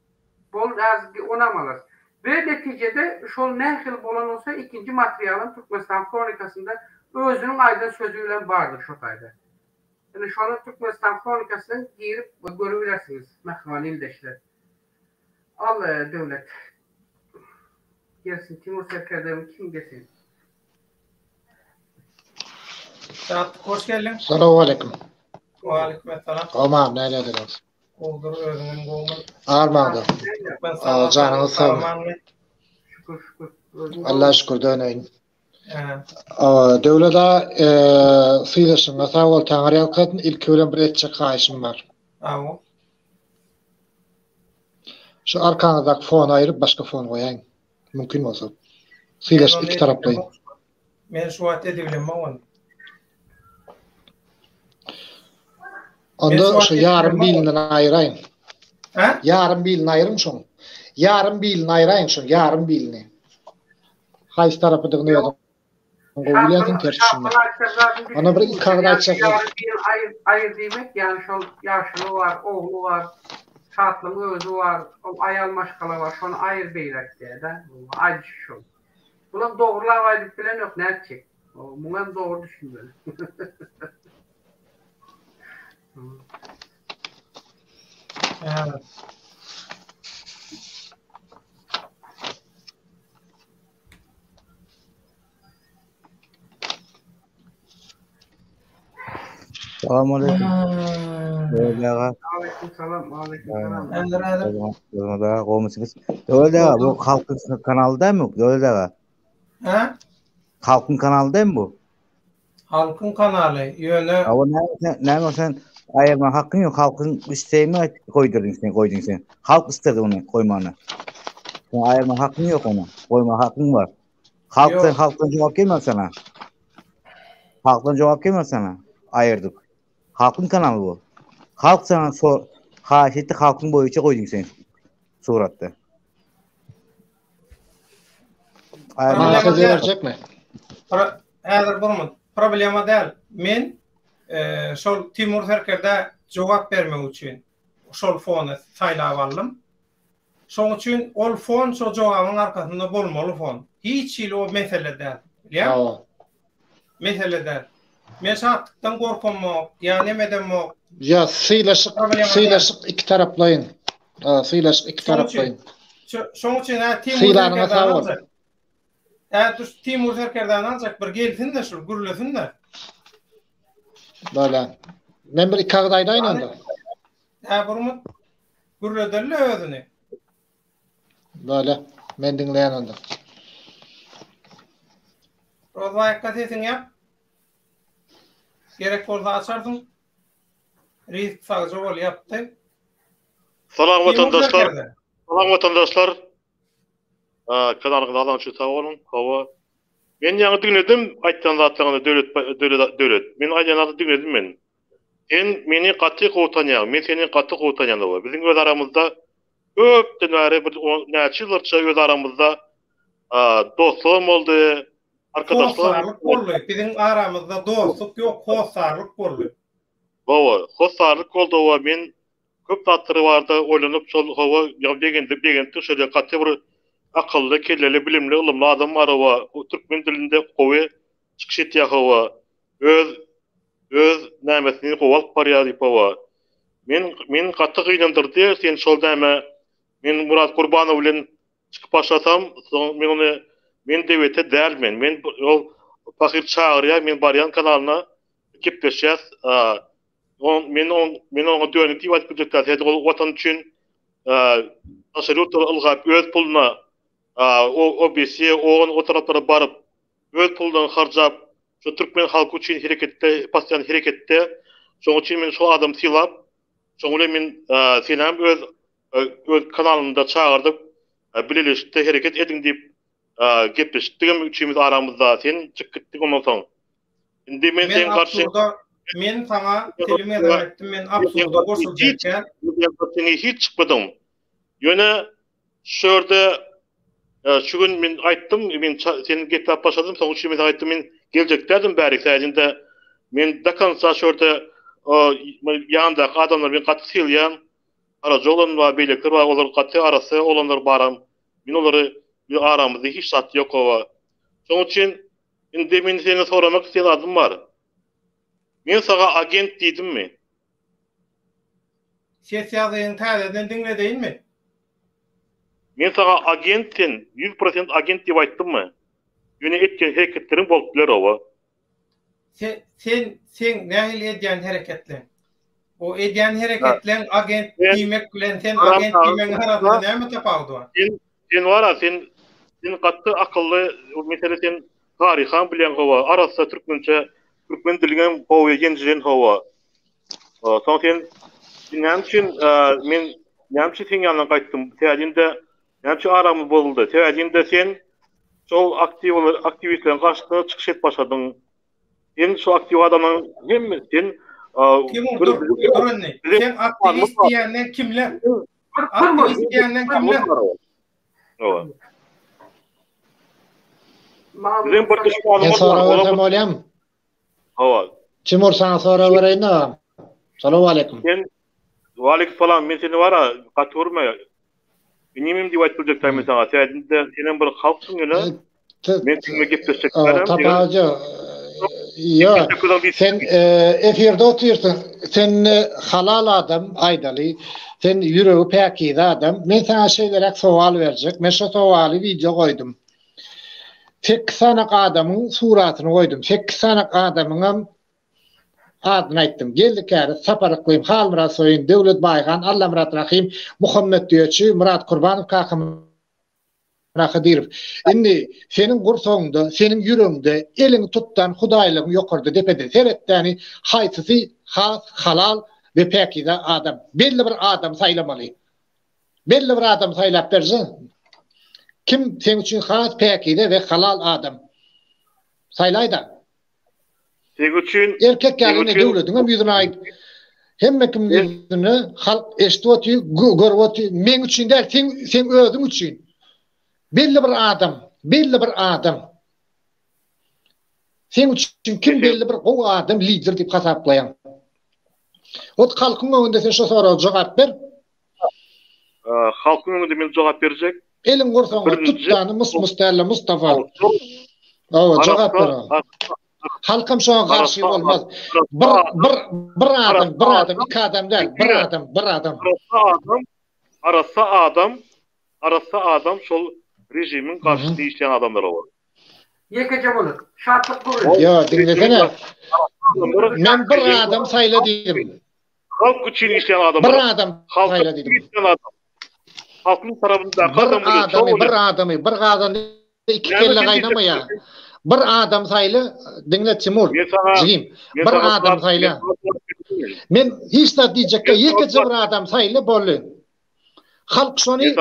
Bol häzir onam alarys. We netijede şol nähili bolan bolsa ikinji materialam Türkmenistan hronikasynda özüniň aýdan sözi bilen bardyr şo taýda. Ine şony Türkmenistan hronikasyna girip görübilersiňiz mähriban ildeşler. Al Döwlet. Gelsin Timur serkerdemiz kim gelsin. Şatlyk hoş geldiň. Salowmaleýkim. Waleýkim essalam. Gowmam näle ederiňiz? Gowudyr özüňem gowmy? Armaňda. Janyňyz sag. Şükür şükür. Alla şükür döneýin. Döwlet aga sylaşyňa sag bol Taňry ýalkasyn ilki bilen bir etjek haýyşym bar. Sag bol. Şu arkaňyzdaky fony aýryp başga fon goýaýyň. Mümkin bolsa. Sylaşyk iki taraplaýyn. Men şu wagt edibilemok ony. Onda şu ýarym bilinden aýyraýyň. Hä? Ýarym bilini aýyryň şoň. Ýarym bilini aýyraýyň şoň, ýarym bilini. Haýsy tarapydygyny özüň gowy bilýänsiň ters düşünme. Onda bir iki agyz aýtjak bol. Aýyr diýmek, ýagny şol ýaşuly bar, ogly bar, Şatlygyň özi bar, ol aýal maşgala bar, şony aýyr beýläk diýýär-dä. Aýdyşy şol. Bulam dogrulap aýdyp bilenok, nätjek. Muňa hem dogry düşünmeli. Evet. Salam aleyküm. Döwlet aga. Aleyküm salam, aleyküm salam. Häzir häzir. Döwlet aga, gowmysyňyz? Döwlet aga, bu halkyň kanaly dälmi? Döwlet aga. Hä? Halkyň kanaly dälmi bu? Halkyň kanaly, ýöne Hawa, näme sen, näme sen aýyrma hakyň ýok, halkyň islegini goýdurdyň sen, goýduň sen. Halk isledi ony goýmany. Sen aýyrma hakyň ýok ony, goýma hakyň bar. Halk sen halkdan jogap gelmez sana. Halkdan jogap gelmez sana. Aýyrdyk. Halkyň kanaly bu. Halk sana so haýyş etdi, halkyň boýunça goýduň sen suratda. Maňa söz berjekmi? Häzir bir Problema däl. Men e, şol Timur Serkerdä jogap bermek üçin şol fony saýlap aldym. Şoň üçin ol fon şo jogabyň arkasynda bolmaly fon. Hiç hili o mesele däl. Bilýäňmi? Mesele däl. Men şatlykdan gorkamok, ýa nemedemok. Ýa sylaşyk, sylaşyk iki taraplaýyn. Sylaşyk iki taraplaýyn. Şoň üçin hä Timur Serkerdäni aljak. Hä düş Timur Serkerdäni aljak bir gelsin-de şul gürlesin-de. Bala. Men bir iki agyz aýdaýyn onda. Hä Burmut gürledeli özüni. Bala. Men diňleýän onda. Rozbaýka sesiňi ýap. Gerek bolsa açarsyň. Risk sagja bol ýapdy. Salam watandaşlar. Salam watandaşlar. Kanalyňyza alan üçin sag boluň. Hawa. Men ýaňy diňledim aýtýan zatlaryňyzy Döwlet Döwlet Döwlet. Men aýdýan zady diňledim men. Sen meni gaty gowy tanýaň. Men seni gaty gowy tanýan hawa. Biziň öz aramyzda köpden bäri bir näçe ýyllarça öz aramyzda dostlugam boldy, arkadaşlygam Hossarlyk boldy. Biziň aramyzda dostluk ýok, hossarlyk boldy. Hawa, hossarlyk boldy hawa. Men köp zatlar barada oýlanyp şol hawa ýa begendim begendim şeýle gaty bir akylly, kelleli, bilimli, ylymly adam bar hawa. Türkmen dilinde gowy çykyş etýär hawa. Öz öz nämesini gowy alyp barýar diýip hawa. Men men gaty gynandyrdy sen şol näme men Murat Gurbanow bilen çykyp başlasam soň men ony men debete däl men men ol pahyr çagyrýar men barýan kanalyna gepleşýäs men on men oňa dönük diýip aýdyp biljek däl sebäbi ol watan üçin daşary ýurtlara ylgap öz puluna OBSE OON o taraplara baryp öz pulundan harjap şu türkmen halky üçin hereketde postoýan hereketde şoň üçin men şol adamy sylap şoň bilen men senäm öz öz kanalymda çagyrdyp bileleşikde hereket ediň diýip gepleşikdigem üçimiz aramyzda sen çyk gitdiň ondan soň indi men seň garşy men saňa telim gezek aýtdym men absurda goşuljak däl seni hiç çykmadym ýöne şu ýerde şu gün men aýtdym men sen gepläp başladym soň üçin men saňa aýtdym men geljek däldim bärik sädinde men do konca şu ýerde ýandaky adamlar men gaty sylaýan Garaja oglan bar beýlekiler bar olar gaty arassa oglanlar baram men olary bir aramyzda hiç zat ýok oba. Şoň üçin indi men senden soramak isleýän zadym bar. Men saňa agent diýdimmi? Ses ýazgyňy täzeden diňledeýinmi? Men saňa agent sen 100% agent diýip aýtdymmy? Ýöne etýän hereketleriň bolup biler oba. Sen sen seň nähili edýän hereketleň? O edýän hereketleň agent diýmek bilen sen agent diýmegiň arasynda näme tapawudy bar? Sen sen bara sen sen gaty akylly mesele sen taryham bilýäň hawa arassa türkmençe türkmen diliňem gowy ýenjilen hawa. Soň sen näme üçin men näme üçin seň ýanyňdan gaýtdym? Sebäbi näme üçin aramyz bozuldy? Sebäbi sen Şol aktiw aktiwistleriň garşysyna çykyş edip başladyň. Sen şu aktiw adamlaryň hemme sen. Timur dur, dur indi. Sen aktiwist diýenden kimler? Aktiwist diýenden kimler? Hawa. Biziň bir duşmanymyz bar. Sorag bersem bolýarmy? Hawa. Timur saňa sorag bereýin agam. Salowaleýkim. Sen Waleýkim salam. Men seni bara gaty görme. Inimim diýip aýdyp biljek däl men saňa. Sen senem bir halksyň ýöne. Men sizinle gepleşjek dälem. Tapaja. Ýok. Sen efirde otyrsyň. Sen halal adam aýdaly. Sen ýüregi päkize adam. Men saňa şeýleräk sowal berjek. Men şo sowaly wideo goýdum. Sekiz sanak adamyň suratyny goýdum. Sekiz sanak adamyňam adyny aýtdym. Geldi Käriz, Sapar Yklym, Halmyrat Soýun, Döwlet Baýhan, Allamyrat Rahym, Muhammet Düýeçi, Myrat Kurbanow, Kakamyrat Hydyrow. Indi seniň gursagyňda, seniň ýüregiňde eliňi tutdan Hudaýlygyň ýokarda depede seretdäni haýsysy has halal we päkize adam? Belli bir adamy saýlamaly. Belli bir adamy saýlap berje. Kim seň üçin has päkize we halal adam? Saýlaýda. Seň üçin Erkek ýaly ine döwletiňem ýüzüne aýt. Hemme kim ýüzüne halk eşidip otyr, görüp otyr. Meň üçin däl, seň seň özüň üçin. Belli bir adam, belli bir adam. Seň üçin kim belli bir gowy adam, lider diýip hasaplaýaň? Ot halkyň öňünde sen şo soraga jogap ber. Halkyň öňünde men jogap berjek. Eliň gursagyňa tut dany mus mus dälle Mustafa. Hawa jogap ber. Halkam şoňa garşy bolmaz. Bir bir bir adam bir adam iki adam däl bir adam bir adam. Arassa adam arassa adam arassa adam şol režimiň garşysynda işleýän adamlar olar. Ýekeje minut. Şatlyk gürrüň. Ýo diňlesene. Men bir adam saýla diýdim. Halk üçin işleýän adamlar. Bir adam saýla diýdim. Halkyň tarapyndaky adam. Bir adamy, bir adamy, bir gazanda iki kelle gaýnamaýar. Bir adam saýla, diňle Timur. Jigim, bir adam saýla. Men hiç zat diýjekde ýekeje bir adam saýla boldy. Halk şony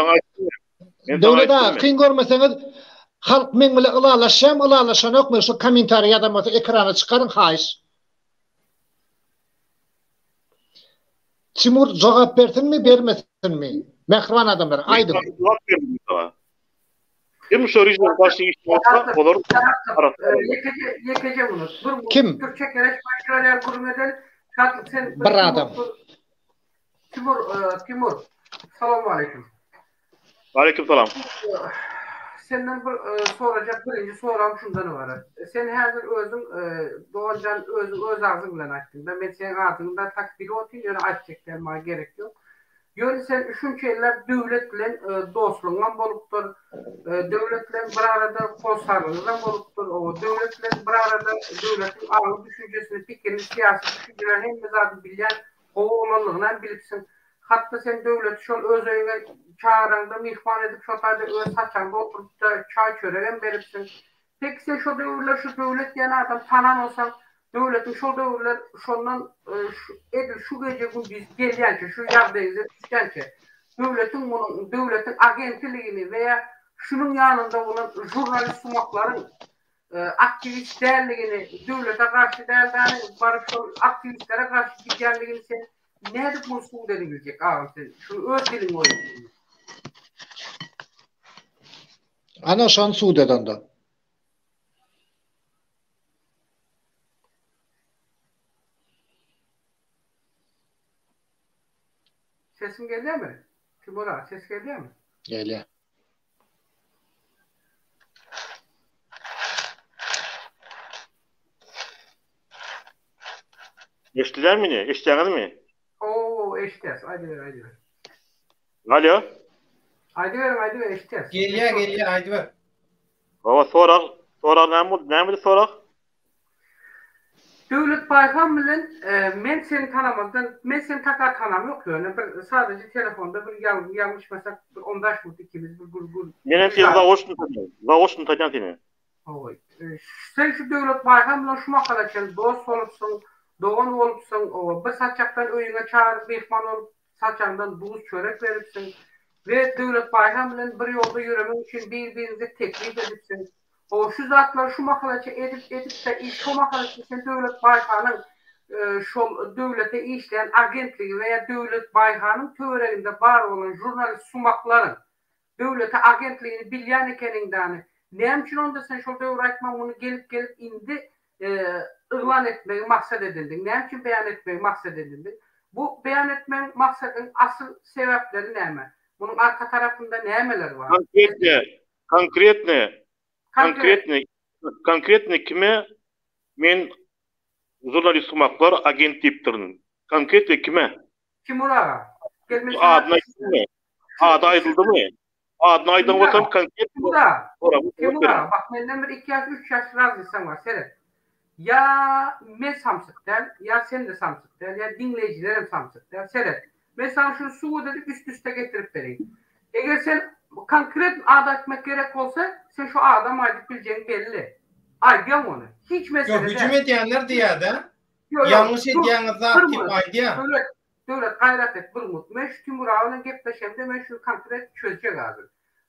Döwlet aga kyn görmeseňiz halk meň bilen ylalaşýarmy ylalaşanokmy şu kommentariý ýazan bolsa ekrana çykaryň haýyş. Timur jogap bersinmi bermesinmi? Mähriban adamlar aýdyň. Jogap berdim saňa. Kim şu režime garşy iş bolsa olar Ýekeje ýekeje minut. Bir Kim? Türkçe gerek başlar ýaly gürrüň edeli. Şatlyk sen Bir adam. Timur, Timur. Salam aleyküm. Aleyküm salam. Senden bir sorajak birinji soragym şundan ybarat. Sen häzir özüň doganjan özüň öz agzyň bilen aýtdyň da men seň adyňy da tak bilip otyryn ýöne aýtjak däl maňa gerek ýok. Ýöne sen şunça ýyllap döwlet bilen dostlugyňam bolupdyr. Döwlet bilen bir arada hossarlygyňyzam bolupdyr. Döwlet bilen bir arada döwletiň aňy düşünjesini, pikirini, syýasy düşünjelerini hemme zadyny bilýän gowy oglanlygynam bilipsiň. Hatda sen Döwleti şol öz öýüňe çagyraňda myhman edip şo taýda öz saçaňda oturypda çaý-çöregem beripsiň. Peki sen şo döwürler şu Döwlet diýen adamy tanan bolsaň, Döwletiň şol döwürler şondan edil şu gije-gündiz gelýänçe, şu ýagdaýyňyza düşýänçe Döwletiň munuň Döwletiň agentiligini we ýa şunuň ýanynda bolan žurnalist sumaklaryň aktiwist däldigini, döwlete garşy däldäni, baryp şol aktiwistlere garşy gidýändigini sen nädip muny subut edibiljek agam sen şuny öz diliň boýunça. Ana şony subut et onda. Sesim gelýärmi? Timur aga ses gelýärmi? Gelýär. Eşdiler meni? Eşdýäňizmi? Oo, eşdýäs. Aýdyber, aýdyber. Alo. Aýdyberiň, aýdyber, eşdýäs. Gelýär, gelýär, aýdyber. Hawa, sorag, sorag näme boldy? Nämedi sorag? Döwlet Baýhan bilen men seni tanamazdan, men seni taka tanamok ýöne bir sadaja telefonda bir ýalňyşmasak bir on bäş minut ikimiz bir gür gür. Menem seni zaoçny tanýan, zaoçny tanýan seni. Hawa. Sen şu Döwlet Baýhan bilen şu mahala çenli dost bolupsyň, dogan bolupsyň, bir saçakdan öýüňe çagyryp myhman bolup saçaňdan duz çörek beripsiň we Döwlet Baýhan bilen bir ýolda ýöremek üçin bir-biriňize teklip edipsiň. Ho, şu zatlary şu mahalaça edip, edip-de, i şo mahalaça sen Döwlet Baýhanyň. şol döwlete işleýän agentligi we ýa Döwlet Baýhanyň töwereginde bar bolan žurnalist sumaklaryň döwlete agentligini bilýän ekeniňdany näme üçin onda sen şol döwür aýtman muny gelip gelip indi yglan etmegi maksat edindiň näme üçin beýan etmegi maksat edindiň bu beýan etmegiň maksadyň asyl sebäpleri näme munuň arka tarapynda nämeler bar? Konkretne konkretne konkretne konkretne kime men žurnalist sumaklar agent diýipdirin konkretne kime? Timur aga gel men saňa Adyny aýtdyňmy? Ady aýdyldymy? Adyny aýdan bolsam konkret Timur aga, Timur aga, bak menden bir iki ýaş, üç ýaş raznysaň bar, seret. Ýa men samsyk däl, ýa sen-de samsyk däl, ýa diňleýjilerem samsyk däl, seret. Men saňa şuny subut edip üst-üste getirip bereýin. Eger sen konkret at aýtmak gerek bolsa, sen şu adam aýdyp biljegiň belli. Aýdýaň ony. Hiç mesele däl. Ýok, hüjüm edýänler diýýär-de. Ýalňyş edýäňiz zat diýip aýdýar. Döwlet, Döwlet gaýrat et bir minut. Men şu Timur aga bilen gepleşemde men şuny konkret çözjek hazir.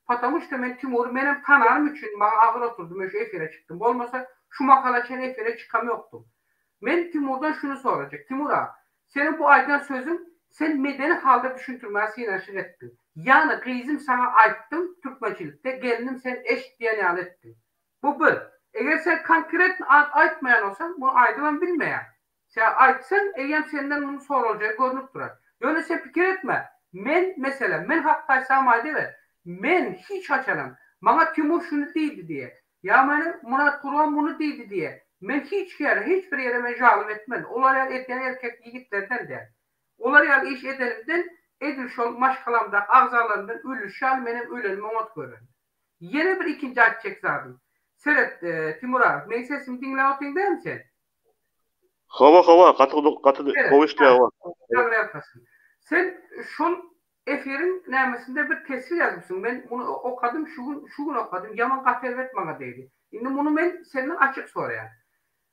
Patamu şda men Timury menem tananym üçin maňa agyr oturdy men şu efire çykdym. Bolmasa şu mahala çen efire çykam ýokdum. Men Timurdan şuny sorajak. Timur aga, seniň bu aýdan sözüň sen medeni halda düşündirmäge synanyşyk etdiň. Ýany gyzym saňa aýtdym türkmençilikde gelnim sen eşit diýen ýaly etdiň. Bu bir. Eger sen konkretny at aýtmaýan bolsaň muny aýdybam bilmeýäň. Sen aýtsaň, eýýäm senden muny soraljagy görnüp durar. Ýöne sen pikir etme, men, meselem, men hakda aýtsagam aýdyber, men hiç haçanam, maňa Timur şuny diýdi diýe, ýa meni Myrat Gurban muny diýdi diýe, men hiç ýere, hiç bir ýere men žalym etmen. Olar ýaly edýän erkek ýigitlerden däl. Olar ýaly iş edenimden, edil şol maşgalamdaky agzalarymdan ölüşi ýaly menem ölenimi oňat görerin. Ýene bir ikinji aýtjak zadym. Seret, Timur aga, meň sesimi diňläp otyň dälmi sen? Hawa hawa gaty gaty gowy işleýär hawa. Taňry ýalkasyn. Sen şol efiriň nämesinde bir teswir ýazypsyň. Men muny okadym şu gün şu gün okadym ýaman gaty erbet maňa degdi. Indi muny men senden açyk soraýan.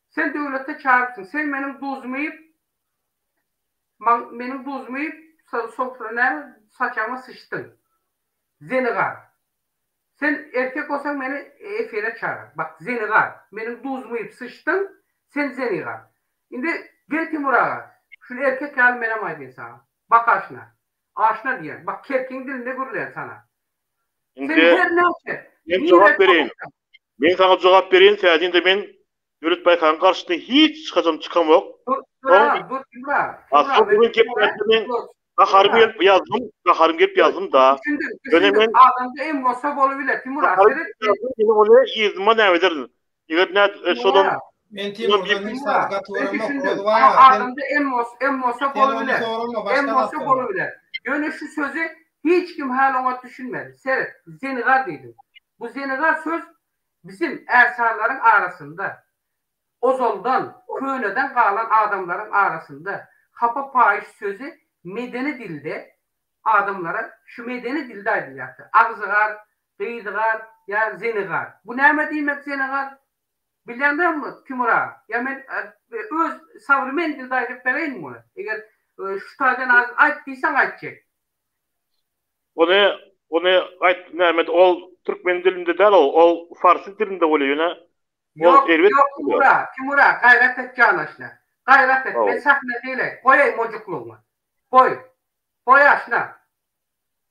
Sen döwlete çagyrypsyň. Sen meniň duzumy iýip maň meniň duzumy iýip sofra näme saçagyma syçdyň. Zenigar. Sen erkek bolsaň meni efire çagyr. Bak Zenigar, meniň duzumy iýip syçdyň, sen Zenigar. Indi gel Timur aga, şuny erkek ýaly menem aýdaýyn saňa. Bak aşna. Aşna diýýän. Bak kerkiň dilinde gürleýän sana. Sen Indi her näçe men nirä jogap bereýin. çagyrsaň. Men saňa jogap bereýin, sebäbi men Döwlet Baýkaryň garşysyna hiç haçan çykamok. Dur, dur Soň aga, dur Timur aga. A Timur soň aga, men bugün Timura gepläpdi men dur. gaharym Timur aga. gelip ýazdym, gaharym gelip ýazdym da. Düşündim, Ýöne düşündim. men Adamda emosiýa bolubiler. Timur aga, gaharym seret gelip ýazdym, ýöne ony yzyma näme ederin? Eger nä Timur şodan aga. Men şodan Timurdan bir hiç Timur zady aga, gaty men göremok. düşündim. Rozy bar A sen adamda emos emosiýa sen ony bolubiler. sorama, başga zat Emosiýa sorama. bolubiler. Ýöne şu sözi hiç kim häli oňat düşünmedi. Seret, zenigar diýdiň. Bu zenigar söz Bizim ärsarylaryň arasynda, ozaldan, köneden galan adamlaryň arasynda hapa paýyş sözi medeni dilde adamlara şu medeni dilde aýdylýardy. Agzygar, gyzygar ýa zenigar. Bu näme diýmek zenigar? Bilýäň dälmi Timur aga? Ýa men öz sowremen dilde aýdyp bereýinmi muny? Eger şu taýdan aýt diýseň aýtjak. Ony ony aýt näme ol türkmen dilinde däl ol ol farsy dilinde bolýar ýöne ol Ýok erbet ýok Timur aga Timur aga gaýrat et jan aşna gaýrat et men sahna diýle goýaý mojuklygyňy goý goý aşna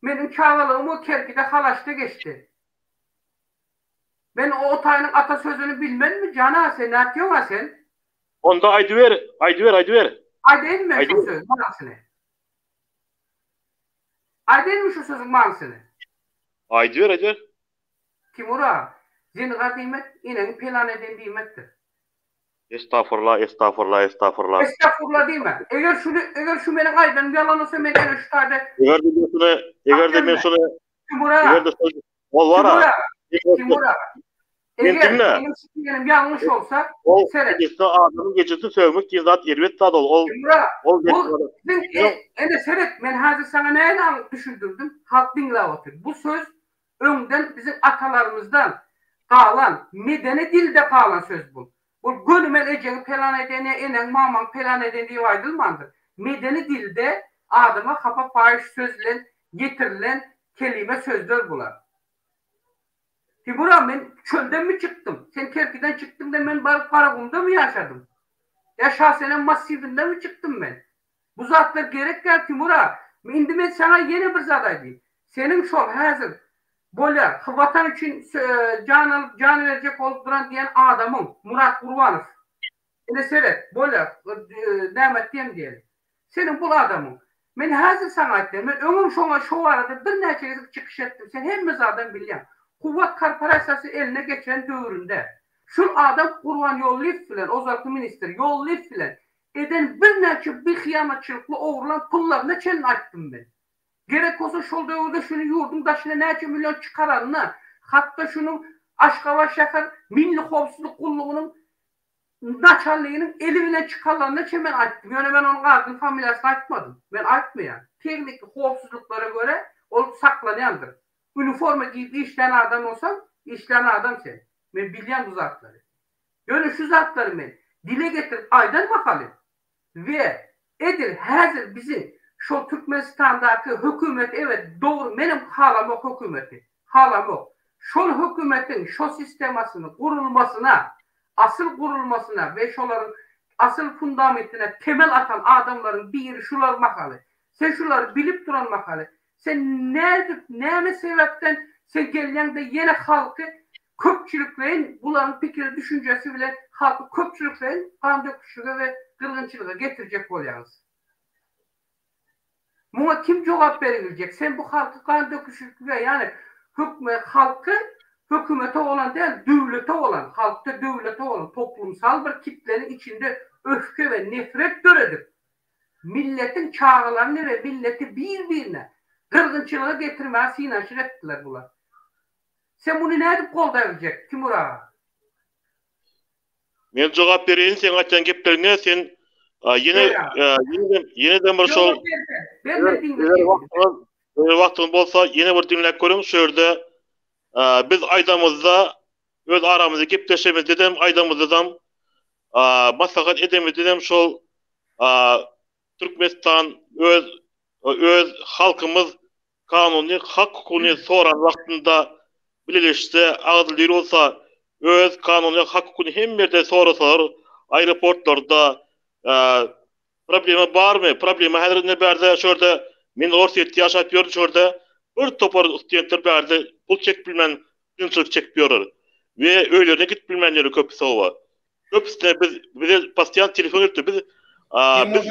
meniň çagalygym o kerkide halaşda geçdi men o taýynyň ata sözüni bilmenmi jan aga sen nätýoň a sen. Onda aýdyber aýdyber aýdyber. Aýdaýynmy men şo sözi manysyny. Aýdaýynmy şu sözüň manysyny? Aýdyber, aýdyber. Timur aga, zengar diýmek eneňi pelan eden diýmekdir. Estagfurla, estagfurla, estagfurla. Estagfurla diýme. Eger şuny, eger şu meniň aýdanym ýalan bolsa men ene şu taýda Eger-de men şuny, eger-de men şuny, Timur aga. eger-de şol, ol bar-a. Timur aga. Timur aga. Men Eger diňle. meniň şu diýenim ýalňyş bolsa, Ol seret. ejesini adamyň ejesini sögmek diýen zat erbet zat ol. Ol Timur aga, ol bu siziň ene seret, men häzir saňa näni aňyp düşündirdim, halk diňläp otyr. Bu söz öňden biziň atalarymyzdan galan, medeni dilde galan söz bu. Bu gönümel ejeňi pelan eden ýa eneň, mamaň pelan eden diýip aýdylmandyr. Medeni dilde adama hapa paýyş söz bilen ýetirilen kelime sözler bular. Timur aga men çöldenmi çykdym? Sen Kerkiden çykdyň-da men baryp Garagumdamy ýaşadym? Ýa Şasenem massiwindemi çykdym men? Bu zatlar gerek däl Timur aga. Indi men saňa ýene bir zat aýdaýyn. Seniň şol häzir bolýar, Watan üçin jan alyp, jan berjek bolup duran diýen adamyň, Murat Gurbanow. Ine seret, bolýar, näme etýäň diýeli. Seniň bul adamyň. Men häzir saňa aýtýan, men öňem şoňa şo barada birnäçe gezek çykyş etdim, sen hemme zadam bilýäň. Kuwwat korporasiýasy eline geçen döwründe, şul adam Gurban Ýollyýew bilen, ozalky ministr Ýollyýew bilen eden birnäçe bihyýanatçylykly ogurlan pullaryna çenli aýtdym men. Gerek bolsa şol döwürde şuny ýurduň daşyna näçe million çykaranyna, hatda şunuň Aşgabat şäher Milli howpsuzlyk gullugynyň naçalniginiň eli bilen çykarylanyna çen men aýtdym. Ýöne men onuň adyny familiýasyny aýtmadym. Men aýtmaýan. Tehniki howpsuzlyklara görä ol saklanýandyr. Uniforma geýip işlän adam bolsaň, işlän adam sen. Men bilýän bu zatlary. Ýöne şu zatlary men dile getirip aýdan mahalym we edil häzir biziň şol Türkmenistandaky hökümet evet dogry menem halamok hökümeti halamok şol hökümetiň şo sistemasyny gurulmasyna asyl gurulmasyna we şolaryň asyl fundamentine temel atan adamlaryň biri şular mahaly sen şulary bilip duran mahaly Sen nädip, näme sebäpden sen gelýäňde ýene halky köpçülikleýin bularyň pikiri düşünjesi bilen halky köpçülikleýin gan döküşlige we gyrgynçylyga getirjek bolýaňyz? Muňa kim jogap beribiljek? Sen bu halky gan döküşliklige ýagny hökme halky hökümete bolan däl döwlete bolan halkda döwlete bolan toplumsal bir kitleniň içinde öfke we nefret döredip Milletiň çagalaryny we milleti bir-birine gyrgynçylyga getirmäge synanyşyk etdiler bular. Sen muny nädip goldaýbiljek, Timur aga? Men jogap bereýin seň aýtýan gepleriňe sen ýene ýene-de bir şol Eger wagtyňyz bolsa ýene bir diňläp görüň şu ýerde biz aýdamyzda öz aramyzda gepleşemizdedem aýdamyzdadam maslahat edemizdedem şol Türkmenistan öz öz halkymyz kanuny hak hukugyny soran wagtynda bileleşse agyz bolsa öz kanuny hak hukugyny hemme ýerde sorasalar aeroportlarda Problema barmy? Problema häzir indi bärde şu ýerde men Orsýetde ýaşap ýörün şu ýerde bir topar studentler bärde pul çekip bilmän kynçylyk çekip ýörler we öýlerine gidip bilmän ýörler köpüsi hawa. Köpüsine biz bize postoýan telefon gelipdir biz biz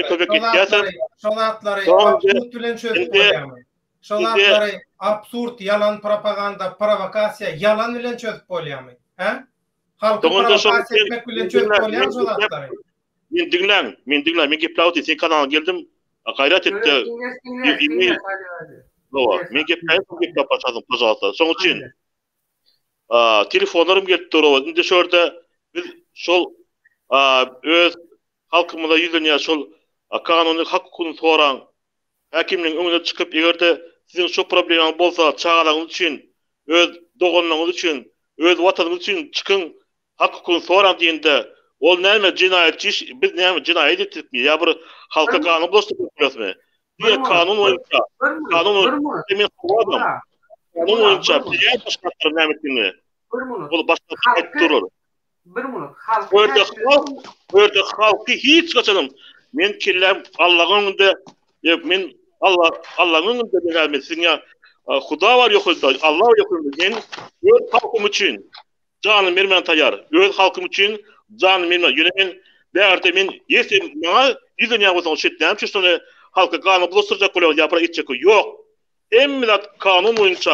kömek etýäs. Şo zatlary absurd bilen çözüp bolýarmy? Şo zatlary absurd ýalan propaganda prowokasiýa ýalan bilen çözüp bolýarmy? Hä? Halky prowokasiýa etmek bilen çözüp bolýarmy şo zatlary? Men diňläň, men diňläň, men gepläp otyryn, seň kanalyňa geldim, gaýrat et-de, men gepläýin, soň gepläp başlarsyň, pažalsta. Şoň üçin, telefonlarym gelip dur, indi şu ýerde biz şol öz halkymyza ýüzlenýär, şol kanuny hak-hukugyny soraň, Häkimligiň öňüne çykyp, eger-de siziň şo problemaňyz bolsa, çagalaryňyz üçin, öz doganlaryňyz üçin, öz watanyňyz üçin çykyň, hak-hukugyny soraň diýende, ol näme, jenaýatçy iş, biz näme, jenaýat etdikmi ýa bir halka kanun bulaşdyryp oturýasmy? Diňe kanun boýunça, kanun boýunça, men gowy adam, kanun boýunça bilýän başga zatlaryň näme etdigini. Ol başga aýdyp durur. Bir minut. Halky Bu ýerde halk, bu ýerde halky hiç haçanam men kelläm Allahyň öňünde e, men Allah Allahyň öňünde men men siziň ýa Huda bar ýokarda, Allah bar ýokarda. Men öz halkym üçin janymy bermän taýýar. Öz halkym üçin janymy bermän. Ýöne men bärde men ýesi maňa ýüzlenýän bolsaň, şeýt näme üçin şony halka ganyny bulaşdyrjak bolýaňyz ýa bir etjek. Ýok. Hemme zat kanun boýunça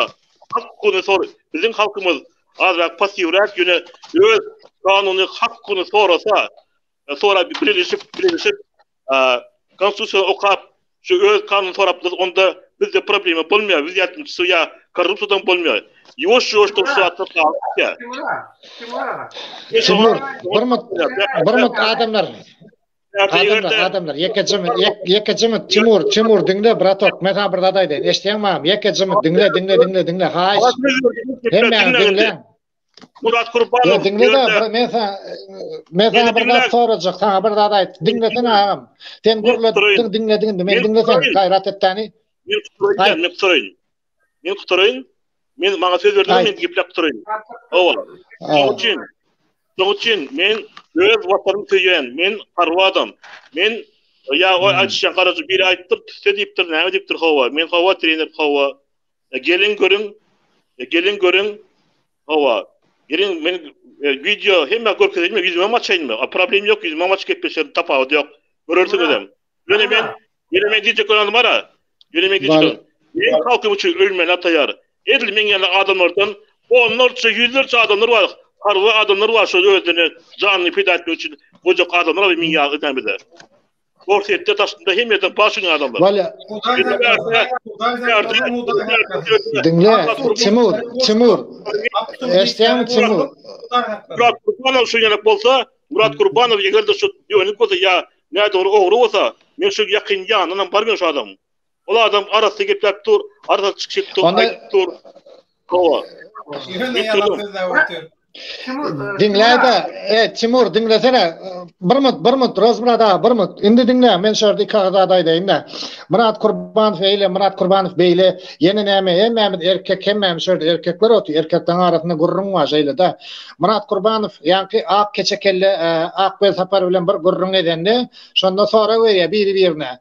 hak hukugyny sor biziň halkymyz azrak passiwräk ýöne öz kanuny hak hukugyny sorasa sorap bileleşip bileleşip konstitusiýany okap şu öz kanuny sorap biz onda bizde problema bolmaýar biz ýatymçysy ýa korrupsiýadan bolmaýar ýuwaş ýuwaşdan şu zatlar galyp Timur, bir mut, bir mut adamlar. Adamlar, adamlar, ýekeje minut, ýekeje minut, Timur, Timur, diňle, bratok, men saňa bir zat aýdaýyn, eşidýäňmi agam, ýekeje minut, diňle, diňle, diňle, diňle, haýyş. Hemmäňiz diňläň. Murat Kurbanow. Diňle-de, bir men saňa, men saňa bir zat sorajak, saňa bir zat aýt, diňlesene agam. Sen gürlediň, diňlediň indi, men diňleseň, gaýrat et däni. Men gutaraýyn, men gutaraýyn. Men gutaraýyn. Men maňa söz berdiň, men gepläp gutaraýyn. Hawa. Şonuň üçin. Şonuň üçin men öz watanymy söýýän, men harby adam. Men ýa o aýdyşýan garaja biri aýdypdyr, tüsse diýipdir, näme diýipdir hawa. Men hawa trener hawa. Geliň görüň, geliň görüň. Hawa. Geliň men wideo hemmä görkezeýinmi, ýüzümem açaýynmy? A problem ýok, ýüzümem açyp gepleşerin, tapawudy ýok. Görersiňizem. Ýöne men, ýöne men diýjek bolanym bar-a. Ýöne men diýjek bolan, men halkym üçin ölmäne taýýar. Edil meň ýaly adamlardan onlarça, ýüzlerçe adamlar bar, harby adamlar bar, şol özlerine janyny pida etmek üçin goýjak adamlar bar meň ýaly edämizde. Orsýetde daşynda hemme ýerde bar şuň ýaly adamlar. Walýa. Diňle, Timur, Timur. Eşitýäňmi Timur? Murat Kurbanow şu ýaly bolsa, Murat Kurbanow eger-de şu ýöne bolsa ýa nädogry ogry bolsa, men şu ýakyn ýanyndan barmaýan şu adamyň. Ol adam arassa gepläp dur, arassa çykyş edip dur, aýdyp dur. Hawa. Ýöne ýalan sözläp otyr. Diňläýdä, e, Timur, diňlesene. Bir minut, bir minut, Rozmyrat aga, bir minut. Indi diňle, men şu ýerde iki agyz zat aýdaýyn-da. Myrat Kurbanow eýle, Myrat Kurbanow beýle, ýene näme, hemmämiz erkek, hemmämiz şu ýerde erkekler otyr, erkekleriň arasynda gürrüň bar şeýle-de. Myrat Kurbanow ýaňky ak keçe kelle Akbel Sapar bilen bir gürrüň edende, şonda sorag berýär biri-birine.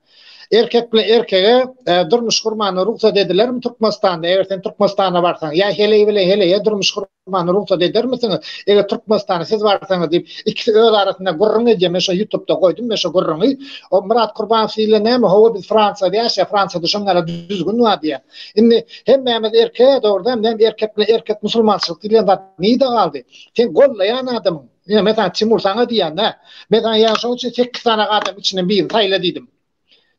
Erkek bilen erkege durmuş gurmana rugsat edilermi Türkmenistanda, eger sen Türkmenistana barsaň, ýa heleý bilen heleýe durmuş gurmana rugsat edermisiňiz, eger Türkmenistana siz barsaňyz diýip, ikisi öz arasynda gürrüň edýär, men şo ýutubda goýdum men şo gürrüňi. O Myrat Kurbanow diýlen näme, hawa biz Fransiýada ýaşaýas, Fransiýada şoň ýaly düzgün bar diýýär. Indi hemmämiz erkek dogrudanam näme erkek bilen erkek musulmançylyk diýlen zat nirde galdy? Sen gollaýan adamyň. Ine men saňa Timur saňa diýýän-dä. Men saňa ýa şoň üçin sekiz sany adam içinden birini saýla diýdim.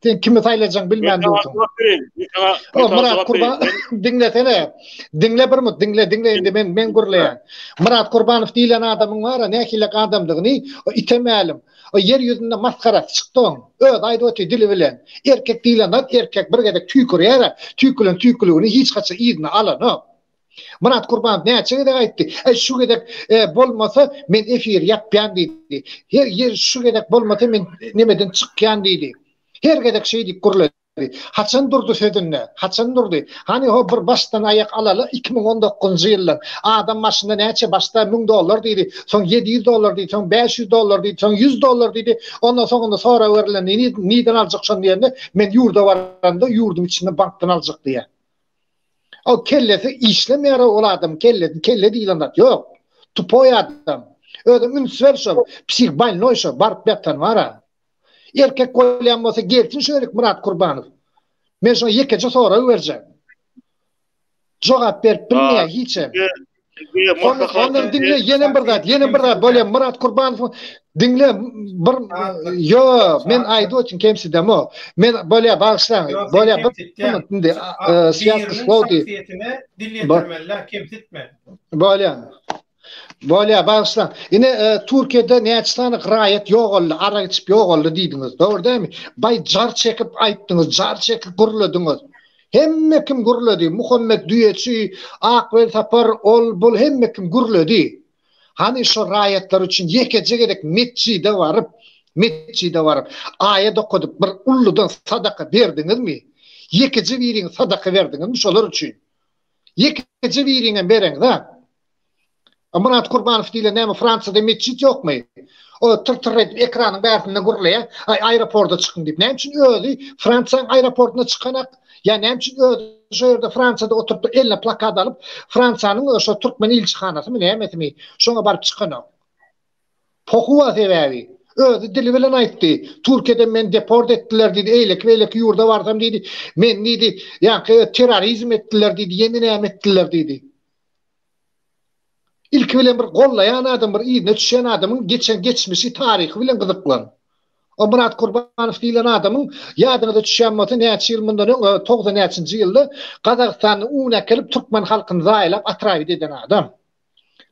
Sen kimi saýlajagyňy bilmän dursuň. O Myrat Kurban diňlesene. Diňle bir mut, diňle, diňle indi men men gürleýän. Myrat Kurbanow diýlen adamyň bar-a nähili adamdygyny o ite mälim. O ýer ýüzünde masgarasy çykdy oň. Özi aýdyp otyr dili bilen. Erkek diýlen zat erkek bir gezek tüýkürýär-ä, tüýkülen tüýküligini hiç haçan yzyna alanok. Myrat Kurbanow näçe gezek aýtdy, Äý şu gezek bolmasa men efiri ýapýan diýdi. Her ýer şu gezek bolmasa men nemeden çykýan diýdi. Her gezek şeý diýip gürledi. Haçan durdy sözünde? Haçan durdy? Hany ho bir başdan aýak alaly 2019-njy ýyldan. Adam başynda näçe başda 1000 dollar diýdi, soň 700 dollar diýdi, soň 500 dollar diýdi, soň 100 dollar diýdi. Ondan soňunda sorag berilende nirden aljak şony diýende, men ýurda baranda ýurduň içinde bankdan aljak diýýär. O kellesi işlemeýär ol adam kellesi kelle diýlen zat ýok. Tupoý adam. Özüm üns ber şo psih bolnoý şo baryp ýatan bara. Erkek bolýan bolsa gelsin şu ýerik Myrat Kurbanow. Men şoňa ýekeje sorag berjek. Jogap berip bilmeýär hiçem. Ondan diňle ýene bir zat, ýene bir zat bolýar Myrat Kurbanow diňle bir ýo men aýdyp otyryn kemsidemo. Men bolýar bagyşlaň. Bolýar bir indi swýazka slow diýip. Dil ýetirmeli kemsitme. Bolýar. Bolýar bagyşlaň. Ine Türkiýede näçe sany raýat ýogaldy, arak içip ýogaldy diýdiňiz. Dogry dälmi? Baý jar çekip aýtdyňyz, jar çekip gürlediňiz. Hemme kim gürledi. Muhammet düýeçi, Akwel Sapar, ol bul hemme kim gürledi. Hany şo raýatlar üçin ýekeje gezek metjide baryp, metjide baryp, aýat okadyp bir ulludan sadaka berdiňizmi? Ýekeje biriňiz sadaka berdiňizmi şolar üçin? Ýekeje biriňem bereňiz-a. A Myrat Kurbanow diýlen näme Fransiýada metjit ýokmy? O tyr-tyr edip ekranyň bärsinde gürleýär, aý aeroporda çykyň diýip. Näme üçin özi Fransiýanyň aeroportuna çykanak? Ýa näme üçin özi şo ýerde Fransiýada oturyp eline plakat alyp Fransiýanyň şo türkmen ilçihanasymy nämesimi şoňa baryp çykanok? Pohuwa sebäbi. Özi dili bilen aýtdy. Türkiýeden meni deport etdiler diýdi, eýleki-beýleki ýurda barsam diýdi, meni diýdi, ýaňky terrorizm etdiler diýdi, ýene näme etdiler diýdi. Ilki bilen bir gollaýan adam, bir yzyna düşýän adamyň geçen geçmişi, taryhy bilen gyzyklan. O Myrat Kurbanow diýlen adamyň ýadyňyza düşýän bolsa näçe ýyl mundan öň, togsan näçinji ýylda Gazagystanda un äkelip türkmen halkyny zaýalap atrawit eden adam.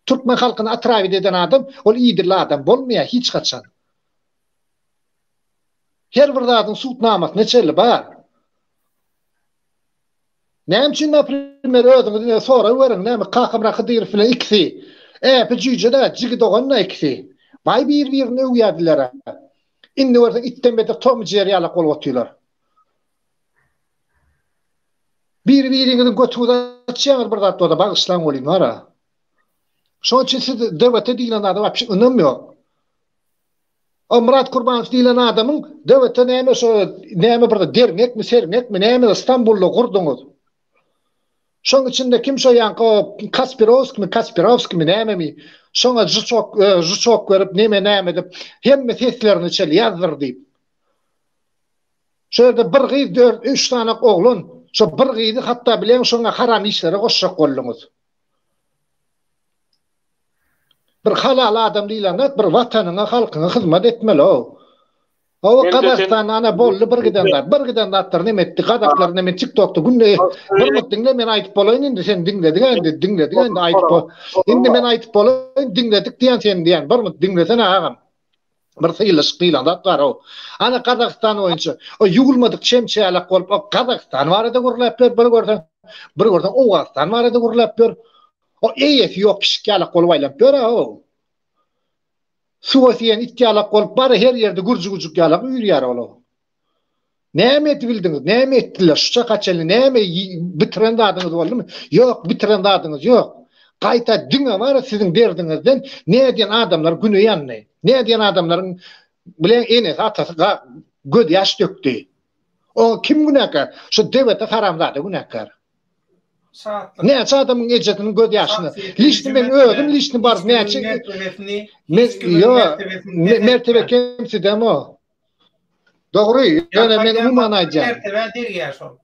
Türkmen halkyny atrawit eden adam ol idilli adam bolmaýar hiç haçan. Her bir zadyň sud namasyna çenli bar. Näme üçin naprimer özüňiz ine sorag beriň näme Kakamyrat Hydyrow bilen ikisi äpi jüýje-dä jigi dogan-da ikisi. Baý bir-birini öwýärdiler-ä. Indi görseň itden beter Tom Jerry ýalak bolup otyrlar. Biri-biriňiziň götüňizi açýaňyz bir zat bolsa bagyşlaň welin bar-a. Şonuň üçin siz DWT diýlen zada wapşe ynam ýok. O Myrat Kurbanow diýlen adamyň DWT näme şo näme bir derňekmi serňekmi näme Stambulda gurduňyz. Şoň içinde kim şo ýaňky o Kaspirowskimi Kaspirowskimi nämemi şoňa žuçok žuçok berip neme näme edip hemme seslerini çel ýazdyr diýip. Şo ýerde bir gyz dört üç sanak oglan şo bir gyzy hatda bileň şoňa haram işlere goşjak bolduňyz. Bir halal adam diýlen zat bir watanyňa halkyňa hyzmat etmeli-ow. Hawa Gazagystanda ana boldy bir giden zat. Bir giden zatlar neme etdi? Gazaklar neme TikTokda günde bir mut diňle men aýdyp bolaýyn indi sen diňlediň indi diňlediň indi aýdyp bol. Indi men aýdyp bolaýyn diňledik diýen sen diýen bir mut diňlesene agam. Bir sylaşyk diýlen zat bar-ow. Ana Gazagystan boýunça o ýuwulmadyk çemçe ýalak bolup o Gazagystan barada gürläp ýör bir görseň bir görseň Owganystan barada gürläp ýör. O eýesi ýok pişik ýalak bolup aýlanyp ýör-ow. Suwa siýen it ýalak bolup bary her ýerde gürjügüjük ýalak üýrýär ol. Näme edibildiňiz? Näme etdiler? Şu çaka çenli näme bitiren zadyňyz boldumy? Ýok, bitiren zadyňyz ýok. Gaýta diňe bar siziň derdiňizden nädýän adamlar güne ýandy. Nädýän adamlaryň bilen enesi atasy göz ýaş dökdi. Oňa kim günäkär? Şu DWT haramzada günäkär. Şatlyk. Näçe adamyň ejesiniň göz ýaşyny. Liçni men özüm liçni baryp näçe mertebesini men ýo mertebe kemsidem o. Dogry, ýöne men umuman aýdýan. Mertebe degýär şol.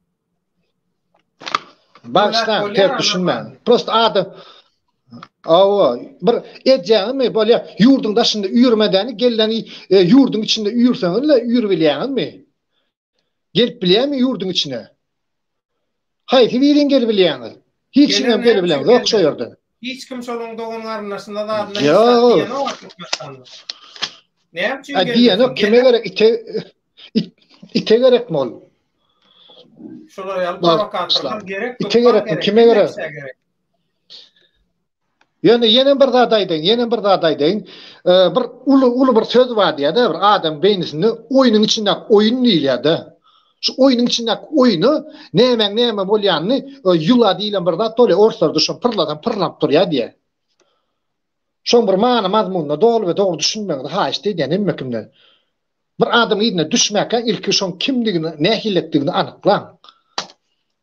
Bagyşlaň, ters düşünmäň. Prosta adam Awa, bir edýäňizmi, bolýa, ýurduň daşynda üýrmedäni geleni e, ýurduň içinde üýrseňiz-le üýrübilýäňizmi? Gelip bilýärmi ýurduň içine? Haýsy biriň gelibilýäňiz? Hiç kimem gelibileňiz ýok şo ýerden. Hiç kim şolaň dogan garyndaşyna zadyna hiç zat diýenok Türkmenistanda. Näme üçin gelmesin? Diýenok kime gerek ite ite gerekmi ol? Şolar ýaly prowokatorlar gerek. Ite gerekmi? Kime gerek? Ýöne ýene bir zat aýdaýyn, ýene bir zat aýdaýyn. Bir uly uly bir söz bar diýýär-de, bir adam beýnisinde oýnuň içindäki oýun diýilýär-de. Şu oýnuň içindäki oýny nämäň näme bolýanyny ýula diýlen bir zat bolýar, orslarda şo pyrlasaň pyrlanyp durýar diýýär. Şoň bir many mazmunyna doly we dogry düşünmegiňizi haýyşt edýän hemme kimden. Bir adamyň yzyna düşmäkäň ilki şoň kimdigini, nähilekdigini anyklaň.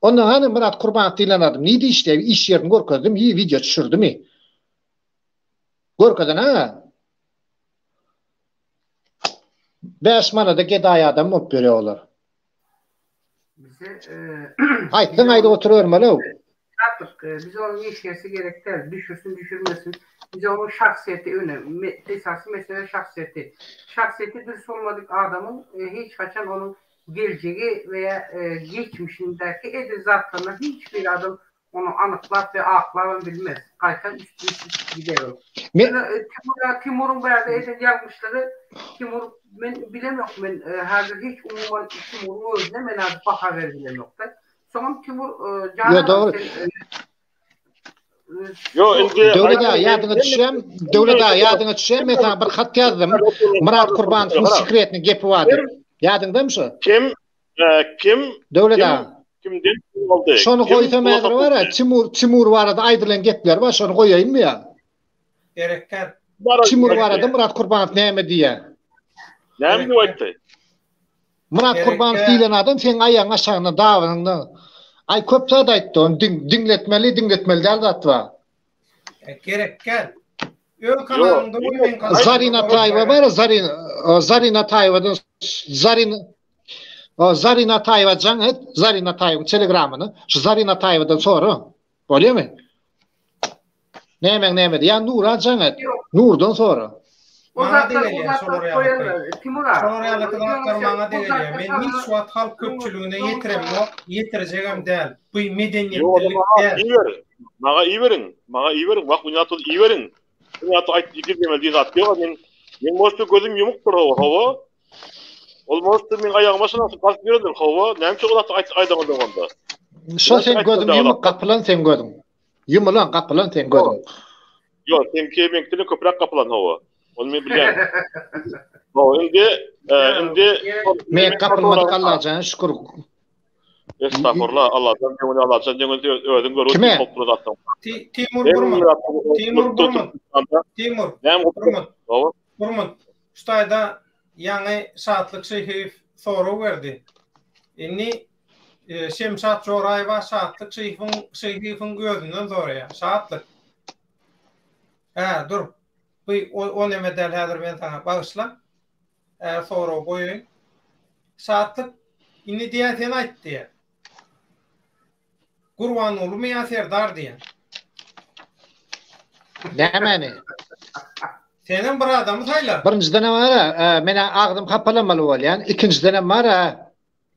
Ondan hany Myrat Kurbanow diýlen adam nirde işleýär, iş ýerini görkezdimi, wideo düşürdimi? Görkezen ha. 5 manada gedaý adam bolup ýörýär olar. Bize Aýtsaň aýdyp oturybermeli-ow. Şatlyk, bize onuň işgesi gerek däl, düşürsin, düşürmesin. Bize onuň şahsyýeti öne, esasy mesele şahsyýeti. Şahsyýeti dürs bolmadyk adamyň hiç haçan onuň geljegi we ýa geçmişindäki eden zatlaryna hiç bir adam ony anyklap we aklabam bilmez. Gaýtam üstün-üstün gider ol. Ýöne Timura, Timuryň bärde eden ýalňyşlygy, Timur men bilemok men häzir hiç umuman Timuryň özüne men häzir baha berip bilemokda. Soňam Timur jan Ýo dogry. Ýo indi Döwlet aga ýadyňa düşýärmi? Döwlet aga ýadyňa düşýärmi? Men saňa bir hat ýazdym. Myrat Kurbanowyň sekretny gepi bar diýip. Ýadyňdamy şo? Kim kim Döwlet aga. Kimden pul aldy? Şony goýsam häzir bar-a, Timur Timur barada aýdylan gepler bar, şony goýaýynmy ýa? Gerekdäl. Timur barada Myrat Kurbanow näme diýýär? Näme diýip aýtdy? Myrat Kurbanow diýlen adam seň aýagyň aşagynda dabynyňda. Aý köp zat aýtdy, ony diňletmeli, diňletmeli däl zat bar. Gerekdäl. Öz kanalyňda goý meň kanalymda. Zarina Ataýewa bar, Zarina Zarina Ataýewadan Zarina Zarina Ataýewa jaň et, Zarina Ataýewiň telegramyny, şu Zarina Ataýewadan sora. Bolýamy? Nämäň nämedi? Ýa Nura jaň et. Nurdan sora. O Maňa zatlar, o degelýär zatlar şolar ýaly. goýarlar. Timur aga. Şolar ýaly zatlar maňa degelýär. Men hiç wagt halk köpçüligine ýetiremok, ýetirjegem däl. Bu Ýok, medeniýetlilik maňa däl. iber. Maňa iberiň. Maňa iberiň. Wah, Unýatow iberiň. Unýatow aýt, gizlemeli diýen zat ýok. Men men bolsa gözüm ýumukdyr hawa, hawa. Ol bolsa meň aýagyma şondan soň galyp ýörendir, hawa. Näme üçin o zat aýt aýdaňyzok onda? Şo seň gözüň ýumuk, gapylan seň gözüň. Ýumulan, gapylan seň gözüň. Ýok, seňki meňkiden köpräk gapylan hawa. Ony men bilýän. Hawa, indi, indi Men gapylmadyk Allajana şükür. Estagfurullah, Allahdan öňüni Allahdan öňüni özüň gör. Kime? Timur Burmut. Timur Burmut. Timur. Burmut. Burmut. Şu taýda ýaňy Şatlyk Şyhyýew sorag berdi. Indi e, Şemşat Joraýewa Şatlyk Şyhyýewiň Şyhyýewiň özünden soraýar. Şatlyk. Hä, dur. Bu o, o neme däl häzir men saňa bagyşla. Hä, sorag goýaýyn. Şatlyk, indi diýýär sen aýt diýýär. Gurbangulymy ýa Serdar diýýär. Nämäni? Senem bir adamy saýla. Birinjiden hem bar, men agzym hapalamaly bolýan. Ikinjiden hem bar.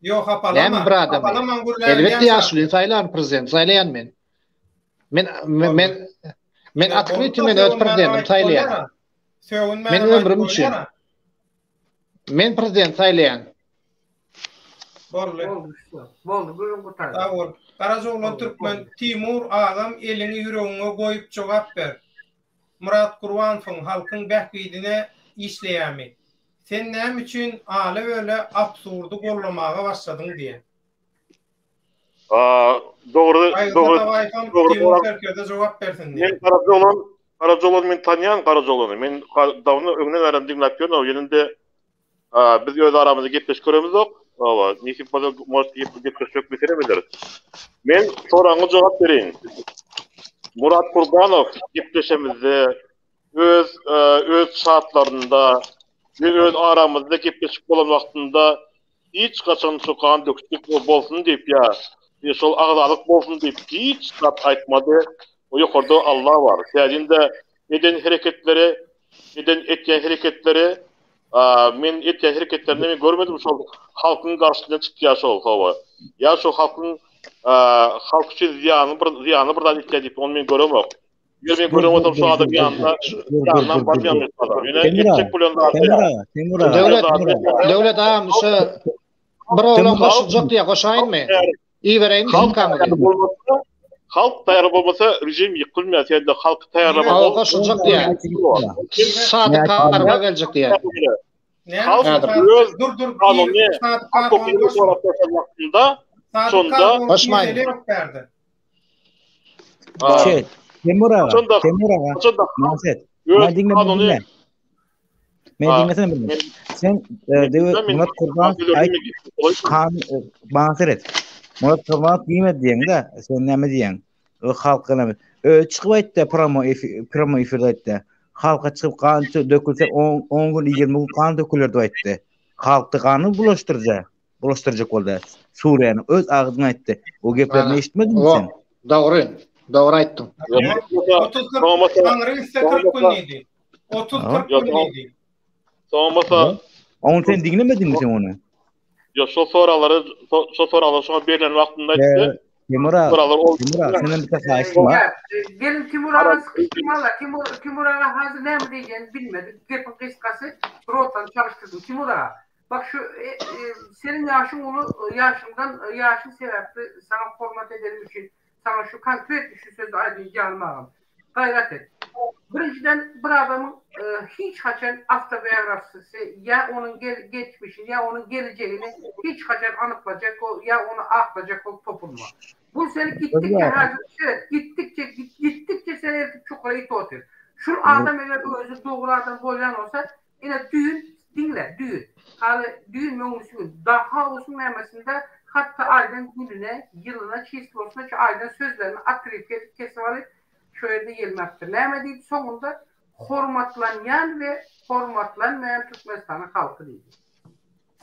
Ýok, hapalama. Näme bir adamy? Hapalaman gürläp Elbetde ýaşulyny saýlan, prezident saýlaýan men. Men men men otkryty men öz prezidentimi saýlaýan. Sögünmän Men ömrüm üçin. Men prezident saýlaýan. Boldy. Boldy şu. Boldy, gürrüň gutardy. Sag bol. Garajaoglan Türkmen Timur agam eliňi ýüregiňe goýup jogap ber. Myrat Gurbanowyň halkyň bähbidine işleýämi? Sen näme üçin ale-böle absurdy gollamaga başladyň diýen. Dogry, dogry. Dogry. Timur Serkerde jogap bersin diýen. Men Garajaoglan, Garajaoglany men tanýan Garajaoglany. Men dawno öňden bärem diňläp ýörün, ýöne-de biz öz aramyzda gepleşik göremizok. Hawa, nesip bolsa, может, gepleşmek meselem ederis. Men soragyňa jogap bereýin. Murat Kurbanow gepleşemizde öz öz çatlarynda we öz aramyzda gepleşik bolan wagtynda hiç haçan şu gan döküşlik bolsun diýip ýa şol agzalyk bolsun diýip hiç zat aýtmady. O ýokarda Allah bar. Täzinde eden hereketleri, eden etýän hereketleri men etýän hereketlerini men görmedim şol halkyň garşysyna çykýar şol hawa. Ýa şo halkyň halk üçin zyýanly bir zyýanly bir zat etýär diýip ony men göremok. Eger men gören bolsam şu adam ýanynda ýanyndan barmaýan bolsam. Ýöne etjek bolan zady. Timur aga. Döwlet Döwlet agam şu bir oglan goşuljak diýýär goşaýynmy? Ibereýinmi ssylkaňyzy? Halk taýýar bolmasa rejim ýykylmaýar. Sen-de halky taýýarlamaly. Hawa goşuljak diýýär. Sadyk Karyma geljek diýýär. Halk öz dur dur kanuny hukukyny sorap wagtynda şonda Goşmaýyn. Şey, Timur aga, Timur aga. Maňa Öz kanuny Men diňlesene bir. Sen e, dewe Murat Kurban aýt kan e, maňa seret. Murat Kurban diýmedi diýeň-de, sen näme diýeň? O halka näme? Özi çykyp aýtdy promo promo efirde aýtdy. Halka çykyp gan dökülse 10 10 gün 20 gün gan döküler diýip aýtdy. Halkda gany bulaşdyrja, bulaşdyrjak boldy. Suriýanyň öz agzyndan aýtdy. O geplerini eşitmediňmi sen? Dogry. Dogry aýtdyň. 30 40 Taňry iste 40 gün diýdi. 30-40 gün diýdi. Soňmasa Ony sen diňlemediňmi sen ony? Ýok, şol soraglary şol soraglar şoňa berlen wagtynda aýtdy. Timur aga, Timur aga, senden bir haýyşym bar. Gelin Timur aga sıkyşdyrmaly. Timur Timur aga hazir näme diýjegini bilmedi. Gepiň gysgasy rotany çalyşdyrdym. Timur aga, bak şu e, e, seniň ýaşyň uly, ýaşyňdan ýaşyň sebäpli saňa hormat edenim üçin saňa şu konkretny şu sözi aýdyn janym agam. Gaýrat et. Birinjiden bir adamyň hiç haçan awtobiografisy ýa onuň geçmişini ýa onuň gelejegini hiç haçan anyklajak ýa ony aklajak bolup topulma. Bu seni gitdikçe häzir seret gitdikçe gitdikçe seni eltip çukura itip otyr. Şul adam eger özi dogry adam bolýan bolsa Ine düýn diňle düýn. Haly düýn möwsüm gün. Dahaosyň nämesinde hatda aýdan gününe, ýylyna, çislosyna çe aýdan sözlerini otrywka edip kesip alyp şo ýerde ýelmäpdir. Näme diýdi soňunda hormatlanýan we hormatlanmaýan Türkmenistanyň halky diýdi.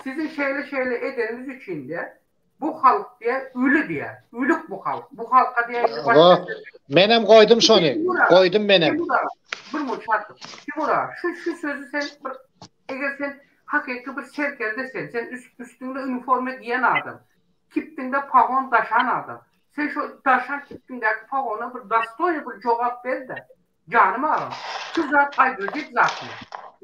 Siziň şeýle şeýle edeniňiz üçin diýä Bu halk diýä öli diýä. Ölük bu halk. Bu halka diýä indi başga söz. Menem goýdum şony. Goýdum menem. Timur aga, bir minut şatlyk. Timur aga, şu şu sözi sen bir eger sen hakyky bir serkerde sen, sen üstüňde uniforma giýen adam, kiptiňde pagon daşan adam. Sen şu daşan kiptiňdäki pagona bir dostoýny bir jogap ber-de. Janym agam, şu zat aýdyljak zatmy?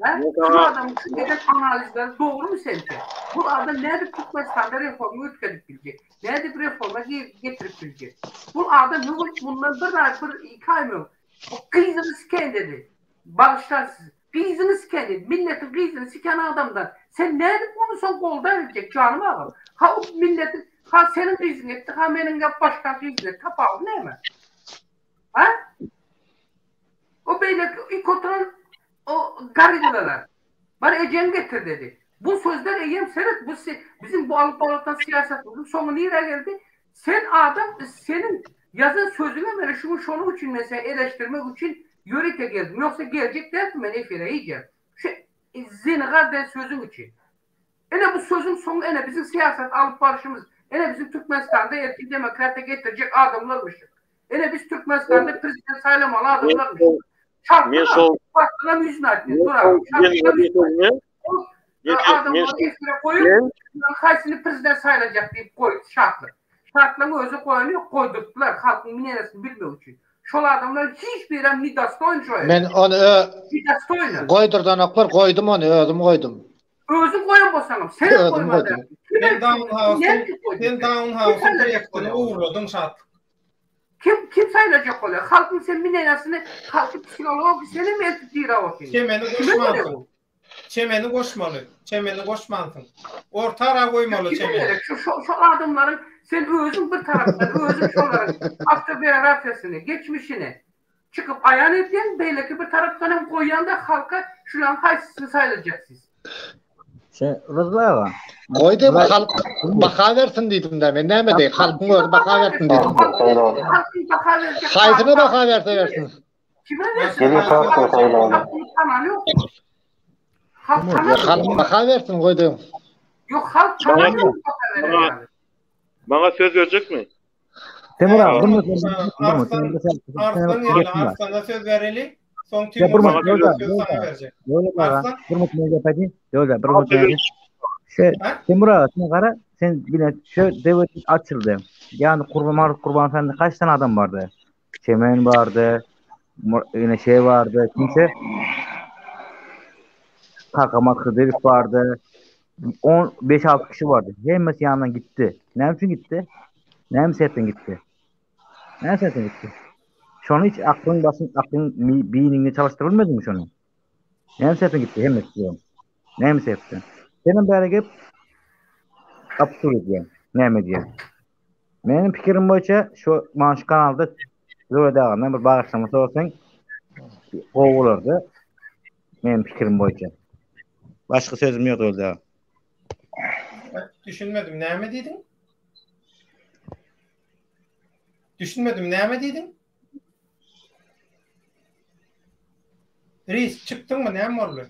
Hä? Şu adamyň şu eden analizleri dogrumy sençe? Bu adam nädip Türkmenistanda reforma üýtgedip biljek? Nädip reforma getirip biljek? Bu adam bu gün mundan bir aý, bir iki aý öň bu gyzyny siken dedi. Bagyşlar siz. Gyzyny siken dedi. Milletiň gyzyny siken adamdan sen nädip ony soň goldaý biljek janym agam? Ha o milletiň. Ha seniň gyzyň etdi, ha meniň ýa başgaň gyzyň etdi, tapawudy näme? Ha? O beýleki ik oturan o gorillalar. Bar ejeňi getir dedi. Bu sözler eýýäm seret bu biziň bu alyp barylýan syýasatymyzyň soňy nirä geldi? Sen adam seniň ýazan sözüňe meni şu gün şonuň üçin men seni eleşdirmek üçin ýörite geldim. Ýogsa geljek däldim men efire hijem. Şu zinhar diýen sözüň üçin. Ine bu sözüň soňy ene biziň syýasat alyp barşymyz, ene biziň Türkmenistanda erkin demokratiýa getirjek adamlarmyşyk. Ene biz Türkmenistanda prezident saýlamaly adamlarmyşyk. Men şol Şartlaram ýüzüne aýtdy. Dur aga. Şartlaram Adamlary efire goýup, haýsyny prezident saýlajak diýip goýdy şartly. Şartlaryň özi goýany ýok, goýdurtdylar halkyň mneniýasyny bilmek üçin. Şol adamlar hiç birem nedostoýn şo ýere. Men ony ö goýdurdanoklar, goýdum ony, özüm goýdum. Özüň goýan bolsaňam, sen hem goýmaly. Sen Downhouse-yň sen Downhouse-yň proýektini ogurladyň Şatlyk. Kim kim saýlajak bolýar? Halkyň sen mneniýasyny, halky psihologik senem eltip diräp otyryn. Çemeni goşmansyň. Çemeni goşmaly. Çemeni goşmansyň. Orta ara goýmaly çemeni. Gerek şu şu şu adamlaryň sen özüň bir tarapdan özüň şolaryň awtobiografiýasyny, geçmişini çykyp aýan edýäň, beýleki bir tarapdan hem goýýaňda halka şularyň haýsysyny saýlajak siz? Şe Rızly aga. Goý diýip halk baha bersin diýdim-dä men näme diýip halkyň özi baha bersin diýdim. Halkyň baha berjek. Haýsyna baha berse bersin. Kime bersin? Halk baha bersin goý diýip. Ýok halk tanamıyor baha berer ýaly. Maňa söz berjekmi? Temur aga, Arslan, Arslan geldi, Arslana söz bereli. Soň Timur söz sana berjek. Arslan. Bir minut men gep aýdayyn. Ýok, bir minut men. Şe, Timur aga, sen gara, sen bile şu döwlet açyldy. Ýani Kurban Mark Kurban sende kaç tane adam bardy? Çemen bardy, ýene şey bardy, kimse? Kakamat Hydyrow bardy. 10 5-6 kişi bardy. Hemmesi ýanyndan gitdi. Näme üçin gitdi? Näme sebäpden gitdi? Näme sebäpden gitdi? Şony hiç aklyň başyn, aklyň beýniňi çalışdyryp bilmediňmi şony? Näme sebäpden gitdi hemmesi diýen? Näme sebäpden? Senem bäri gelip absurd edýän. Näme edýän? Meniň pikirim boýunça şu mana şu kanalda Zöwre dagyndan bir bagyşlama sorasaň gowy bolardy. Meniň pikirim boýunça. Başga sözüm ýok Zöwre daga. Düşünmedim, näme diýdiň? Düşünmedim, näme diýdiň? Risk çykdyňmy, näme boldy?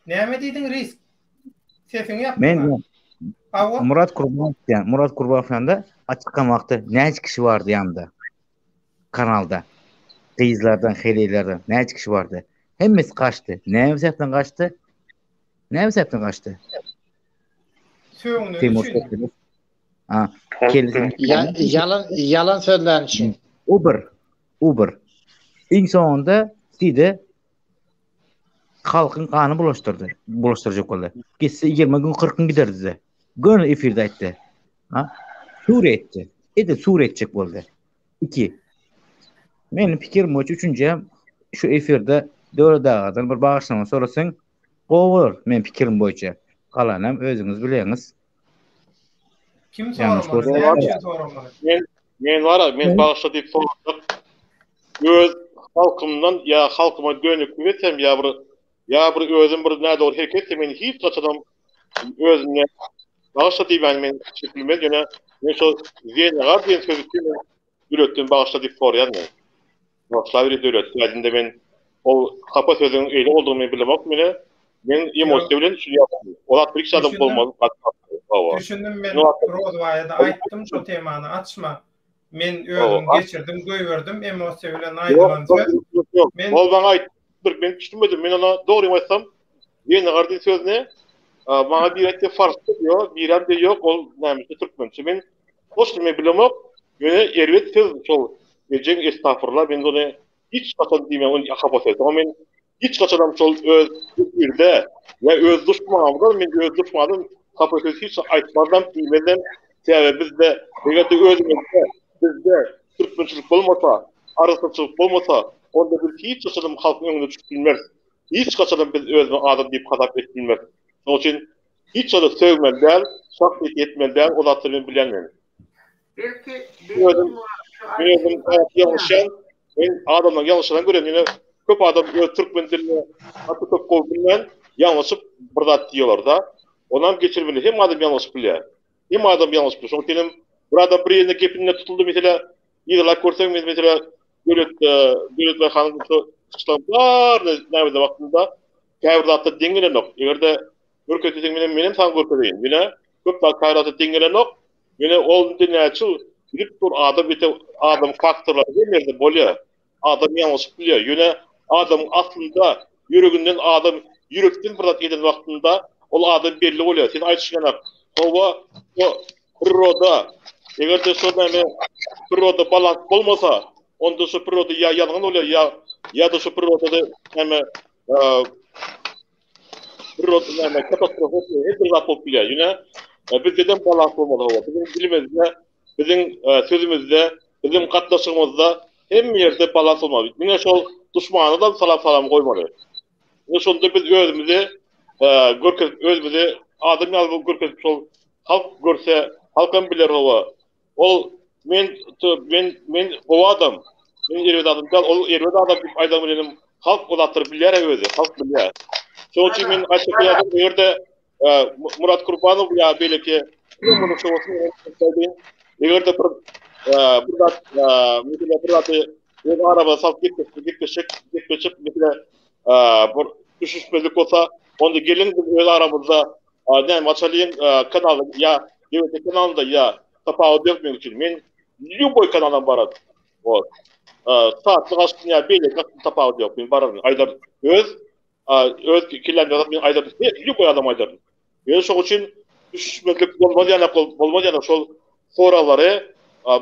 Näme diýdiň risk? Sesiňi ýapdyň. Men Hawa. Murat Kurbanow diýen, Murat Kurbanow ýanynda açykan wagty näçe kişi bardy ýanynda? Kanalda. Gyzlardan, heleýlerden näçe kişi bardy? Hemmesi gaçdy. Näme sebäpden gaçdy? Näme sebäpden gaçdy? Sögüneni üçin. Ha, kellesini Ýalan ýalan sözlän üçin. O bir. O bir. Iň soňunda diýdi halkyň gany bulaşdyrdy. Bulaşdyrjak boldy. Gitse 20 gün 40 gün giderdi. Göni efirde aýtdy. Ha? Sur etdi. Edil sur etjek boldy. 2. Meniň pikirim boýunça üçünji hem şu efirde Döwlet agadan bir bagyşlama sorasaň gowy bolar men pikirim boýunça. Galanam özüňiz bileňiz. Kim soramaly? Näme üçin soramaly? Men men bara men bagyşla diýip sorajak. Öz halkymdan ýa halkyma dönüklik etsem ýa bir ýa bir özüm bir nädogry hereket etsem men hiç haçanam özümden bagyşla diýmän men çekip bilmez ýöne men şol zenagar diýen söz üçin men ýürekden bagyşla diýip soraýan men. Bagyşlaweri döwlet dälinde men ol hapa sözüň eýle boldugyny men bilemok meni men emosiýa bilen şu ýazdym. O zat bir adam bolmaz. Düşündim men Rozbaýa-da aýtdym şo temany açma. Men özüm geçirdim goýberdim emosiýa bilen aýdylan söz. Men Ol maňa aýtdy men düşünmedim men ona dogrymy aýtsam Ýene gar diýen sözüni maňa biri aýtdy farsça diýýär, birem diýýär ýok ol nämeçe türkmençe. Men goşgy men bilemok. Ýöne erbet söz şol ejeň estagfurullah men ony hiç haçan diýmän ony hapa söz. Oňa men hiç haçanam şol öz efirde ýa öz duşmanymdan men öz duşmanym hapa söz hiç aýtmazdam diýmezem. Sebäbi bizde eger-de özümizde bizde türkmençilik bolmasa, arassaçylyk bolmasa, onda biz hiç haçanam halkyň öňüne çykyp bilmeris. Hiç haçanam biz özümizi adam diýip hasap edip bilmeris. Şonuň üçin. Hiç zada sögmeli däl, şahsyýet etmeli däl, o zatlary men bilýän men. Belki, Özüm, men özüm ýalňyşýan, men adamlaryň ýalňyşyny görýän, ýöne köp adam öz türkmen dilini gaty köp gowy bilmän, ýalňyşyp bir zat diýýärler-da. Onam geçirmeli, hemme adam ýalňyşyp bilýär. Hemme adam ýalňyşyp bilýär. Şonuň üçin hem bir adam bir ýerinde gepinde tutuldy, meselä, yzarlap görseň, men meselä Döwlet Döwletbaý hanyň şu çykyşlaryň baryny näme wagtynda käbir zatlar deň gelenok. Eger-de görkez diýseň menem menem saňa görkezeýin. Ýöne köp zat käbir zatlar deň gelenok. Ýöne ol indi näçe bilip dur adam ete adam faktorlary hemme ýerde bolýar. Adam ýalňyşyp bilýär. Ýöne adamyň aslynda ýüreginden adam ýürekden bir zat eden wagtynda ol adam belli bolýar. Sen aýdyşyň ýaly hawa o priroda eger-de şo näme priroda balans bolmasa onda şo priroda ýa ýangyn bolýar ýa ýa-da şo prirodada näme priroda näme katastrofa her bir zat bolup bilýär. Ýöne bizde balans bolmaly hawa. Biziň dilimizde, biziň sözümizde, biziň gatnaşygymyzda hemme ýerde balans bolmaly. Diňe şol duşmana da salam salam goýmaly. Ine şonda biz özümizi görkezip, özümizi adam ýaly görkezip şol halk görse, halkam biler hawa. Ol men men men gowy adam, men erbet adam däl, ol erbet adam diýip aýdan bilenim halk o zatlary bilýär özi, halk bilýär. Şonuň üçin men aýtjak bolýardym, bu ýerde Murat Kurbanow ýa beýleki eger-de bir bir zat mesele bir zady öz araba salyp gepleşik gepleşik gepleşik mesele bir düşüşmezlik bolsa onda geliň biz öz aramyzda näme açalyň kanaly ýa döwlet kanalynda ýa tapawudy ýok meň üçin men lýuboý kanaldan bararyn wot saatlyk açsyn ýa beýleki açsyn tapawudy ýok men bararyn aýdaryn öz öz kellämde zat men aýdaryn lýuboý adam aýdaryn ýöne şoň üçin düşüşmezlik bolmaz ýaly bolmaz ýaly şol soraglary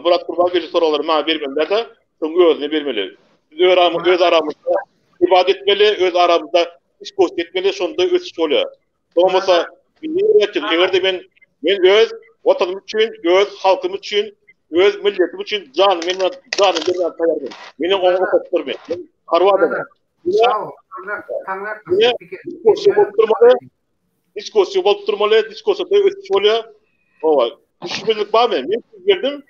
Murat Gurbanowiç soraglary maňa bermeli däl-de şoň özüne bermeli biz öz aramyzda ibadet etmeli, öz aramyzda diskussiýa etmeli, şonda ösüş bolýar. Bolmasa, eger-de men men öz watanym üçin, öz halkym üçin, öz milletim üçin janymy men janymy bermäge taýýardym. Meniň oňa okatdyr men. Men harby adamym. Diskussiýa bolup durmaly. Diskussiýa bolup durmaly, diskussiýada ösüş bolýar. Hawa, düşmezlik barmy? Men geldim,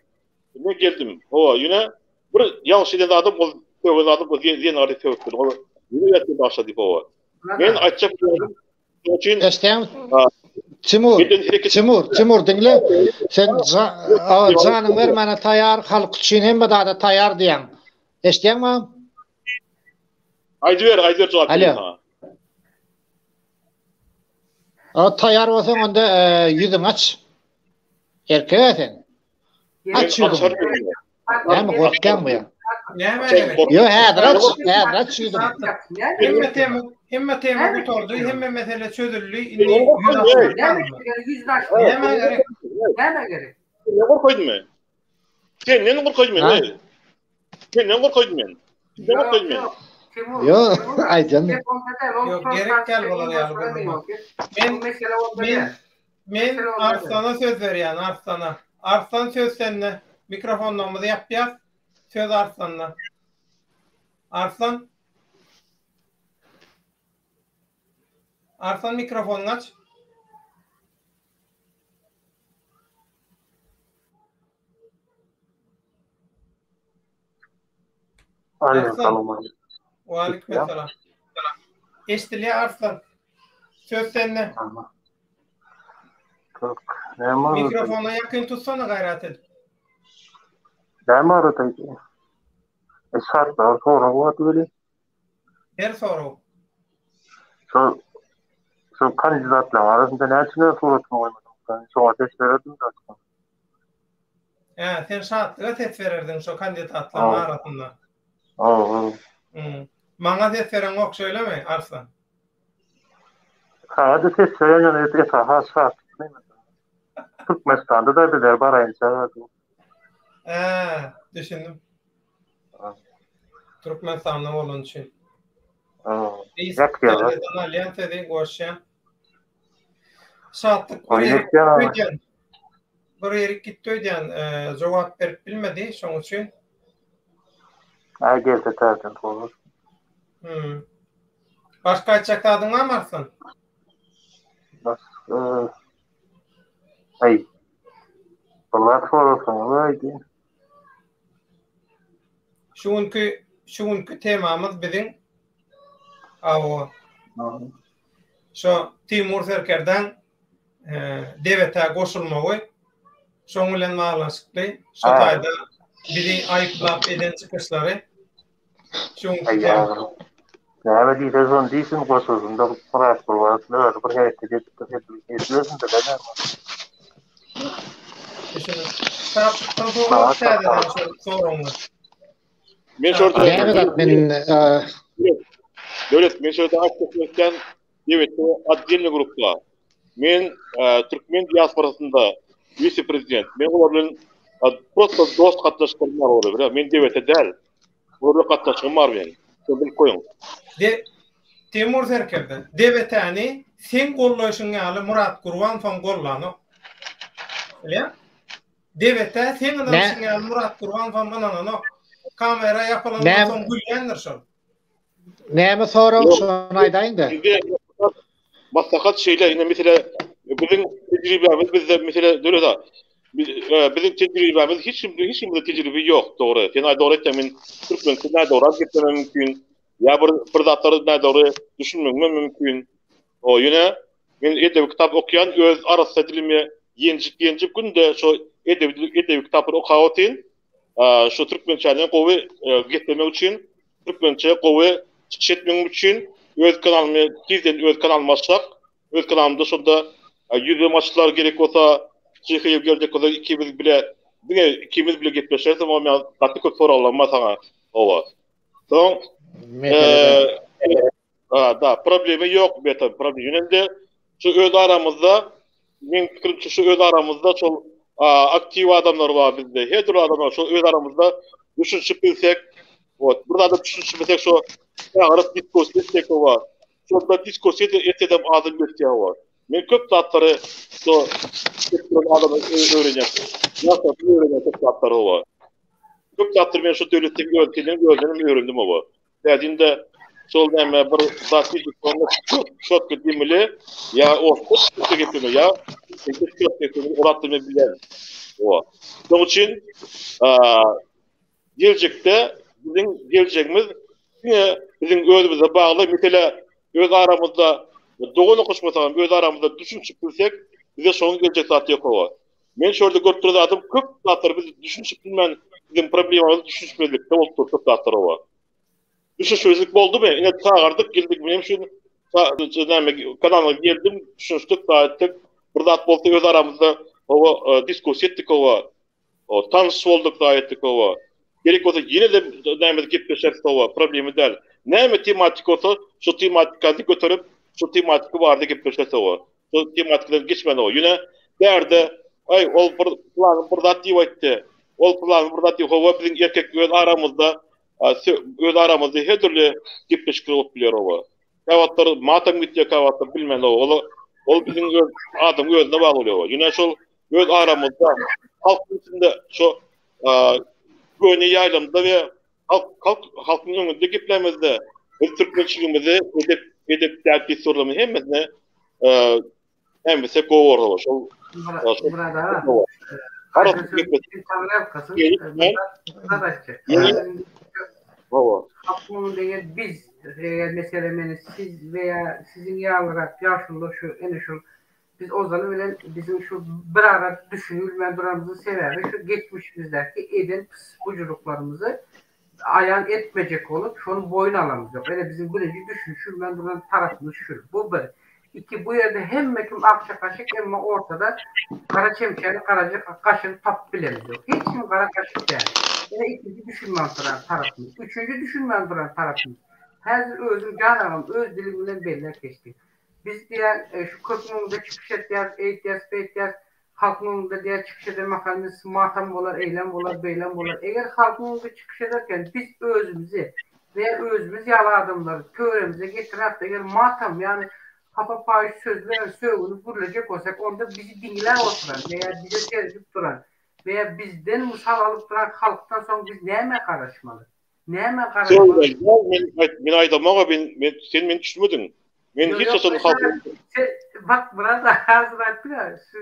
Men geldim. Hawa, ýöne bir ýalňyş eden zadym ol sögen zadym ol zenary sögüpdir. Ol ýene ýatdy başlady hawa. Men aýtjak bolýarym. Şonuň üçin Eşdýäňmi? Timur, Timur, Timur diňle. Sen janyň bermäne taýar, halk üçin hemme zada taýar diýýäň. Eşdýäňmi? Aýdyber, aýdyber jogap berýän saňa. A taýar bolsaň onda ýüzüňi aç. Erkek sen. Aç ýüzüňi. Näme gorkýaňmy ýa? Näme gerek? Ýo, häzir aç, häzir aç ýüzüňi. Hemme tema, hemme tema gutardy, hemme mesele çözüldi. Indi ýüz açmak Näme gerek? Näme gerek? Senden gorkaýdym men. Senden gorkaýdym men. Senden gorkaýdym men. Senden gorkaýdym men. Ýo, aýdýan. Ýok, gerek däl bolar ýaly gürrüň. Men men Men Arslana söz berýän, Arslana. Arslan söz sende. Mikrofonlarymyzy ýapýas. Söz Arslanda. Arslan. Arslan mikrofonyňy aç. Arslan. Waleýkim Eşidilýär Arslan. Söz sende. Mikrofona ýakyn tutsana gaýrat edip. Näme barada aýdýar? E, şartlar sorag bardy weli. Her sorag. Şo şo kandidatlaryň arasynda näçe öz suratyny goýmadyň? Şoňa ses bererdim da. Hä, sen Şatlyga ses bererdiň şo kandidatlaryň arasynda. Hawa. Maňa ses bereňok şeýlemi, Arslan? Saňa-da ses berýän ýöne esasy Şatlyk. Türkmenistanda da bizler baraýynça. Hä, düşündim. Türkmenistanda bolany üçin. Ýakýarlar. Alýan sözi goşýan. Şatlyk bir ýerik Bir ýerik gitdi öýdýän, jogap berip bilmedi, şoň üçin. Aý gelse täzeden sorar. Hmm. Başga aýtjak zadyň barmy Arslan? Başga. Aý. Bir zat sorasaňyz aýdyň. Şu günki şu günki temamyz biziň awa. Şo Timur serkerdäň DBT goşulmagy şoň bilen baglanyşykly şo taýda bizi aýyplap eden çykyşlary şu günki tema. Näme diýse şony diýsin goşulsyn da Myrat Gurbanow özi bir hereket edip edibersin de näme. Şapdan soň täzeden şol soragyňy. Men şorda Näme zat men Döwlet men şorda aýtmak isleýän döwletde otdelny gruppa. Men türkmen diasporasynda wise-prezident. Men olar bilen prosta dost gatnaşyklarym bar olar bilen. Men döwlete däl. Olar bilen gatnaşygym bar meniň. Şony bilip goýuň. De Temur serkerde, DBT-ni seň gollaýşyň ýaly Myrat Gurbanowam gollanok. Bilýäň? DBT seň ynanyşyň ýaly Myrat Gurbanowam ynananok. Kamera ýapylandan soň gülýändir şol. Näme sorag şony aýdaýyňda. Maslahat şeýle, ine mesele biziň tejribämiz bizde mesele Döwlet aga. Biziň tejribämiz hiç kim hiç kimde tejribe ýok, dogry. Sen aý dogry aýtýaň, men türkmençe nädogry geplemem mümkin. Ýa bir bir zatlary nädogry düşünmegim mümkin. O ýöne men edebi kitap okýan, öz arassa dilimi ýenjip ýenjip günde şo edebi edebi kitaplary okap otyryn. Şu türkmençäni gowy geplemek üçin, türkmençe gowy çykyş etmegim üçin öz kanalymy tizden öz kanalymy açsak, öz kanalymda şonda ýüzem açylar gerek bolsa, Şyhyýew geljek bolsa ikimiz bile diňe ikimiz bile gepleşeris, oňa men gaty köp soraglarym bar saňa. Owa. Soň Ha, da, problemi ýok, beta, problem. Ýöne şu öz aramyzda, meň pikirimçe şu öz aramyzda şol aktiw adamlar bar bizde. Her dürli adamlar şol öz aramyzda düşünişip bilsek, wot, bir zada düşünişip bilsek şo çagyryp diskussiýa etsek oba. Şonda diskussiýa etsedem adam ösýär oba. Men köp zatlary şo adamdan öwrenýän. Ýa-da öwrenýän köp zatlary oba. Köp zatlary men şu döwletden özünden özünden öwrendim oba. Täzinde şol näme bir zat diýip onda şotka diýmeli ýa orsça geplemeli ýa şotka geplemeli ol zatlar men bilýän. Owa. Şonuň üçin geljekde biziň geljegimiz diňe biziň özümize bagly mesele öz aramyzda dogan okaşmasak hem öz aramyzda düşünişip bilsek bize şonuň geljek zat ýok owa. Men şu ýerde görüp duran zadym köp zatlar biz düşünişip bilmän biziň problemamyz düşünişmezlikde bolup dur köp zatlar owa. Düşünişmezlik boldumy? Ine çagyrdyk geldik men şu näme kanalyňa geldim düşünişdik etdik. Bir zat bolsa öz aramyzda owa diskussiýa etdik owa. O tanyş bolduk da etdik owa. Gerek bolsa ýene de näme gepleşeris owa problema däl. Näme tematika bolsa şu tematikany göterip şu tematika barada gepleşeris owa. Şol tematikadan geçmän o. Ýöne bärde aý ol bir pylany bir zat diýip aýtdy. Ol pylany bir zat diýip hawa biziň erkek öz aramyzda öz aramyzda her dürli gepleşikler bolup bilýär oba. Käwagtlar matam gitýär, käwagtlar bilmän oba. Ol ol biziň öz adamyň özüne bagly bolýar oba. Ýöne şol öz aramyzda halkyň içinde şo göni ýaýlymda we halk halk halkyň öňünde geplämizde biz türkmençiligimizi edep edep däp dessurlarymyzy hemmesini hemmesi gowy bolar şol Murat aga Halkyň diýen biz eger mesele meni siz veya siziň ýalyrak ýaşulular şu ene şu Biz ozaly bilen biziň şu bir ara düşünilmän duranymyzyň sebäbi şu geçmişimizdäki eden pis bujuryklarymyzy aýan etmejek bolup şony boýun alamyz ýok. Ene biziň birinji düşünişilmän duran tarapymyz şul. Bu bir. Iki bu ýerde hemme kim akja kaşyk emma ortada gara çemçäni garaja kaşygy tapyp bilemiz ýok. Hiç kim gara kaşyk däl. Ene ikinji düşünmän duran tarapymyz. Üçünji düşünmän duran tarapymyz. Häzir özüň jan agam öz diliň bilen belläp geçdiň. Biz diýýär, şu köpüň öňünde çykyş etýäris, eýtýäris, beýtýäris. Halkyň öňünde diýýär, çykyş eden mahalymyz matam bolar, eýlem bolar, beýlem bolar. Eger halkyň öňünde çykyş ederken biz özümizi we özümiz ýaly adamlary töweremize getiräp, eger matam, ýagny hapa paýyş sözler, sögünip gürlejek bolsak, onda bizi diňläp oturan we bize seredip duran we bizden mysal alyp duran halkdan soň biz nämä garaşmaly? Nämä garaşmaly? Men aýdamok, men sen meni düşünmediň. Men hiç haçan halkyň Bak Myrat hazir aýtdy-a, şu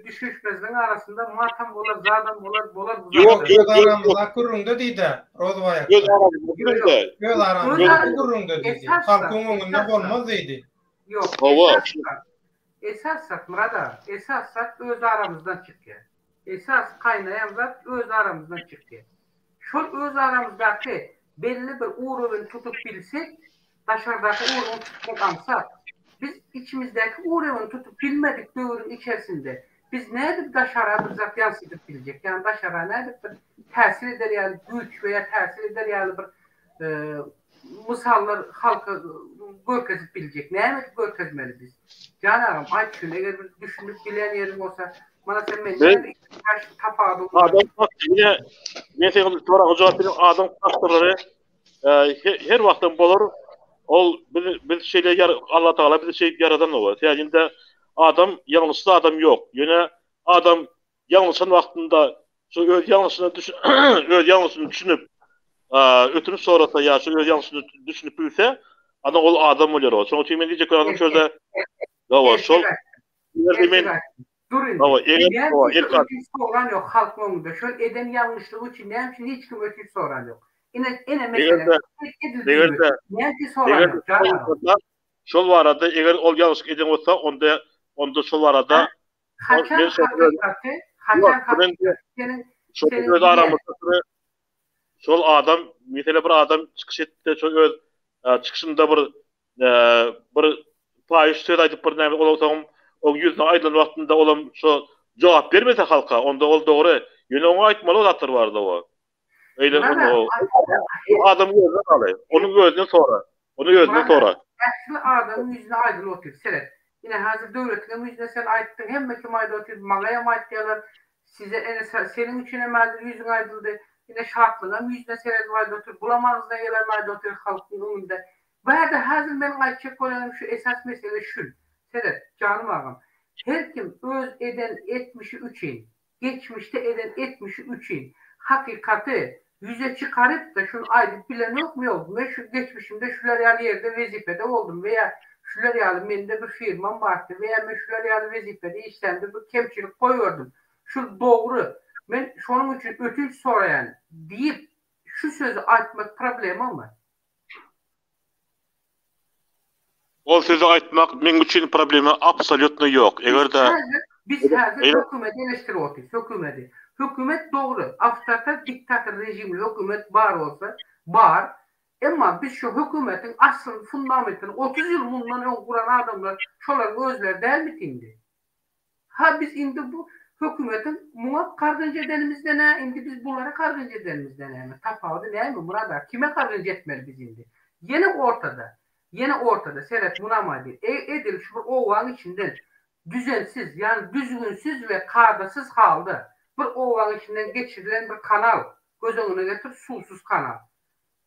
düşünişmezligiň arasynda matam bolar, zadam bolar, bolar bu zatlar. Ýok, öz aramyzda gürrüňde diýdi, Rozbaý akga. Öz aramyzda gürrüňde. Öz aramyzda gürrüňde diýdi. Halkyň öňünde bolmaz diýdi. Ýok, esas zat, esas zat Myrat aga, esas zat öz aramyzdan çykýar. Esas gaýnaýan zat öz aramyzdan çykýar. Şol öz aramyzdaky belli bir uroweni tutup bilsek, daşardaky uroweni tutmak aňsat. Biz içimizdäki uroweni tutup bilmedik döwrüň içerisinde biz nädip daşara bir zat ýansydyp biljek? Ýagny daşara nädip bir täsir eder ýaly güýç we ýa täsir eder ýaly bir mysallar halka görkezip biljek? Näme edip görkezmeli biz? Jan agam, aýt şuny, eger bir düşünip bilýän ýeriň bolsa, mana sen menden näme tapawudy Adam faktory, men seň soragyňa jogap bereyim, adam faktorlary her wagtam bolar. Ol biz biz şeýle ýar Allah Tagala bizi şeýdip ýaradan oba. Sebäbi adam ýalňyşsyz adam ýok. Ýöne adam ýalňyşan wagtynda şu öz ýalňyşyna düş öz ýalňyşyny düşünip, ötünç sorasa ýa şu öz ýalňyşyny düşünip bilse, ana ol adam bolýar. Şonuň üçin men diýjek bolýanym şu ýerde, hawa, şol eger men Dur indi. Hawa, eger hawa, ötünç soran ýok halkyň öňünde. Şol eden ýalňyşlygy üçin näme üçin hiç kim ötünç soran ýok. Ine, ene mesele. Eger-de, näme üçin soran ýok? Şol barada eger ol ýalňyşlyk eden bolsa, onda onda şol barada Haçan hakykaty, haçan hakykaty seniň seniň öz aramyzda şol adam, mesele bir adam çykyş etdi, şol öz çykyşynda bir bir paýyş söz aýdyp bir näme olam soň oň ýüzüne aýdylan wagtynda olam şo jogap bermese halka, onda ol dogry. Ýöne oňa aýtmaly o zatlar bardy o. Eýle o adamyň özüne bagly. Onuň özünden sora. Onuň özünden sora. Ähli adamyň ýüzüne aýdylyp otyr. Seret. Ine häzir döwletiňem ýüzüne sen aýtdyň, hemme kim aýdyp otyr, maňa hem aýtýarlar. Size ene seniň üçin hem häzir ýüzüň aýdyldy. Ine Şatlygyňam ýüzüne seredip aýdyp otyr. Bulam agzyna gelenini aýdyp otyr halkyň öňünde. Bu ýerde häzir meniň aýtjak bolýanym şu esas mesele şül. Seret, janym agam. Her kim öz eden etmişi üçin geçmişde eden etmişi üçin hakykaty ýüze çykaryp-da şuny aýdyp bilenokmy ýok, men şu geçmişimde şular ýaly ýerde wezipede boldum we ýa şular ýaly mende bir firmam bardy we ýa men şular ýaly wezipede işlämde bir kemçilik goýberdim, şul dogry, men şonuň üçin ötünç soraýan diýip şu sözi aýtmak problemamy? Ol sözi aýtmak meň üçin problema absolýutno ýok. Eger-de Biz häzir hökümeti eleşdirip otyrys, hökümeti. Hökümet dogry, awtoritar diktator režimli hökümet bar bolsa, bar. Emma biz şu hökümetiň aslyny, fundamentini 30 ýyl mundan öň guran adamlar şolaryň özleri dälmiki indi? Ha biz indi bu hökümetiň muňa gargynç edenimizde nä, indi biz bulara gargynç edenimizde näme? Tapawudy näme Myrat aga? Kime gargynç etmeli biz indi? Ýene ortada, ýene ortada, seret munam aýdýan, e edil şu bir obaň içinden düzensiz, ýagny düzgünsiz we kadasyz halda bir obaň içinden geçirilen bir kanal göz öňüne getir, suwsuz kanal.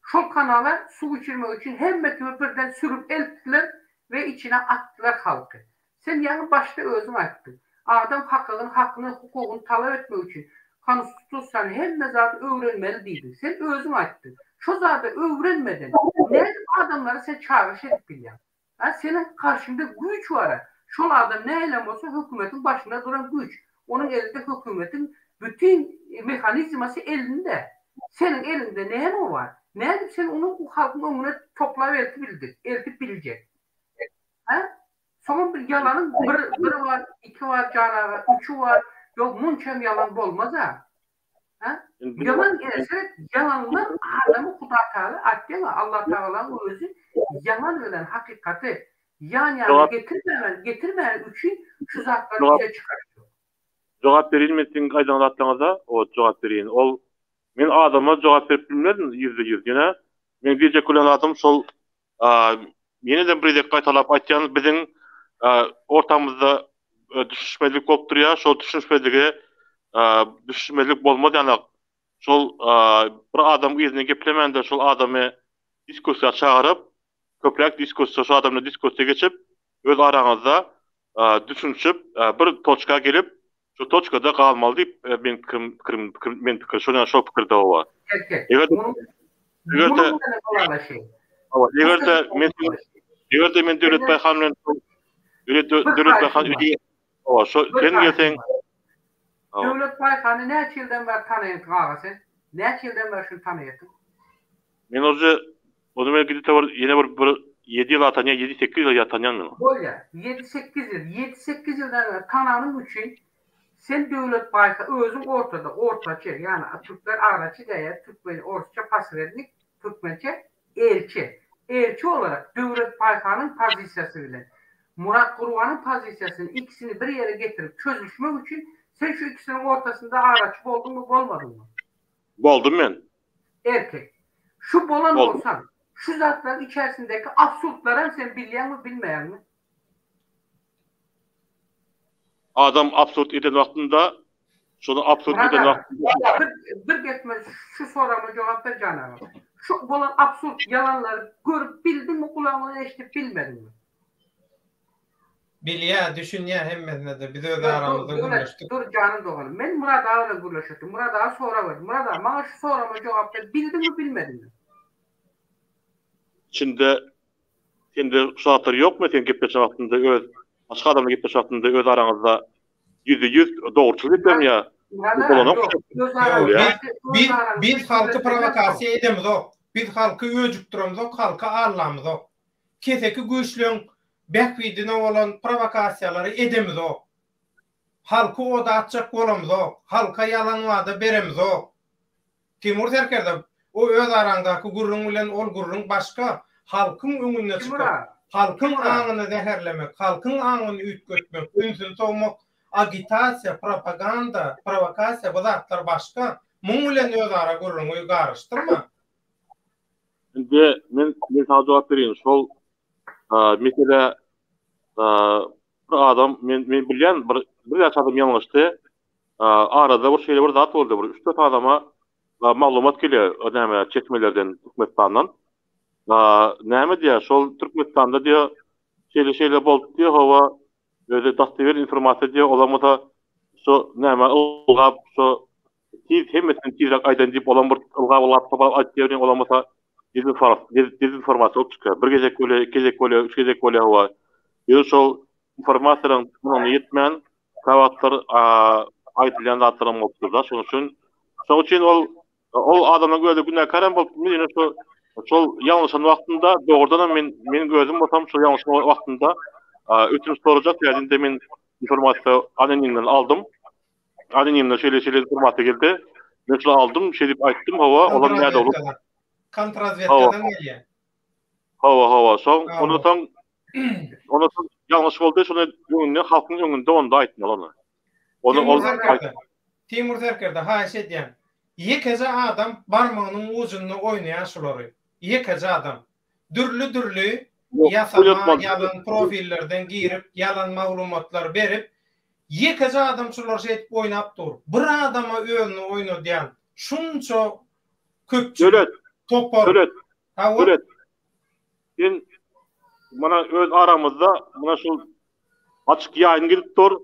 Şol kanala suw içirmek üçin hemme kimi birden sürüp eltdiler we içine atdylar halky. Sen ýaňy başda özüň aýtdyň. Adam hakygyny, hakyny, hukugyny talap etmek üçin konstitusiýany hemme zady öwrenmeli diýdiň. Sen özüň aýtdyň. Şo zady öwrenmeden nädip adamlara sen çagyryş edip bilýäň? A seniň garşyňda güýç bar-a. Şol adam nähilem bolsa hökümetiň başynda duran güýç. Onuň elinde hökümetiň bütin mehanizmasy elinde. Seniň eliňde näme bar? Nädip sen ony halkyň öňüne toplap eltip bildik, eltip biljek? Hä? Soňam bir ýalanyň bir biri bar, iki bar jan aga, üçi bar. Ýok, munçam ýalan bolmaz-a. Hä? Ýalan gelse, ýalanlar adamy Hudatagala aýtýaňa, Allatagalaň özi ýalan bilen hakykaty ýan ýana getirmän, getirmäni üçin şu zatlary ýüze çykarýar. Jogap berin men siziň aýdan zatlaryňyza, ot jogap berin. Ol men adama jogap berip bilmerin 100-de 100. Ýöne men diýjek bolýan zadym şol Ýene-de bir gezek gaýtalap aýtýan, biziň ortamyzda düşünişmezlik bolup durýar. Şol düşünişmezlige düşünişmezlik bolmaz ýaly şol bir adam yzyna geplemände şol adamy diskussiýa çagyryp, köpräk diskussiýa şol adam bilen diskussiýa geçip, öz araňyzda düşünişip, bir toçka gelip, Şu toçkada galmaly diýip meň pikirim pikirim pikirim men pikir şo şo pikirde owa. Erkek. Eger eger-de eger-de men. Eger-de men Döwlet Baýhan bilen Döwlet Baýhan Hawa, şo sen gelseň. Döwlet Baýhany näçe ýyldan bäri tanaýaňsyň aga sen? Näçe ýyldan bäri şuny tanaýarsyň? Men uje ony men gidip bir ýene bir bir ýedi ýyl tanýan, ýedi-sekiz ýyl ýa tanýan men ony. Bolýar. Ýedi-sekiz ýyl, ýedi-sekiz ýyldan bäri tananyň üçin sen Döwlet Baýha özüň ortada, ortaçy, ýagny türkler araçy diýýär, türkmen orsça posrednik, türkmençe Elçi. Elçi olarak Döwlet Baýhanyň pozisiýasy bilen Murat Gurbanyň pozisiýasyny ikisini bir ýere getirip çözüşmek üçin sen şu ikisiniň ortasynda araçy bolduňmy bolmadyňmy? Boldum men. Erkek. Şu bolan bolsaň, şu zatlaryň içerisindeki absurdlaram sen bilýäňmi bilmeýäňmi? Adam absurd eden wagtynda şony absurd eden wagtynda. Bir bir gepme şu soragyma jogap ber jan agam. Şu bolan absurd ýalanlary görüp bildiňmi gulagyň bilen eşidip bilmediňmi? Bilýä düşünýä hemmesine-de biz öz aramyzda gürleşdik. Dur janym doganym men Myrat aga bilen gürleşipdim Myrat aga sorag berdi Myrat aga maňa şu soragyma jogap ber bildiňmi bilmediňmi? İçinde Sende şu zatlar ýokmy sen gepleşen wagtynda öz başga adam bilen gepleşen wagtynda öz araňyzda ýüzde ýüz dogruçyl gepleň ýa bolanok Biz biz halky prowokasiýa edemizok. Biz halky öjükdiremizok, halky allamyzok. Keseki güýçleň bähbidine bolan prowokasiýalary edemizok. Halky oda atjak bolamzok. Halka ýalan wada beremizok. Timur serkerde, o öz araňdaky gürrüň bilen ol gürrüň başga, halkyň öňünde çykyp, halkyň aňyny zäherlemek, halkyň aňyny üýtgetmek, ünsüni sowmak, agitasiýa, propaganda, prowokasiýa bu zatlar başga. Muň bilen özara gürrüňi garyşdyrma. Indi men men saňa jogap bereýin. Şol mesele bir adam men men bilýän bir birnäçe adam ýalňyşdy. Arada bir şeýle bir zat boldy, bir üç-dört adama maglumat gelýär, näme, çeşmelerden, Türkmenistandan. Näme diýýär, şol Türkmenistanda diýýär, şeýle-şeýle boldy diýýär, hawa, özi dostowernyý informasiýa diýýär, olam bolsa şu näme ylgap, şu tiz hemmesini tizräk aýdaýyn diýip, olam bir ylgap-ylgap topap aýtýar, olam bolsa dezinformasiýa bolup çykýar. Bir gezek bolýar, iki gezek bolýar, üç gezek bolýar, hawa. Ýöne şol informasiýalaryň çuňlugyna ýetmän, käwagtlar aýdylýan zatlaram bolup durda. Şonuň üçin şonuň üçin ol ol adamlaryň özi günäkär hem bolup bilmez, ýöne şu şol ýalňyşan wagtynda dogrudan hem men meniň özüm bolsam şol ýalňyşan wagtynda ötünç sorajak, ýa indi men informasiýa anonimden aldym. Anonimden şeýle şeýle informasiýa geldi. Men şuny aldym, şeý diýip aýtdym, hawa, olam nädogry. Kontrazwedkadan gelýär. Hawa, hawa, şoň, ondan soň Ondan soň ýalňyş boldy, şony öňünde halkyň öňünde onda aýtmaly ony. Ony ol Timur Serkerde haýyş edýän. Ýekeje adam barmagynyň ujunda oýnaýar şulary. Ýekeje adam. Dürli-dürli ýasama ýalan profillerden girip, ýalan maglumatlar berip, ýekeje adam şulary şeýdip oýnap dur. Bir adama özüni oýnadýan şunça köpçülik, topar. Döwlet. Döwlet. Sen mana öz aramyzda muna şul açyk ýaýyn gidip dur.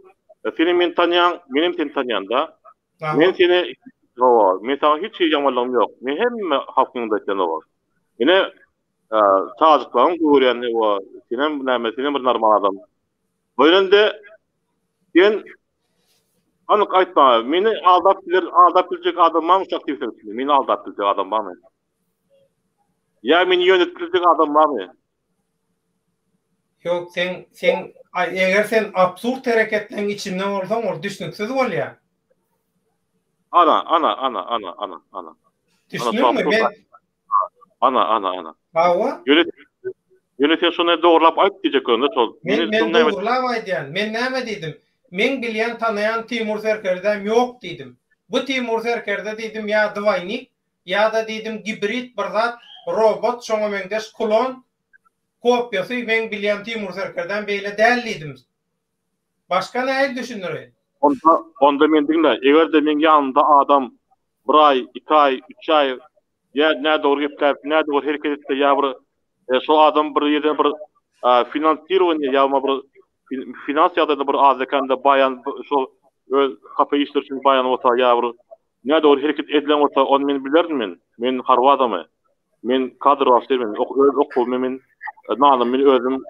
Senem meni tanýaň, menem seni tanýan da. Men seni hawa, men saňa hiç hili ýamanlygym ýok. Men hemme halkyň öňünde aýtýan hawa. Ine çagajyklaryň görýän hawa, senem näme, senem bir normal adam. O ýerde sen anyk aýt maňa, meni aldap biler, aldap biljek adam barmy şu aktiwistleriň içinde? Meni aldap biljek adam barmy? Ýa meni ýöneltip biljek adam barmy? Ýok, sen sen eger sen absurd hereketleriň içinde bolsaň ol düşnüksiz bolýar. Ana, ana, ana, ana, ana, ana. Düşündiňmi? Men Ana, ana, ana. Hawa. Ýöne ýöne sen şony dogrulap aýt diýjek göründe şol. Men men dogrulap aýdýan. Men näme diýdim? Meň bilýän tanaýan Timur serkerdäm ýok diýdim. Bu Timur serkerde diýdim ýa dwaýnik Ýa-da diýdim gibrid bir zat, robot, şoňa meňzeş klon, kopiýasy, meň bilýän Timur serkerdäm beýle däl diýdim. Başga nähili düşündireýin? Onda, onda meni diňle, eger-de meň ýanymda adam bir aý, iki aý, üç aý ýa nädogry gepläp, nädogry hereket etse ýa bir şol adam bir ýerden bir finansirowaniýe ýa bir finans ýagdaýda bir azda-kände baýan şol öz hapa işleri üçin baýan bolsa ýa bir Nädogry hereket edilen bolsa ony men bilerin men. Men harby adamy. Men kadr ofiser men. Öz okuwymy men. Nanym men özüm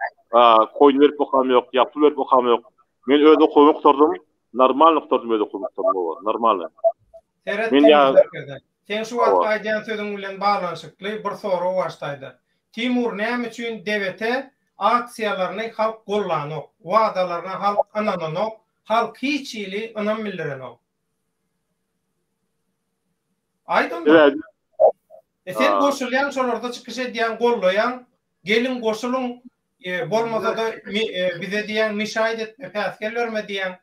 koýun berip okam ýok, ýa pul berip okam ýok. Men öz okuwymy gutardym, normalny gutardym öz okuwymy gutardym, normalny. Seret men ýa Seň şu wagtky aýdýan sözüň bilen baglanyşykly bir sorag bar ştaýda. Timur näme üçin DBT aksiýalaryny halk gollanok, wadalaryna halk ynananok, halk hiç hili ynam bildirenok? Aýt onda. E sen goşulýaň şolarda çykyş edýäň gollaýaň, geliň goşulyň, bolmasada bize diýýäň mişaýt etme, päsgel berme diýýäň.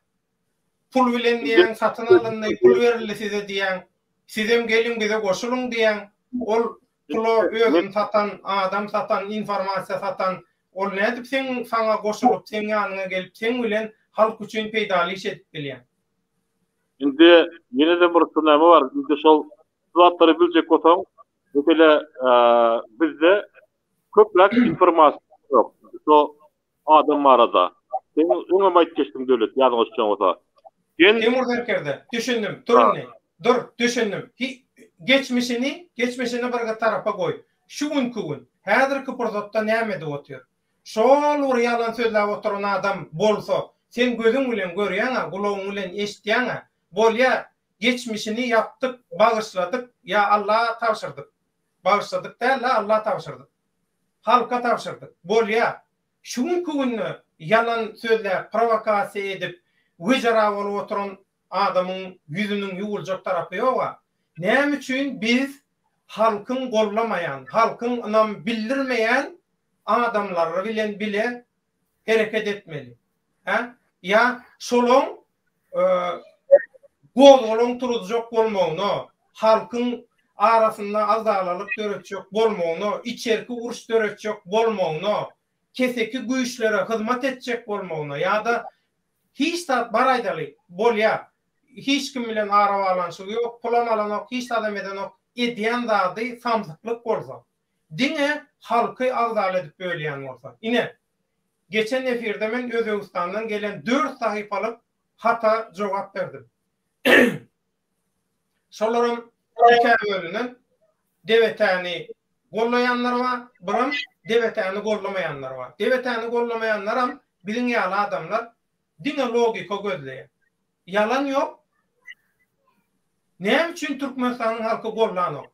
Pul bilen diýýäň satyn alyndy, pul berildi size diýýäň. Sizem geliň bize goşulyň diýýäň. Ol pula özüni satan, adam satan, informasiýa satan, ol nädip seň saňa goşulyp, seň ýanyňa gelip, seň bilen halk üçin peýdaly iş edip bilýär. Indi ýene-de bir şu näme bar, indi şol şu zatlary biljek bolsaň, mesele bizde köpräk informasiýa ýok. Şo adam barada. Sen öňem aýdyp geçdiň Döwlet, ýadyňa düşýän bolsa. Sen Timur serkerde, düşündim. Dur indi. Dur, düşündim. Hi, geçmişini, geçmişini bir tarapa goý. Şu günki gün, häzirki pursatda näme edip otyr? Şol bir ýalan sözläp oturan adam bolsa, sen gözüň bilen görýäň-ä, gulagyň bilen eşitýäň-ä. Bolýa, geçmişini ýapdyk, bagyşladyk, ýa Alla tabşyrdyk. Bagyşladyk däl-de, Alla tabşyrdyk. Halka tabşyrdyk. Bolýa. Şu günki günde ýalan sözläp, prowokasiýa edip, wejera bolup oturan adamyň ýüzüniň ýuwuljak tarapy ýog-a. Näme üçin biz halkyň gollamaýan, halkyň ynam bildirmeýän adamlary bilen bile hereket etmeli? Hä? Ýa şolaň gozgalaň turuzjak bolmagyna, halkyň arasynda agzalalyk döretjek bolmagyna, içerki uruş döretjek bolmagyna, keseki güýçlere hyzmat etjek bolmagyna ýa-da hiç zat bar aýdaly, bolýar, hiç kim bilen arabaglanyşygy ýok, pulam alanok, hiç zadam edenok, edýän zady samsyklyk bolsa, diňe halky agzala edip bölýän bolsa. Ine, geçen efirde men Özbegistandan gelen dört sahypalyk hata jogap berdim. Şolaram ikä bölünen, DBT-ni gollaýanlar bar, biram DBT-ni gollamaýanlar bar. DBT-ni gollamaýanlaram biziň ýaly adamlar diňe logika gözleýär. Ýalan ýok. Näme üçin Türkmenistanyň halky gollanok?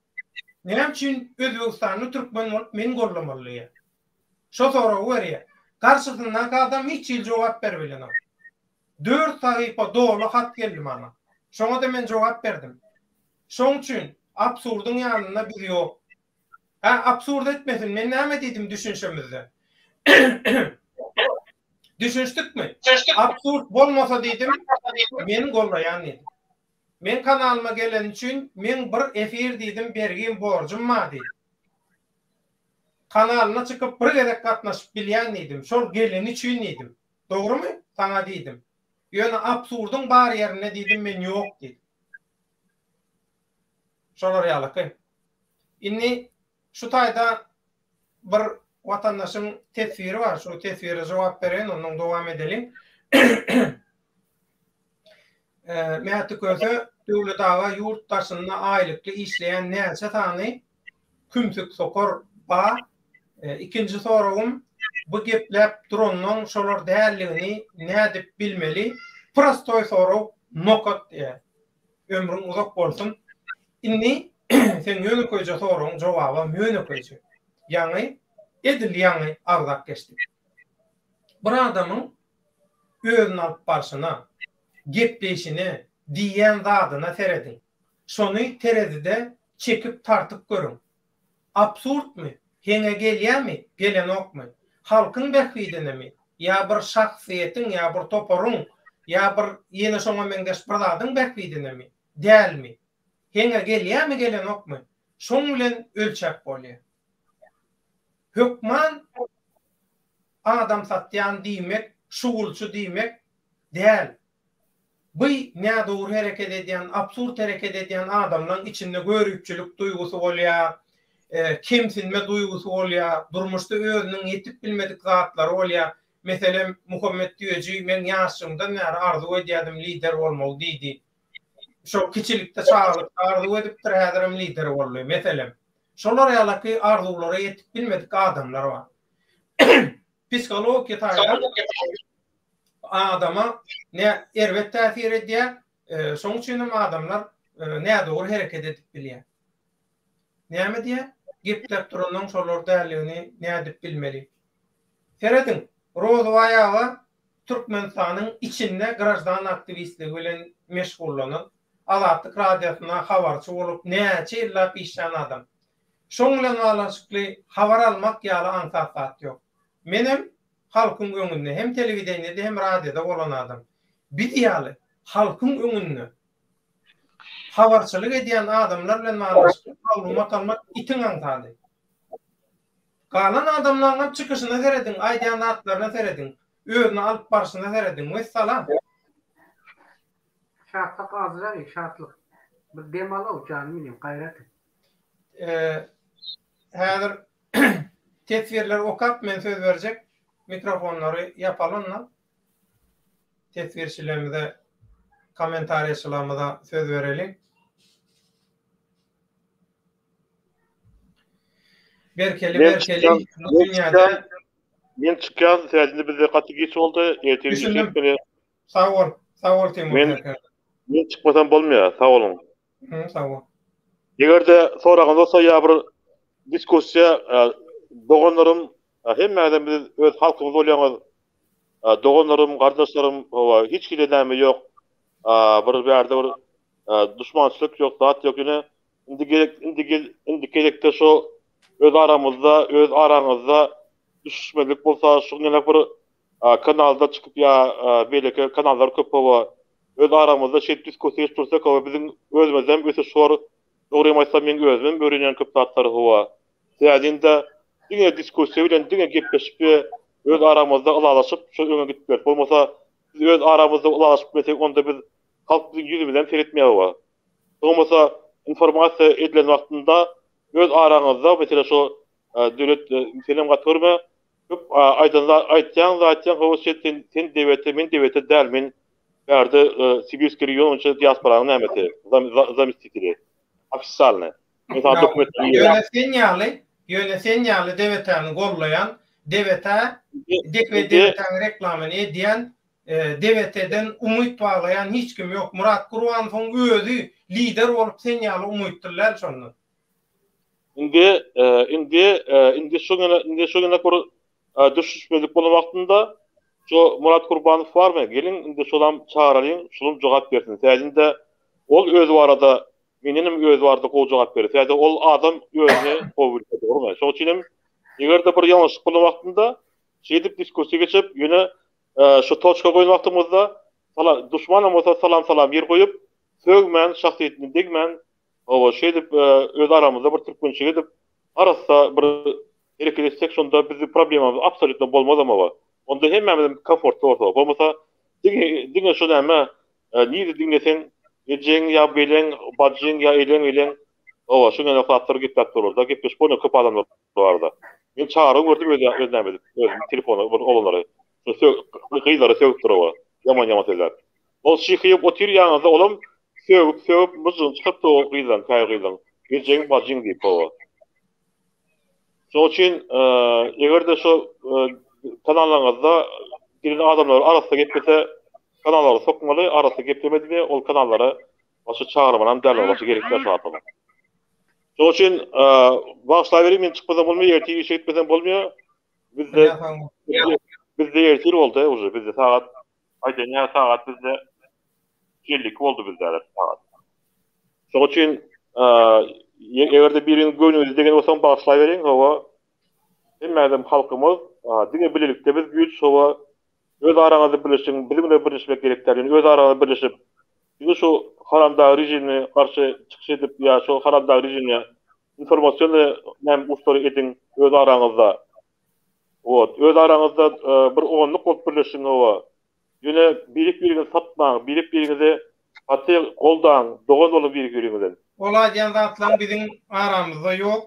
Näme üçin Özbegistanly türkmen bolup men gollamaly diýýär. Şo soragy berýär. Garşysyndaky adam hiç hili jogap beribilenok. Dört sahypa doly hat geldi maňa. Şoňa-da men jogap berdim. Şoň üçin absurdyň ýanynda biz ýok. Hä, absurd etmesin, men näme diýdim düşünşemizde? Düşünişdikmi? Absurd bolmasa diýdim, men gollaýan diýdim. Meň kanalyma geleni üçin meň bir efir diýdim bergim borjum bar diýdim. Kanalyna çykyp bir gezek gatnaşyp bilýän diýdim. Şol geleni üçin diýdim. Dogrumy? Saňa diýdim. Ýöne absurdyň bar ýerinde diýdim men ýok diýdim. Şolar ýalyky. Indi şu taýda bir watandaşyň teswiri bar. Şu teswire jogap bereýin, ondan dowam edeliň. Mäti Köse, Döwlet aga ýurt daşynda aýlykly işleýän näçe sany kümsük sokar ba? Ikinji soragym, bu gepläp duranlaň şolar däldigini nädip bilmeli? Prostoý sorag, nokat diýýär. Ömrüň uzak bolsun. Indi seň ýönekeýje soragyň jogabam ýönekeýje. Ýaňy, edil ýaňy agzap geçdik. Bir adamyň özüni alyp barşyna, gepleýşine, diýýän zadyna serediň. Şony terezide çekip-tartyp görüň. Absurdmy? Heňe gelýämi, gelenokmy? Halkyň bähbidinemi ýa bir şahsyýetiň ýa bir toparyň ýa bir ýene şoňa meňzeş bir zadyň bähbidinemi, dälmi? Heňe gelýämi, gelenokmy? Şoň bilen ölçäp bolýar. Hökman adam satýan diýmek, şugulçy diýmek däl. By nädogry hereket edýän, absurd hereket edýän adamlaň içinde göripçilik duýgusy bolýar, kemsinme duýgusy bolýar, durmuşda özüniň ýetip bilmedik zatlary bolýar. Meselem, Muhammet Düýeji men ýaşlygymdan bäri arzuw edýärdim lider bolmagy diýdi. Şo kiçilikde çagalykda arzuw edipdir, häzirem lider boldy. Meselem, şolar ýalaky arzuwlara ýetip bilmedik adamlar bar. Psihologiki taýdan adama ne erbet täsir edýär, şonuň üçin hem adamlar nädogry hereket edip bilýär. Näme diýýär? Gepläp duranyň şolar däldigini nädip bilmeli? Serediň, Rozybaý aga Türkmenistanyň içinde graždan aktiwistligi bilen meşgullanan, Azatlyk Radiosynda habarçy bolup näçe ýyllap işlän adam. Şoň bilen baglanyşykly habar almak ýaly aňsat zat ýok. Menem halkyň öňünde hem telewideniýede hem radioda bolan adam. Biz ýaly halkyň öňünde habarçylyk edýän adamlar bilen baglanyşykly maglumat almak itiň aňsady. Galan adamlaryňam çykyşyna serediň, aýdýan zatlaryna serediň, özüni alyp barşyna serediň, wessalam. Şatlyk azrak şatlyk. Bir dem alow janym inim gaýrat et. Häzir teswirleri okap men söz berjek. Mikrofonlary ýapaly onda. Teswirçilerimize, kommentariýaçylarymyza söz bereliň. Berkeli berkeli bu dünýäde. Men çykýan, sebäbi bizde gaty giç boldy. Ertir işe gitmeli. Sag bol. Sag bol Timur. Men men çykmasam bolmaýar. Sag boluň. Hı, sag bol. Eger-de soragyňyz bolsa ýa bir diskussiýa doganlarym hemmäňizem biz öz halkymyz bolýaňyz. Doganlarym, gardaşlarym, hawa, hiç hili näme ýok. Bir bärde bir duşmançylyk ýok, zat ýok. Ýöne indi gerek, indi gel, indi gezekde şo öz aramyzda, öz araňyzda düşüşmezlik bolsa, şu ýaly bir kanalda çykyp ýa beýleki kanallar köp hawa öz aramyzda şeýdip diskussiýa geçip dursak hawa biziň özümizde hem ösüş bor. Dogrymy aýtsam meň özüm hem öwrenýän köp zatlary hawa. Sebäbi diňe diskussiýa bilen diňe gepleşip we öz aramyzda ylalaşyp şo öňe gidip bileris. Bolmasa biz öz aramyzda ylalaşyp bilmesek onda biz halk biziň ýüzümize hem seretmeýär hawa. Bolmasa informasiýa edilen wagtynda öz araňyzda meselem şo döwlet senem gaty görme Köp aýdan zat aýtýaň zatýaň hawa sen sen sen debete men debete däl men bärde sibirskiý region boýunça diasporanyň nämesi zamestiteli ofisialny men saňa dokumentleri Ýöne sen ýaly ýöne sen ýaly debetäni gollaýan debete debetäň reklamyny edýän debeteden umyt baglaýan hiç kim ýok Myrat Gurbanowyň özi lider bolup sen ýaly umytdyl däl şondan. Indi, indi, indi şu ýene, indi şu ýene bir düşüşmezlik bolan wagtynda şu Murat Kurbanow barmy? Geliň indi şolam çagyralyň, şolam jogap bersin. Sebäbi ol özi barada mendenem özi barada gowy jogap berer. Sebäbi ol adam özüni gowy bilýär, dogrumy? Şonuň üçin hem eger-de bir ýalňyşlyk bolan wagtynda şeýdip diskussiýa geçip, ýöne şu toçka goýan wagtymyzda salam, duşmanam bolsa salam salam ýer goýup, sögmän, şahsyýetine degmän, Hawa, şeýdip öz aramyzda bir türkmençilik edip, arassa bir hereket etsek, şonda bizi problemamyz absolýutno bolmazam hawa. Onda hemmämizem komfortly bolsa. Bolmasa diňe diňe şu näme, nirde diňleseň ejeň ýa beleň, bajyň ýa eleň eleň, hawa, şuň ýaly zatlar gepläp durlar-da, gepleşip bolýar köp adamlar barada. Men çaga gördüm öz öz näme edip, özüm telefona bir oglanlary, şu gyzlary sögüpdir hawa, ýaman-ýaman sözläp. Ol şyhyýyp otyr ýaňyzda olam sögüp sögüp myjygyny çykarypdy o gyzlaň käbir gyzlaň ejeň bajyň diýip hawa. Şoň üçin egerde şo kanallaryňyzda giren adamlar arassa geplese kanallara sokmaly arassa geplemedimi ol kanallara başga çagyrmalam däl başga gerek däl şo adama. Şoň üçin bagyşlaweriň men çykmasam bolmaýar ertir işe gitmesem bolmaýar. Bizde bizde ertir boldy uje bizde sagat Aýdan ýa sagat bizde 52 boldy bizde häzir sagat. Şoň üçin eger-de biriniň göwnüňize degen bolsam bagyşlaweriň, hawa. Hemmämizem halkymyz, diňe bilelikde biz güýç, hawa. Öz araňyzda birleşiň, biziň bilen birleşmek gerek däl, ýöne öz araňyzda birleşip, diňe şu haramdag režimine garşy çykyş edip ýa şu haramdag režimine informasion näme uçlary ediň öz araňyzda. Wot, öz araňyzda bir onluk bolup birleşiň hawa. Ýöne birek-biriňizi satmaň, birek-biriňizi gaty goldaň, dogan boluň birek-biriňizden. Ol aýdýan zatlaň biziň aramyzda ýok.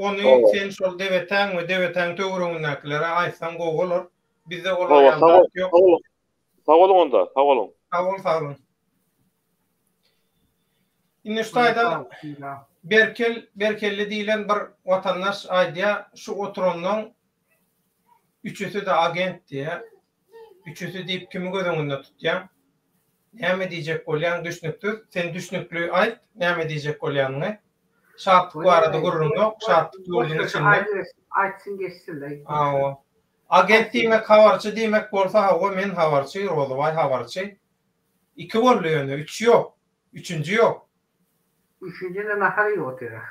Ony sen şol debetäň we debetäň töweregindäkilere aýtsaň gowy bolar. Bizde olar ýaly zat ýok. Sag boluň onda, sag boluň. Sag bol, sag boluň. Indi şu taýda Berkel, Berkelli diýlen bir watandaş aýdýar, şu oturanlaň. Üçüsi-de agent diýýär. Üçüsi diýip kimi göz öňünde tutýaň? Näme diýjek bolýaň düşnüksiz. Sen düşnükli aýt näme diýjek bolýanyňy. Şatlyk barada gürrüň ýok. Şatlyk ýurduň içinde. Aýtsyn geçsin-le. Hawa. Agent diýmek habarçy diýmek bolsa hawa men habarçy Rozybaý habarçy. Iki boldy ýöne üç ýok. Üçünji ýok. Üçünji-de nahar iýip otyr-a.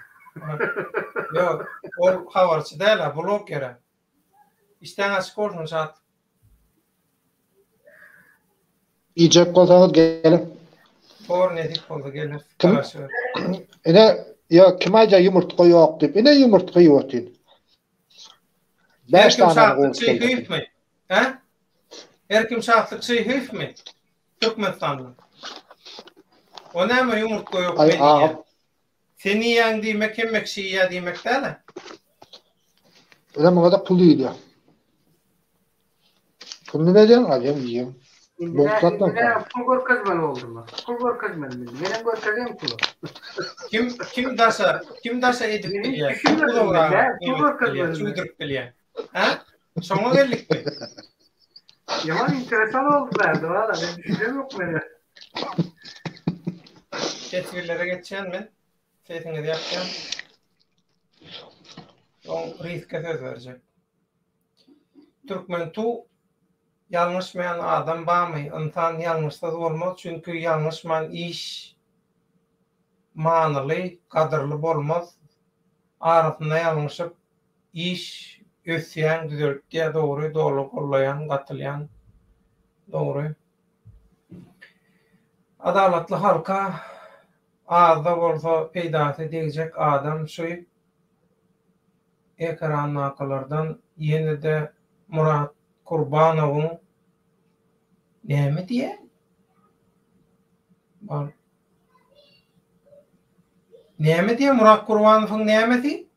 Ýok, ol habarçy däl-ä, bloger-ä. Işdäň açyk bolsun Şatlyk. Iýjek bolsaňyz geliň. Bor nesip bolsa geleris. Kim? Garaşyber. Ine, ýok, kim aýdýar ýumurtga ýok diýip. Ine ýumurtga iýip otyryn. Her Bäş kim sany Şatlyk gowup geldi. Şyhyýewmi? Hä? Her kim Şatlyk Şyhyýewmi? Türkmenistanda. O näme ýumurtga ýok Aý men iýýän. agam. Sen iýýäň diýmek hemme kişi iýýär diýmek däl-ä. Ine muňa-da pul diýilýär. Puluny berýäň, alýaň, iýýäň. Indi Bolup nä, zatdan indi nä pul görkezmeli boldumy? Pul görkezmeli indi. Menem görkezeyim puly. Kim kim daşa, kim daşa edip Men bilýär? hiç Kim düşünmedim uzagraga men, nä pul neme edip bilýär, görkezmeli men. çüwdürip bilýär? Hä? Şoňa geldikmi? Ýaman interesan oldy bärde wala, men düşünemok meni. Teswirlere geçýän men. Sesiňizi ýapýan. Soň riske söz berjek. Türkmen tu ýalňyşmaýan adam bamy ynsan ýalňyşsyz bolmaz çünki ýalňyşman iş manyly gadyrly bolmaz arasynda ýalňyşyp iş ösýäň düzelip diýä dogry doly gollaýan gatylýan dogry adalatly halka azda bolsa peýdasy degjek adam şu Ekrandakylardan ýene-de Myrat Kurbanowyň näme diýýä? Bar. Näme diýýä Myrat Kurbanowyň nämesi?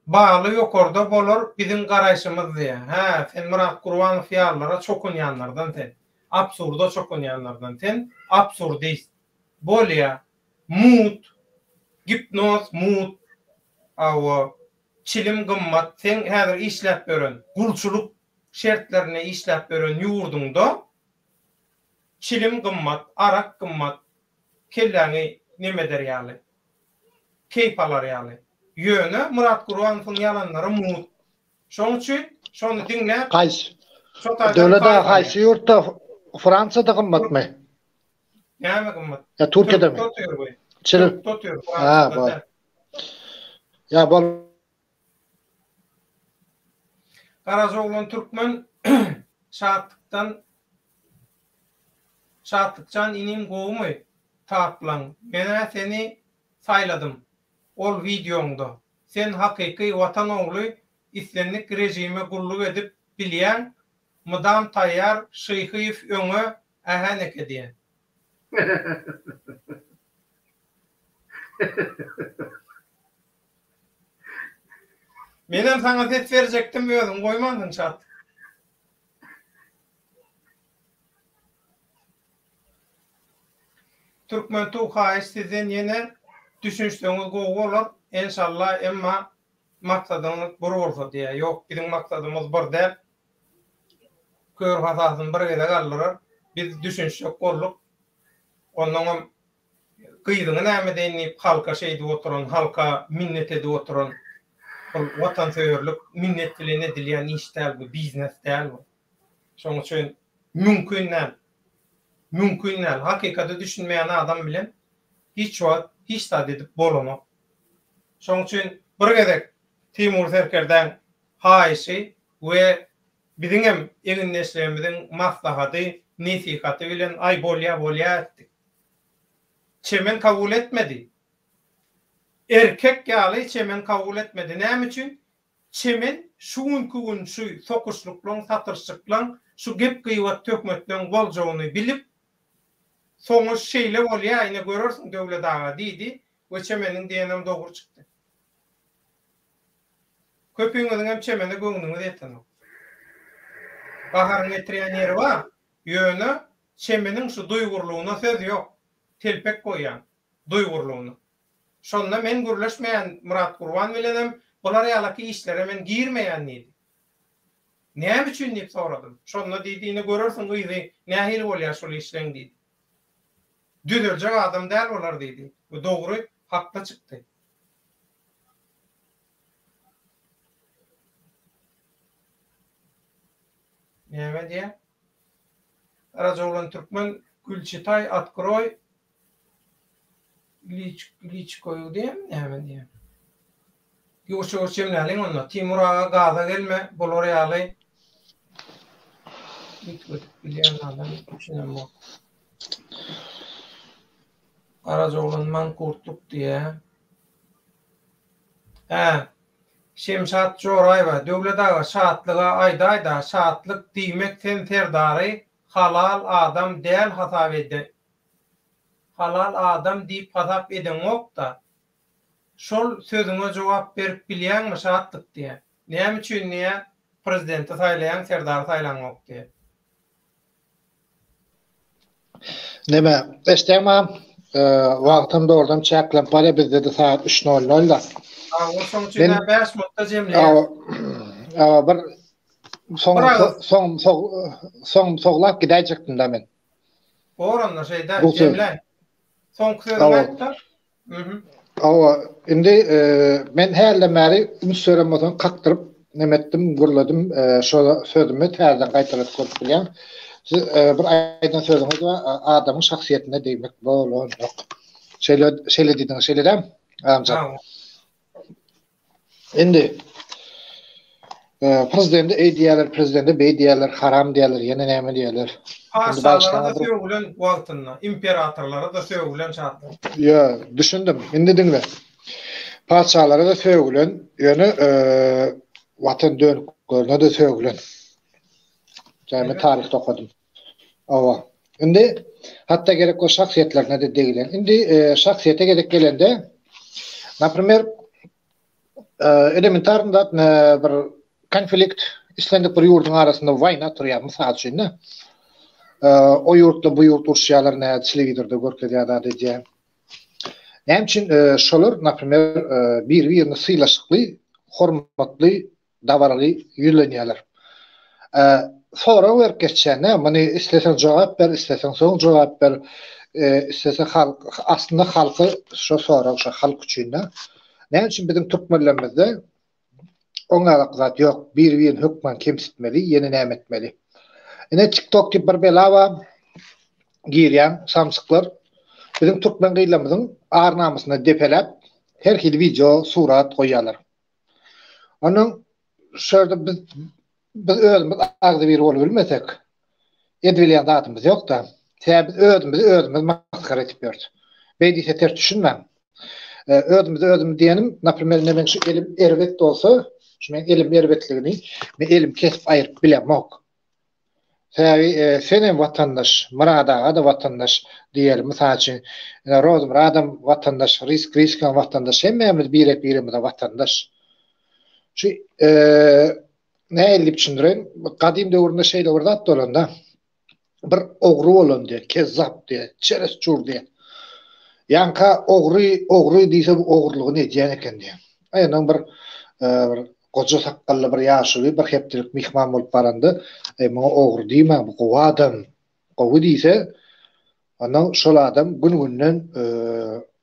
Baly ýokarda bolar biziň garaýşymyz diýýä. Hä, sen Myrat Kurbanow ýalylara çokunýanlardan sen. Absurda çokunýanlardan sen. Absurdist. Bolýa. Mut. Gipnoz mut. Hawa, çilim gymmat, seň häzir işläp ýören, gulçulyk şertlerinde işläp ýören ýurduňda çilim gymmat, arak gymmat, kelläňi neme eder ýaly, keýp alar ýaly. Ýöne Myrat Gurbanowyň ýalanlary mut. Şoň üçin şony diňläp, Haýsy? şo taýdan Döwlet paý aga haýsy alýar. ýurtda? Fransiýada gymmatmy? Näme gymmat? Ýa Türkiýedemi? Türkde otyr bu. Çilim. Türkde otyr, Ha, Fransiýada bor. däl. Ýa bol. Garajaoglan Türkmen Şatlykdan Şatlykjan inim gowumy taplaň menä seni saýladym ol wideoňda sen hakyky watan ogly islendik režime gulluk edip bilýäň mydam taýýar Şyhyýew öňe ähäneke diýen. Menem saňa ses berjekdim özüň goýmansyň çat. Türkmen tug haýyş sizden ýene düşünşseňiz gowy bolar enşalla emma maksadyňyz bir bolsa diýä ýok biziň maksadymyz bir däl kör hasasyny bir gezek aldyrar biz düşünşjek bolduk onnoňam Gyzyňy näme edeýin diýip halka şeýdip oturan, halka minnet edip oturan ol watansöýerlik minnet bilen edilýän iş däl bu, biznes däl bu. Şonuň üçin mümkin däl. Mümkin däl. Hakykata düşünmeýän adam bilen hiç wagt hiç zat edip bolanok. Şonuň üçin bir gezek Timur serkerdäň haýyşy we biziňem egindeşlerimiziň maslahady, nesihaty bilen aý bolýa bolýa etdik. Çemen kabul etmedi. Erkek ýaly Çemen kabul etmedi. Näme üçin? Çemen şu günki gün şu sokuşlyklaň, satyryşyklaň, şu gep-gybat töhmetleň boljagyny bilip, soňy şeýle bolýa, ine görersiň Döwlet aga diýdi we Çemeniň diýenem dogry çykdy. Köpüňiziňem Çemene göwnüňiz ýetenok. Gaharyň getirýän ýeri bar, ýöne Çemeniň şu duýgurlygyna söz ýok. Telpek goýýan duýgurlygyna. Şonda men gürleşmeýän Myrat Gurban bilenem bular ýalaky işlere men girmeýän diýdi. Näme üçin diýip soradym. Şonda diýdi, ine görersiň yzy nähili bolýar şol işleň diýdi. Düzeljek adam däl olar diýdi. We dogry hakly çykdy. Näme diýýär? Garajaoglan Türkmen Gülçitaý otkroý liç liçkoýu diýýärmi näme diýýär? Ýuwaş ýuwaş jemläliň onda. Timur aga gaza gelme bular ýaly üýtgedip bilýän adam düşünemok. Garajaoglan mankurtluk diýýär. Hä. Şemşat Joraýewa, Döwlet aga Şatlyga aýdaýda, Şatlyk diýmek sen Serdary halal adam däl hasap ede halal adam diýip hasap edeňokda. Şol sözüňe jogap berip bilýäňmi Şatlyk diýä. Näme üçin diýä prezidenti saýlaýaň Serdary saýlaňok diýä. Neme, eşdäňmi agam? Wagtam dogrudan çäklenip barýar, bizde-de sagat üç nol nol-da. Hawa, şoň üçin hem bäş minutda jemleýäs. Hawa, bir soň soň soň soglap gidäýjekdim-dä men. Bor onda şeýdä, jemläý. Soňky sözüňi aýt-da. Hawa, indi men hälden bäri üns beren bolsaň kakdyryp neme etdim, gürledim. Şo sözümi täzeden gaýtalap görüp bilýäň. Siz bir aýdan sözüňiz bar, adamyň şahsyýetine degmek bolanok. Şeýle şeýle diýdiňiz, şeýle dämi, Agamjan? Indi prezidente eý diýýärler, prezidente beý diýýärler, haram diýýärler, ýene näme diýýärler. Patyşalara-da sögülen wagtynda, imperatorlara-da sögülen şatlyk. Ýa, düşündim. Indi diňle. Patyşalara-da sögülen, ýöne watan dönüklerine-de sögülen. Ýa men taryhda okadym. Hawa. Indi hatda gerek bolsa şahsyýetlerine-de degilen. Indi şahsyýete gezek gelende, naprimer, elementarny zat bir konflikt islendik bir ýurduň arasynda waýna turýar, mysal üçin-de. O ýurtla bu ýurt uruşýarlar, nä telewizorda görkezýär zat edýär. Näme üçin şolar, naprimer, biri-birini sylaşykly, hormatly dabaraly ýüzlenýärler. Sorag berip geçýän-dä, muny isleseň jogap ber, isleseň soň jogap ber, islese halk, aslynda halky şo sorag şo halk üçin-dä. Näme üçin biziň türkmenlerimizde oňňalak zat ýok, biri-birini hökman kemsitmeli, ýene näme etmeli. Ine TikTok diýip bir bela bar, girýäň, samsyklar biziň türkmen gyzlarymyzyň ar-namysyny depeläp, her hili wideo, surat goýýarlar. Onuň şu ýerde biz biz özümiz agzybir bolup bilmesek, edibilýän zadymyz ýok-da. Sebäbi biz özümizi özümiz masgara edip ýörüs. Beý diýse ters düşünmäň. Özümizi özümiz diýenim, naprimer, ine meň şu elim erbet bolsa, şu meň elim erbetligini men elim kesip aýryp bilemok. Sebäbi senem watandaş, Myrat aga-da watandaş diýeli, mysal üçin, ine Rozmyradam watandaş, Risk Riskam watandaş, hemmämiz birek-biremize watandaş. Şu nähili diýip düşündireýin, gadym döwründe şeýle bir zat bolanda, bir ogry bolan diýýär, kezzap diýýär, çeresçur diýýär. Ýaňka ogry, ogry diýse bu ogurlygyny edýän eken diýýär. Aý ondan bir bir goja sakgally bir ýaşuly bir hepdelik myhman bolup baranda, Eý muňa ogry diýmäň, bu gowy adam, gowy diýse, ondan şol adam gün-günden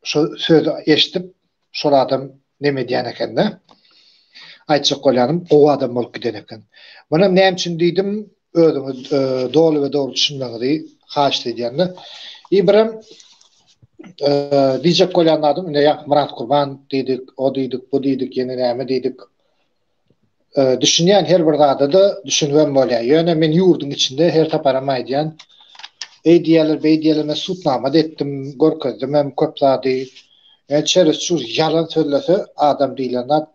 şo sözi eşidip, şol adam neme edýän eken-de. Aýtjak bolýanym, gowy adam bolup giden eken. Munam näme üçin diýdim, özüňiz doly we dogry düşünmegiňizi haýyşt edýän-de. I birem diýjek bolýan zadym, ine ýa Myrat Gurban diýdik, o diýdik, bu diýdik, ýene näme diýdik. Düşünýän her bir zada-da düşünibem bolýar. Ýöne men ýurduň içinde her saparam aýdýan, eý diýýärler, beý diýýärler, men sudnama-da etdim, görkezdimem köp zady. Ýöne çeresçur ýalan sözlese adam diýlen zat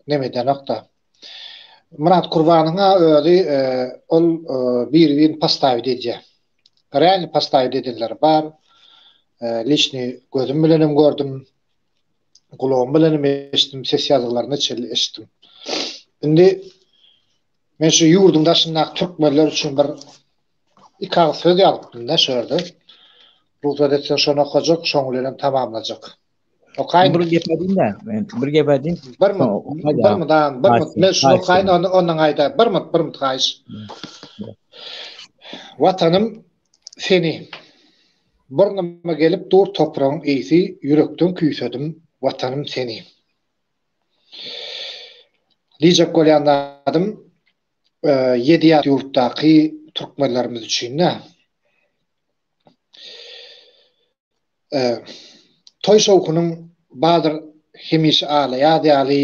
neme edenok-da. Myrat Kurbanyň-a özi ol biri-birini postawit edýär. Realny postawit edenleri bar. Liçni gözüm bilenem gördüm. Gulagym bilenem eşitdim, ses ýazgylaryna çenli eşitdim. Indi men şu ýurduň daşyndaky türkmenler üçin bir iki agyz söz ýazypdym-da şu ýerde. Rugsat etseň şony okajak, şoň bilenem tamamlajak. Okaýyn. Bir gep aýdayyn-da, men bir gep aýdayyn. Bir minut, bir minut, agam, bir minut. Men şuny okaýyn, ondan ondan aýdaý. Bir minut, bir minut haýyş. Watanym seni. Burnuma gelip dur topragyň ysy, ýürekden küýsedim, Watanym seni. Diýjek bolýan zadym, ýedi ýat ýurtdaky türkmenlerimiz üçin-de. Toý şowhunyň bardyr hemişe ala ýaz ýaly,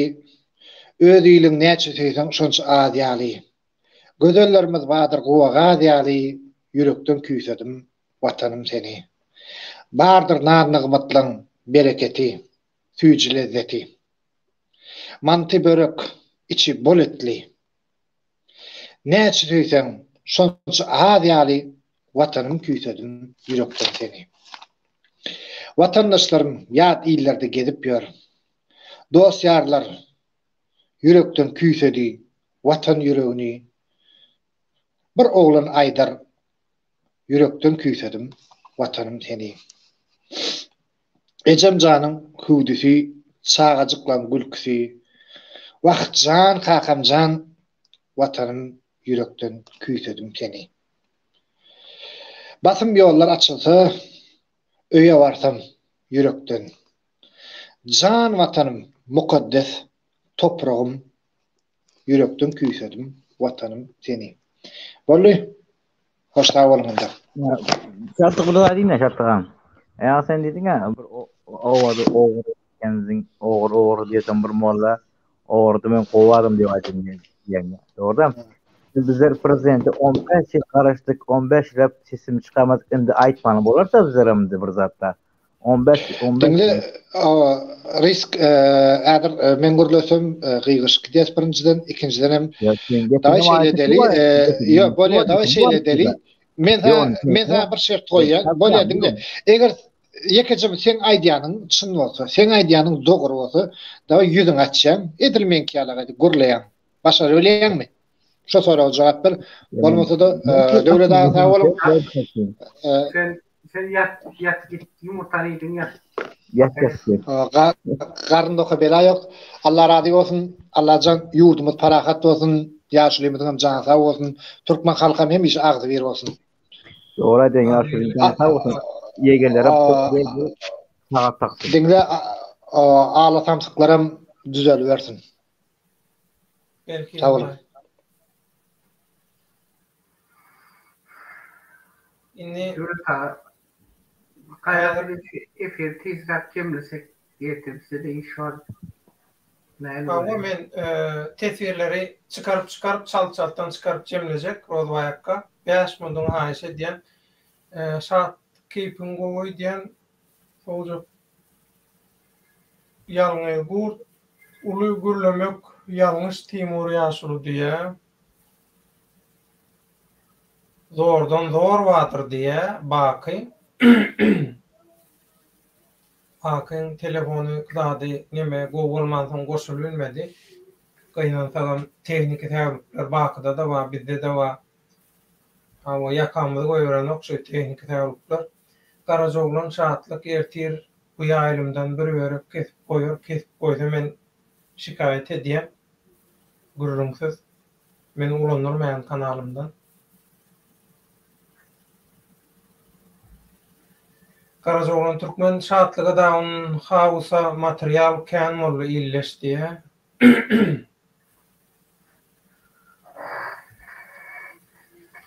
Öz iliň näçe söýseň şonça az ýaly. Gözellerimiz bardyr guba gaz ýaly, Ýürekden küýsedim, Watanym seni. Bardyr naz-nygmatlaň bereketi, süýji lezzeti. Manty börek içi bol etli. Näçe söýseň, şonça az ýaly Watanym küýsedim ýürekden seni. Watandaşlarym ýat illerde gezip ýör. Dost-ýarlar ýürekden küýsedi Watan ýüregini. Bir oglan aýdar ýürekden küýsedim Watanym seni. Ejem janyň hüwdüsi, çagajyklaň gülküsi, Wah, jan kakam jan, Watanym ýürekden küýsedim seni. Basym ýollar açylsa, öýe barsam ýürekden. Jan Watanym, mukaddes topragym, Ýürekden küýsedim, Watanym seni. Boldy. Hoş sag boluň onda. Şatlyk bir zat aýdayyn-da Şatlyk agam. Ýa sen diýdiň-ä bir obada ogry ekensiň, ogry ogry diýseň bir molla ogrudy men gowy adam diýip aýdyn diýen. Dogry-da? Bizler prezidente 15 ýyl garaşdyk, 15 ýyllap sesimizi çykarmadyk, indi aýtmaly bolar-da bizlerem indi bir zatda. 15 15 Diňle risk häzir men gürlesem gygyryşyp gidýäs birinjiden, ikinjiden hem dawaý şeýle edeli. Ýok, bolýar, dawaý şeýle edeli. Men saňa men saňa bir şert goýýan. Bolýar, diňle. Eger ýekeje seň aýdýanyň çyn bolsa, seň aýdýanyň dogry bolsa, dawaý ýüzüňi açýaň, edil meňki ýaly edip gürleýäň. Başarabilýäňmi? Şo soraga jogap ber. Bolmasa-da Döwlet aga sag boluň. Sen sen ýat ýat git ýumurtany iýdiň ýat. Ýat ýat git. Garyn doka bela ýok. Allah razy bolsun. Allajan ýurdumyz parahat bolsun. Ýaşulymyzyň hem jany sag bolsun. Türkmen halkam hemişe agzybir bolsun. Dogry aýdýaň ýaşulyň jany sag bolsun. Ýegenlere sagat taksyn. Diňle ala samsyklaram düzelibersin. Belki Sag boluň. Indi Döwlet aga gaýrat edip şu efiri tizräk jemlesek ertir bizde-de iş bar. Näme Hawa bolýar? men teswirleri çykaryp çykaryp çalt çaltdan çykaryp jemlejek Rozbaý akga. 5 munduňy haýyş edýän. Şat keýpiň gowy öýdýän. Sowjak Ýalňyz gurt uly gürlemek ýalňyş Timur ýaşuly diýä. Zordan zor bardyr diýä Baky. Bakyň telefony zady neme gowy bolmansoň goşulybilmedi. Gynansagam tehniki säwlikler Bakyda-da bar, bizde-de bar. Hawa ýakamyzy goýberenok şu tehniki säwlikler. Garajaoglan Şatlyk ertir bu ýaýlymdan bir börek kesip goýar, kesip goýsa men şikaýat edýän. Gürrüňsiz. Meni ulandyrmaýan kanalymdan. Garajaoglan Türkmen Şatlyga daun hausa material kän boldy illeş diýä.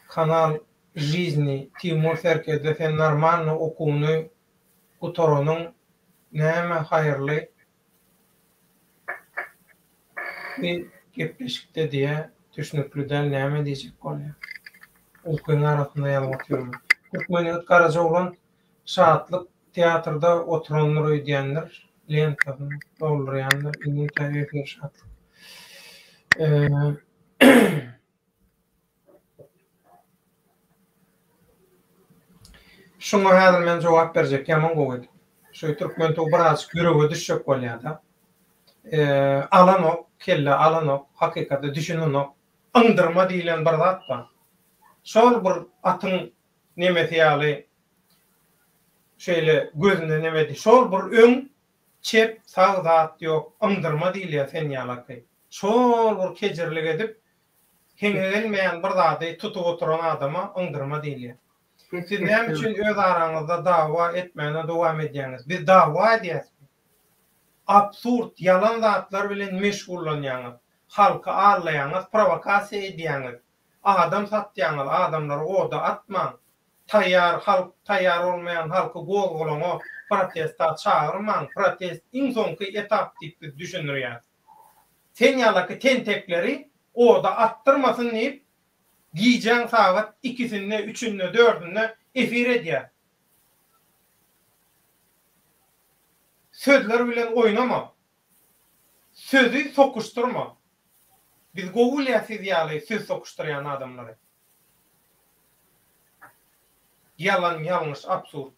Kanal Žizni Timur serkerde sen normalny okuwyny gutaranyň näme haýyrly bi gepleşikde diýä düşnükli däl näme diýjek bolýa ukyň arasynda ýazyp otyrmy Türkmen ýigit Garajaoglan Şatlyk teatrda oturandyr öýdýändir lentasyny doldurýandyr indi tä efir Şatlyk Şuňa häzir men jogap berjek ýaman gowy edip. Şu türkmen tow birazjyk ýürege düşjek bolýada. Alanok, kelle alanok, hakykata düşünenok. Yňdyrma diýlen bir zat bar. Şol bir atyň nemesi ýaly şeýle gözüne nemedi. Şol bir öň. Çep, sag zat ýok, yňdyrma diýilýär sen ýalaky. Şol bir kejirlik edip, heňe gelmeýän bir zady tutup oturan adama yňdyrma diýilýär. Siz näme üçin öz araňyzda dawa etmäne dowam edýäňiz? Biz dawa edýäsmi? Absurd, ýalan zatlar bilen meşgullanýaňyz. Halky aldaýaňyz, prowokasiýa edýäňiz. Adam satýaňyz, adamlary oda atmaň. Taýýar halk, taýýar bolmaýan halky gozgalaňa, protesta çagyrmaň. Protest iň soňky etap diýip biz düşündirýäs. Sen ýalaky tentekleri oda atdyrmasyn diýip gijäň sagat ikisinde, üçünde, dördünde efir edýäs. Sözler bilen oýnama. Sözi sokuşdyrma. Biz gowy bilýäs siz ýaly söz sokuşdyrýan adamlary. Ýalan, ýalňyş, absurd.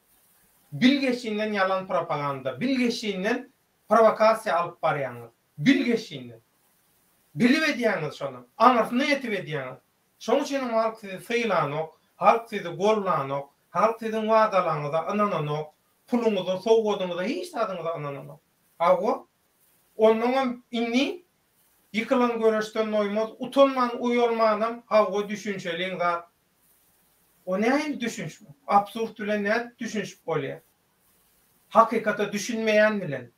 Bilgeşinden ýalan propaganda, bilgeşinden prowokasiýa alyp barýaňyz. Bilgeşinden. Bilip edýäňiz şony. Aňyrsyna ýetip edýäňiz. Şoň üçinem halk sizi sylanok, halk sizi gollanok, halk siziň wadalaňyza ynananok, puluňyza, sowgadyňyza, hiç zadyňyza ynananok. Hawa. Onnoňam indi ýykylan göreşden doýmaz, utanman uýalmanam hawa düşünşeliň zat. O nähili düşünişmek? Absurd bilen nädip düşünişip bolýar? Hakykata düşünmeýän bilen,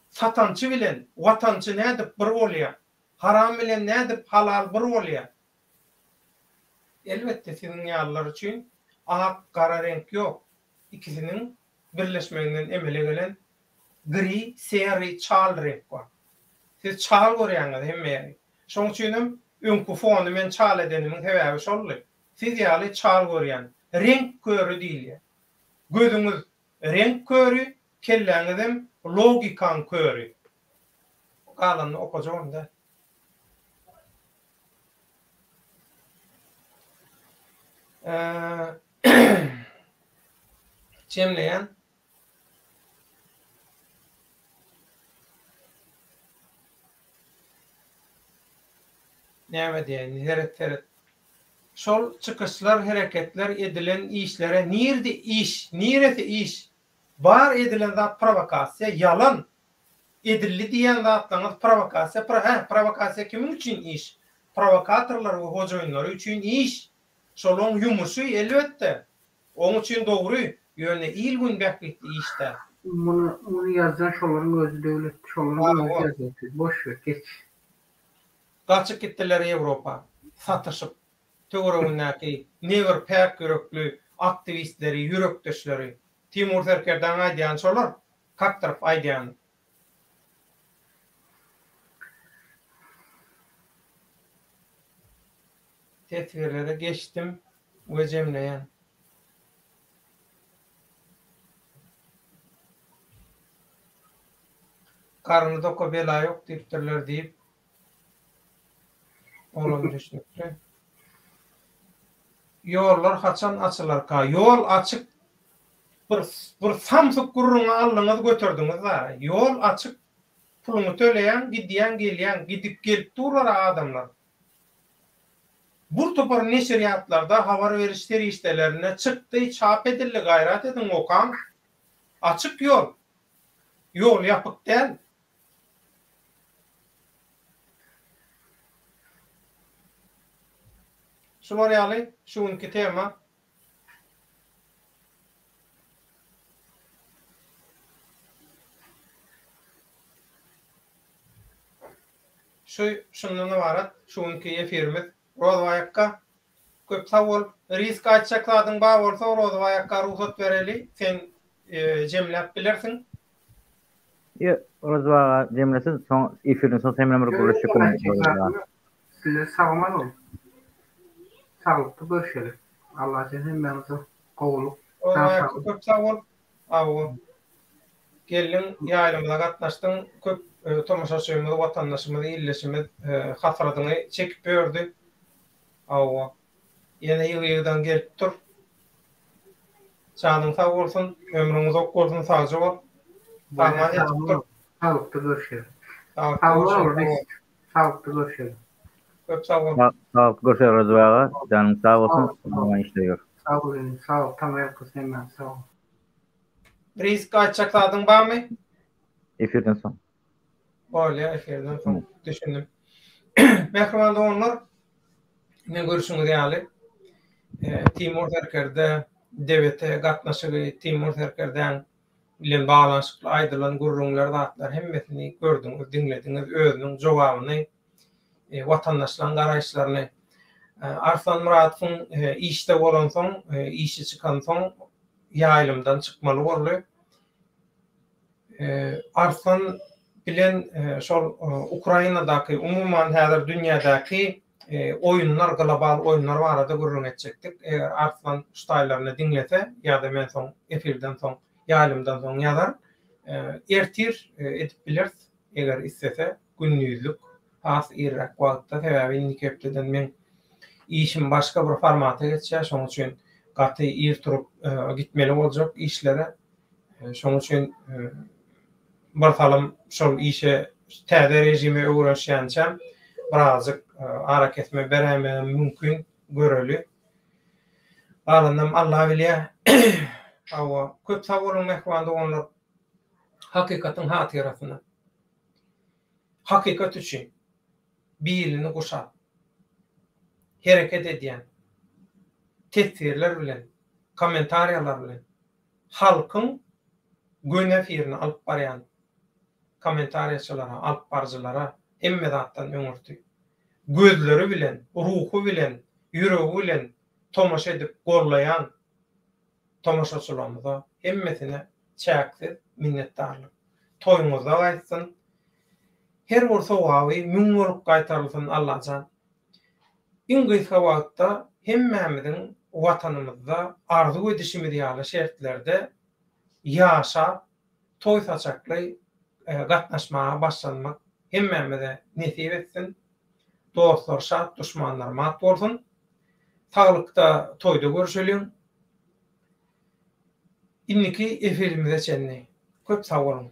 satançy bilen watançy nädip bir bolýar? Haram bilen nädip halal bir bolýar? Elbetde siziň ýalylar üçin ak, gara reňk ýok. Ikisiniň birleşmeginden emele gelen gri, seri, çal reňk bar. Siz çal görýäňiz hemme ýeri. Şoň üçinem öňki fony men çal edenimiň sebäbi şoldy. Siz ýaly çal görýän. Reňk köri diýilýär. Gözüňiz reňk köri, kelläňizem logikaň köri. Galanyny okajagam däl. Jemleýän. Näme diýeýin, seret, seret. Şol çykyşlar, hereketler edilen işlere nirde iş, niresi iş? Bar edilen zat prowokasiýa, ýalan. Edildi diýýän zatlaryňyz prowokasiýa, pro, hä, prowokasiýa kimiň üçin iş? Prowokatorlar we hojaýynlary üçin iş. Şolaň ýumuşy, elbetde. Oň üçin dogry, ýöne il-gün bähbitli iş däl. Muny, muny ýazan şolaryň özi döwlet, şolaryň özi ýazýar. Boş ver, geç. Gaçyp gitdiler Ýewropa, satyşyp, töweregindäki nebir päk ýürekli aktiwistleri, ýürekdeşleri. Timur serkerdäň aýdýany şolar, kakdyryp aýdýany. Teswirlere geçdim we jemleýän. Garny doka bela ýok diýipdirler diýip, olam düşnükli. Ýollar haçan açylarka? Ýol açyk. Bir bir samsyk gürrüňi aldyňyz göterdiňiz zara. Ýol açyk. Puluňy töleýäň, gidýäň, gelýäň. Gidip gelip durlar-a adamlar. Bir topar neşirýatlarda, habar beriş serişdelerinde çykdy, çap edildi, gaýrat ediň, okaň. Açyk ýol. Ýol ýapyk däl. Şular ýaly şu günki tema. Şu şundan ybarat şu günki efirimiz. Rozbaý akga köp sag bol. Risk aýtjak zadyň bar bolsa Rozbaý akga rugsat bereli sen jemläp bilersiň. Ýok, Rozbaý aga jemlesin soň efirden soň sen bilen bir gürleşjek bolaryn. Sizler sag boluň. Saglykda görüşeli. Allajan hemmäňize gowulyk, jan saglyk. Köp sag bol. Hawa. Geldiň, ýaýlymyza gatnaşdyň. Köp tomaşaçymyz, watandaşymyz, ildeşimiz hasradyňy çekip ýördi. Hawa. Ýene ýygy-ýygydan gelip dur. Janyň sag bolsun, ömrüň uzak bolsun, sagja bol. Sagman ýatyp dur. Saglykda görüşeli. Sag bol, Saglykda görüşeli. Köp sag bol. Saglykda görüşeli Rejep aga. Janyň sag bolsun. Aman işler gör. Sag bol inim. Sag bol. Taňryýalkasyn hemmäňize sag bol. Risk aýtjak zadyň barmy? Efirden soň. Bolýar, efirden soň. Düşündim. Mähriban doganlar, ine görşüňiz ýaly, Timur serkerde DBT gatnaşygy, Timur serkerdäň bilen baglanyşykly aýdylan gürrüňler, zatlar hemmesini gördüňiz, diňlediňiz, özüniň jogabyny, watandaşlaryň garaýyşlaryny. Arslan Myradowyň işde bolansoň, işi çykansoň ýaýlymdan çykmaly boldy. Arslan bilen şol Ukrainadaky, umuman häzir dünýädäki oýunlar, global oýunlar barada gürrüň etjekdik. Eger Arslan şu taýlaryny diňlese ýa-da men soň efirden soň, ýaýlymdan soň ýazar. Ertir edip bileris, eger islese, gündizlik has irräk wagtda, sebäbi indiki hepdeden meň işim başga bir formata geçýär, şonuň üçin gaty ir turup gitmeli boljak işlere. Şonuň üçin bir salym şol işe täze režime öwrenişýänçäm birazjyk arakesme beräýmegim mümkin, göreli. Galanynam Alla bilýär. Hawa, köp sag boluň mähriban doganlar. Hakykatyň hatyrasyna. Hakykat üçin bilini guşap hereket edýän teswirler bilen, kommentariýalar bilen halkyň göni efirini alyp barýan kommentariýaçylara, alyp baryjylara hemme zatdan öňürti gözleri bilen, ruhy bilen, ýüregi bilen tomaşa edip gollaýan tomaşaçylarymyza hemmesine çäksiz minnetdarlyk. Toýuňyzda gaýtsyn. Her bir sogaby müň bolup gaýtarylsyn Allajan. Iň gysga wagtda hemmämiziň Watanymyzda arzuw edişimiz ýaly şertlerde ýaşap, toý saçakly gatnaşmaga başlanmak hemmämize nesip etsin. Dostlar şat, duşmanlar mat bolsun. Saglykda toýda görüşeliň. Indiki efirimize çenli köp sag boluň.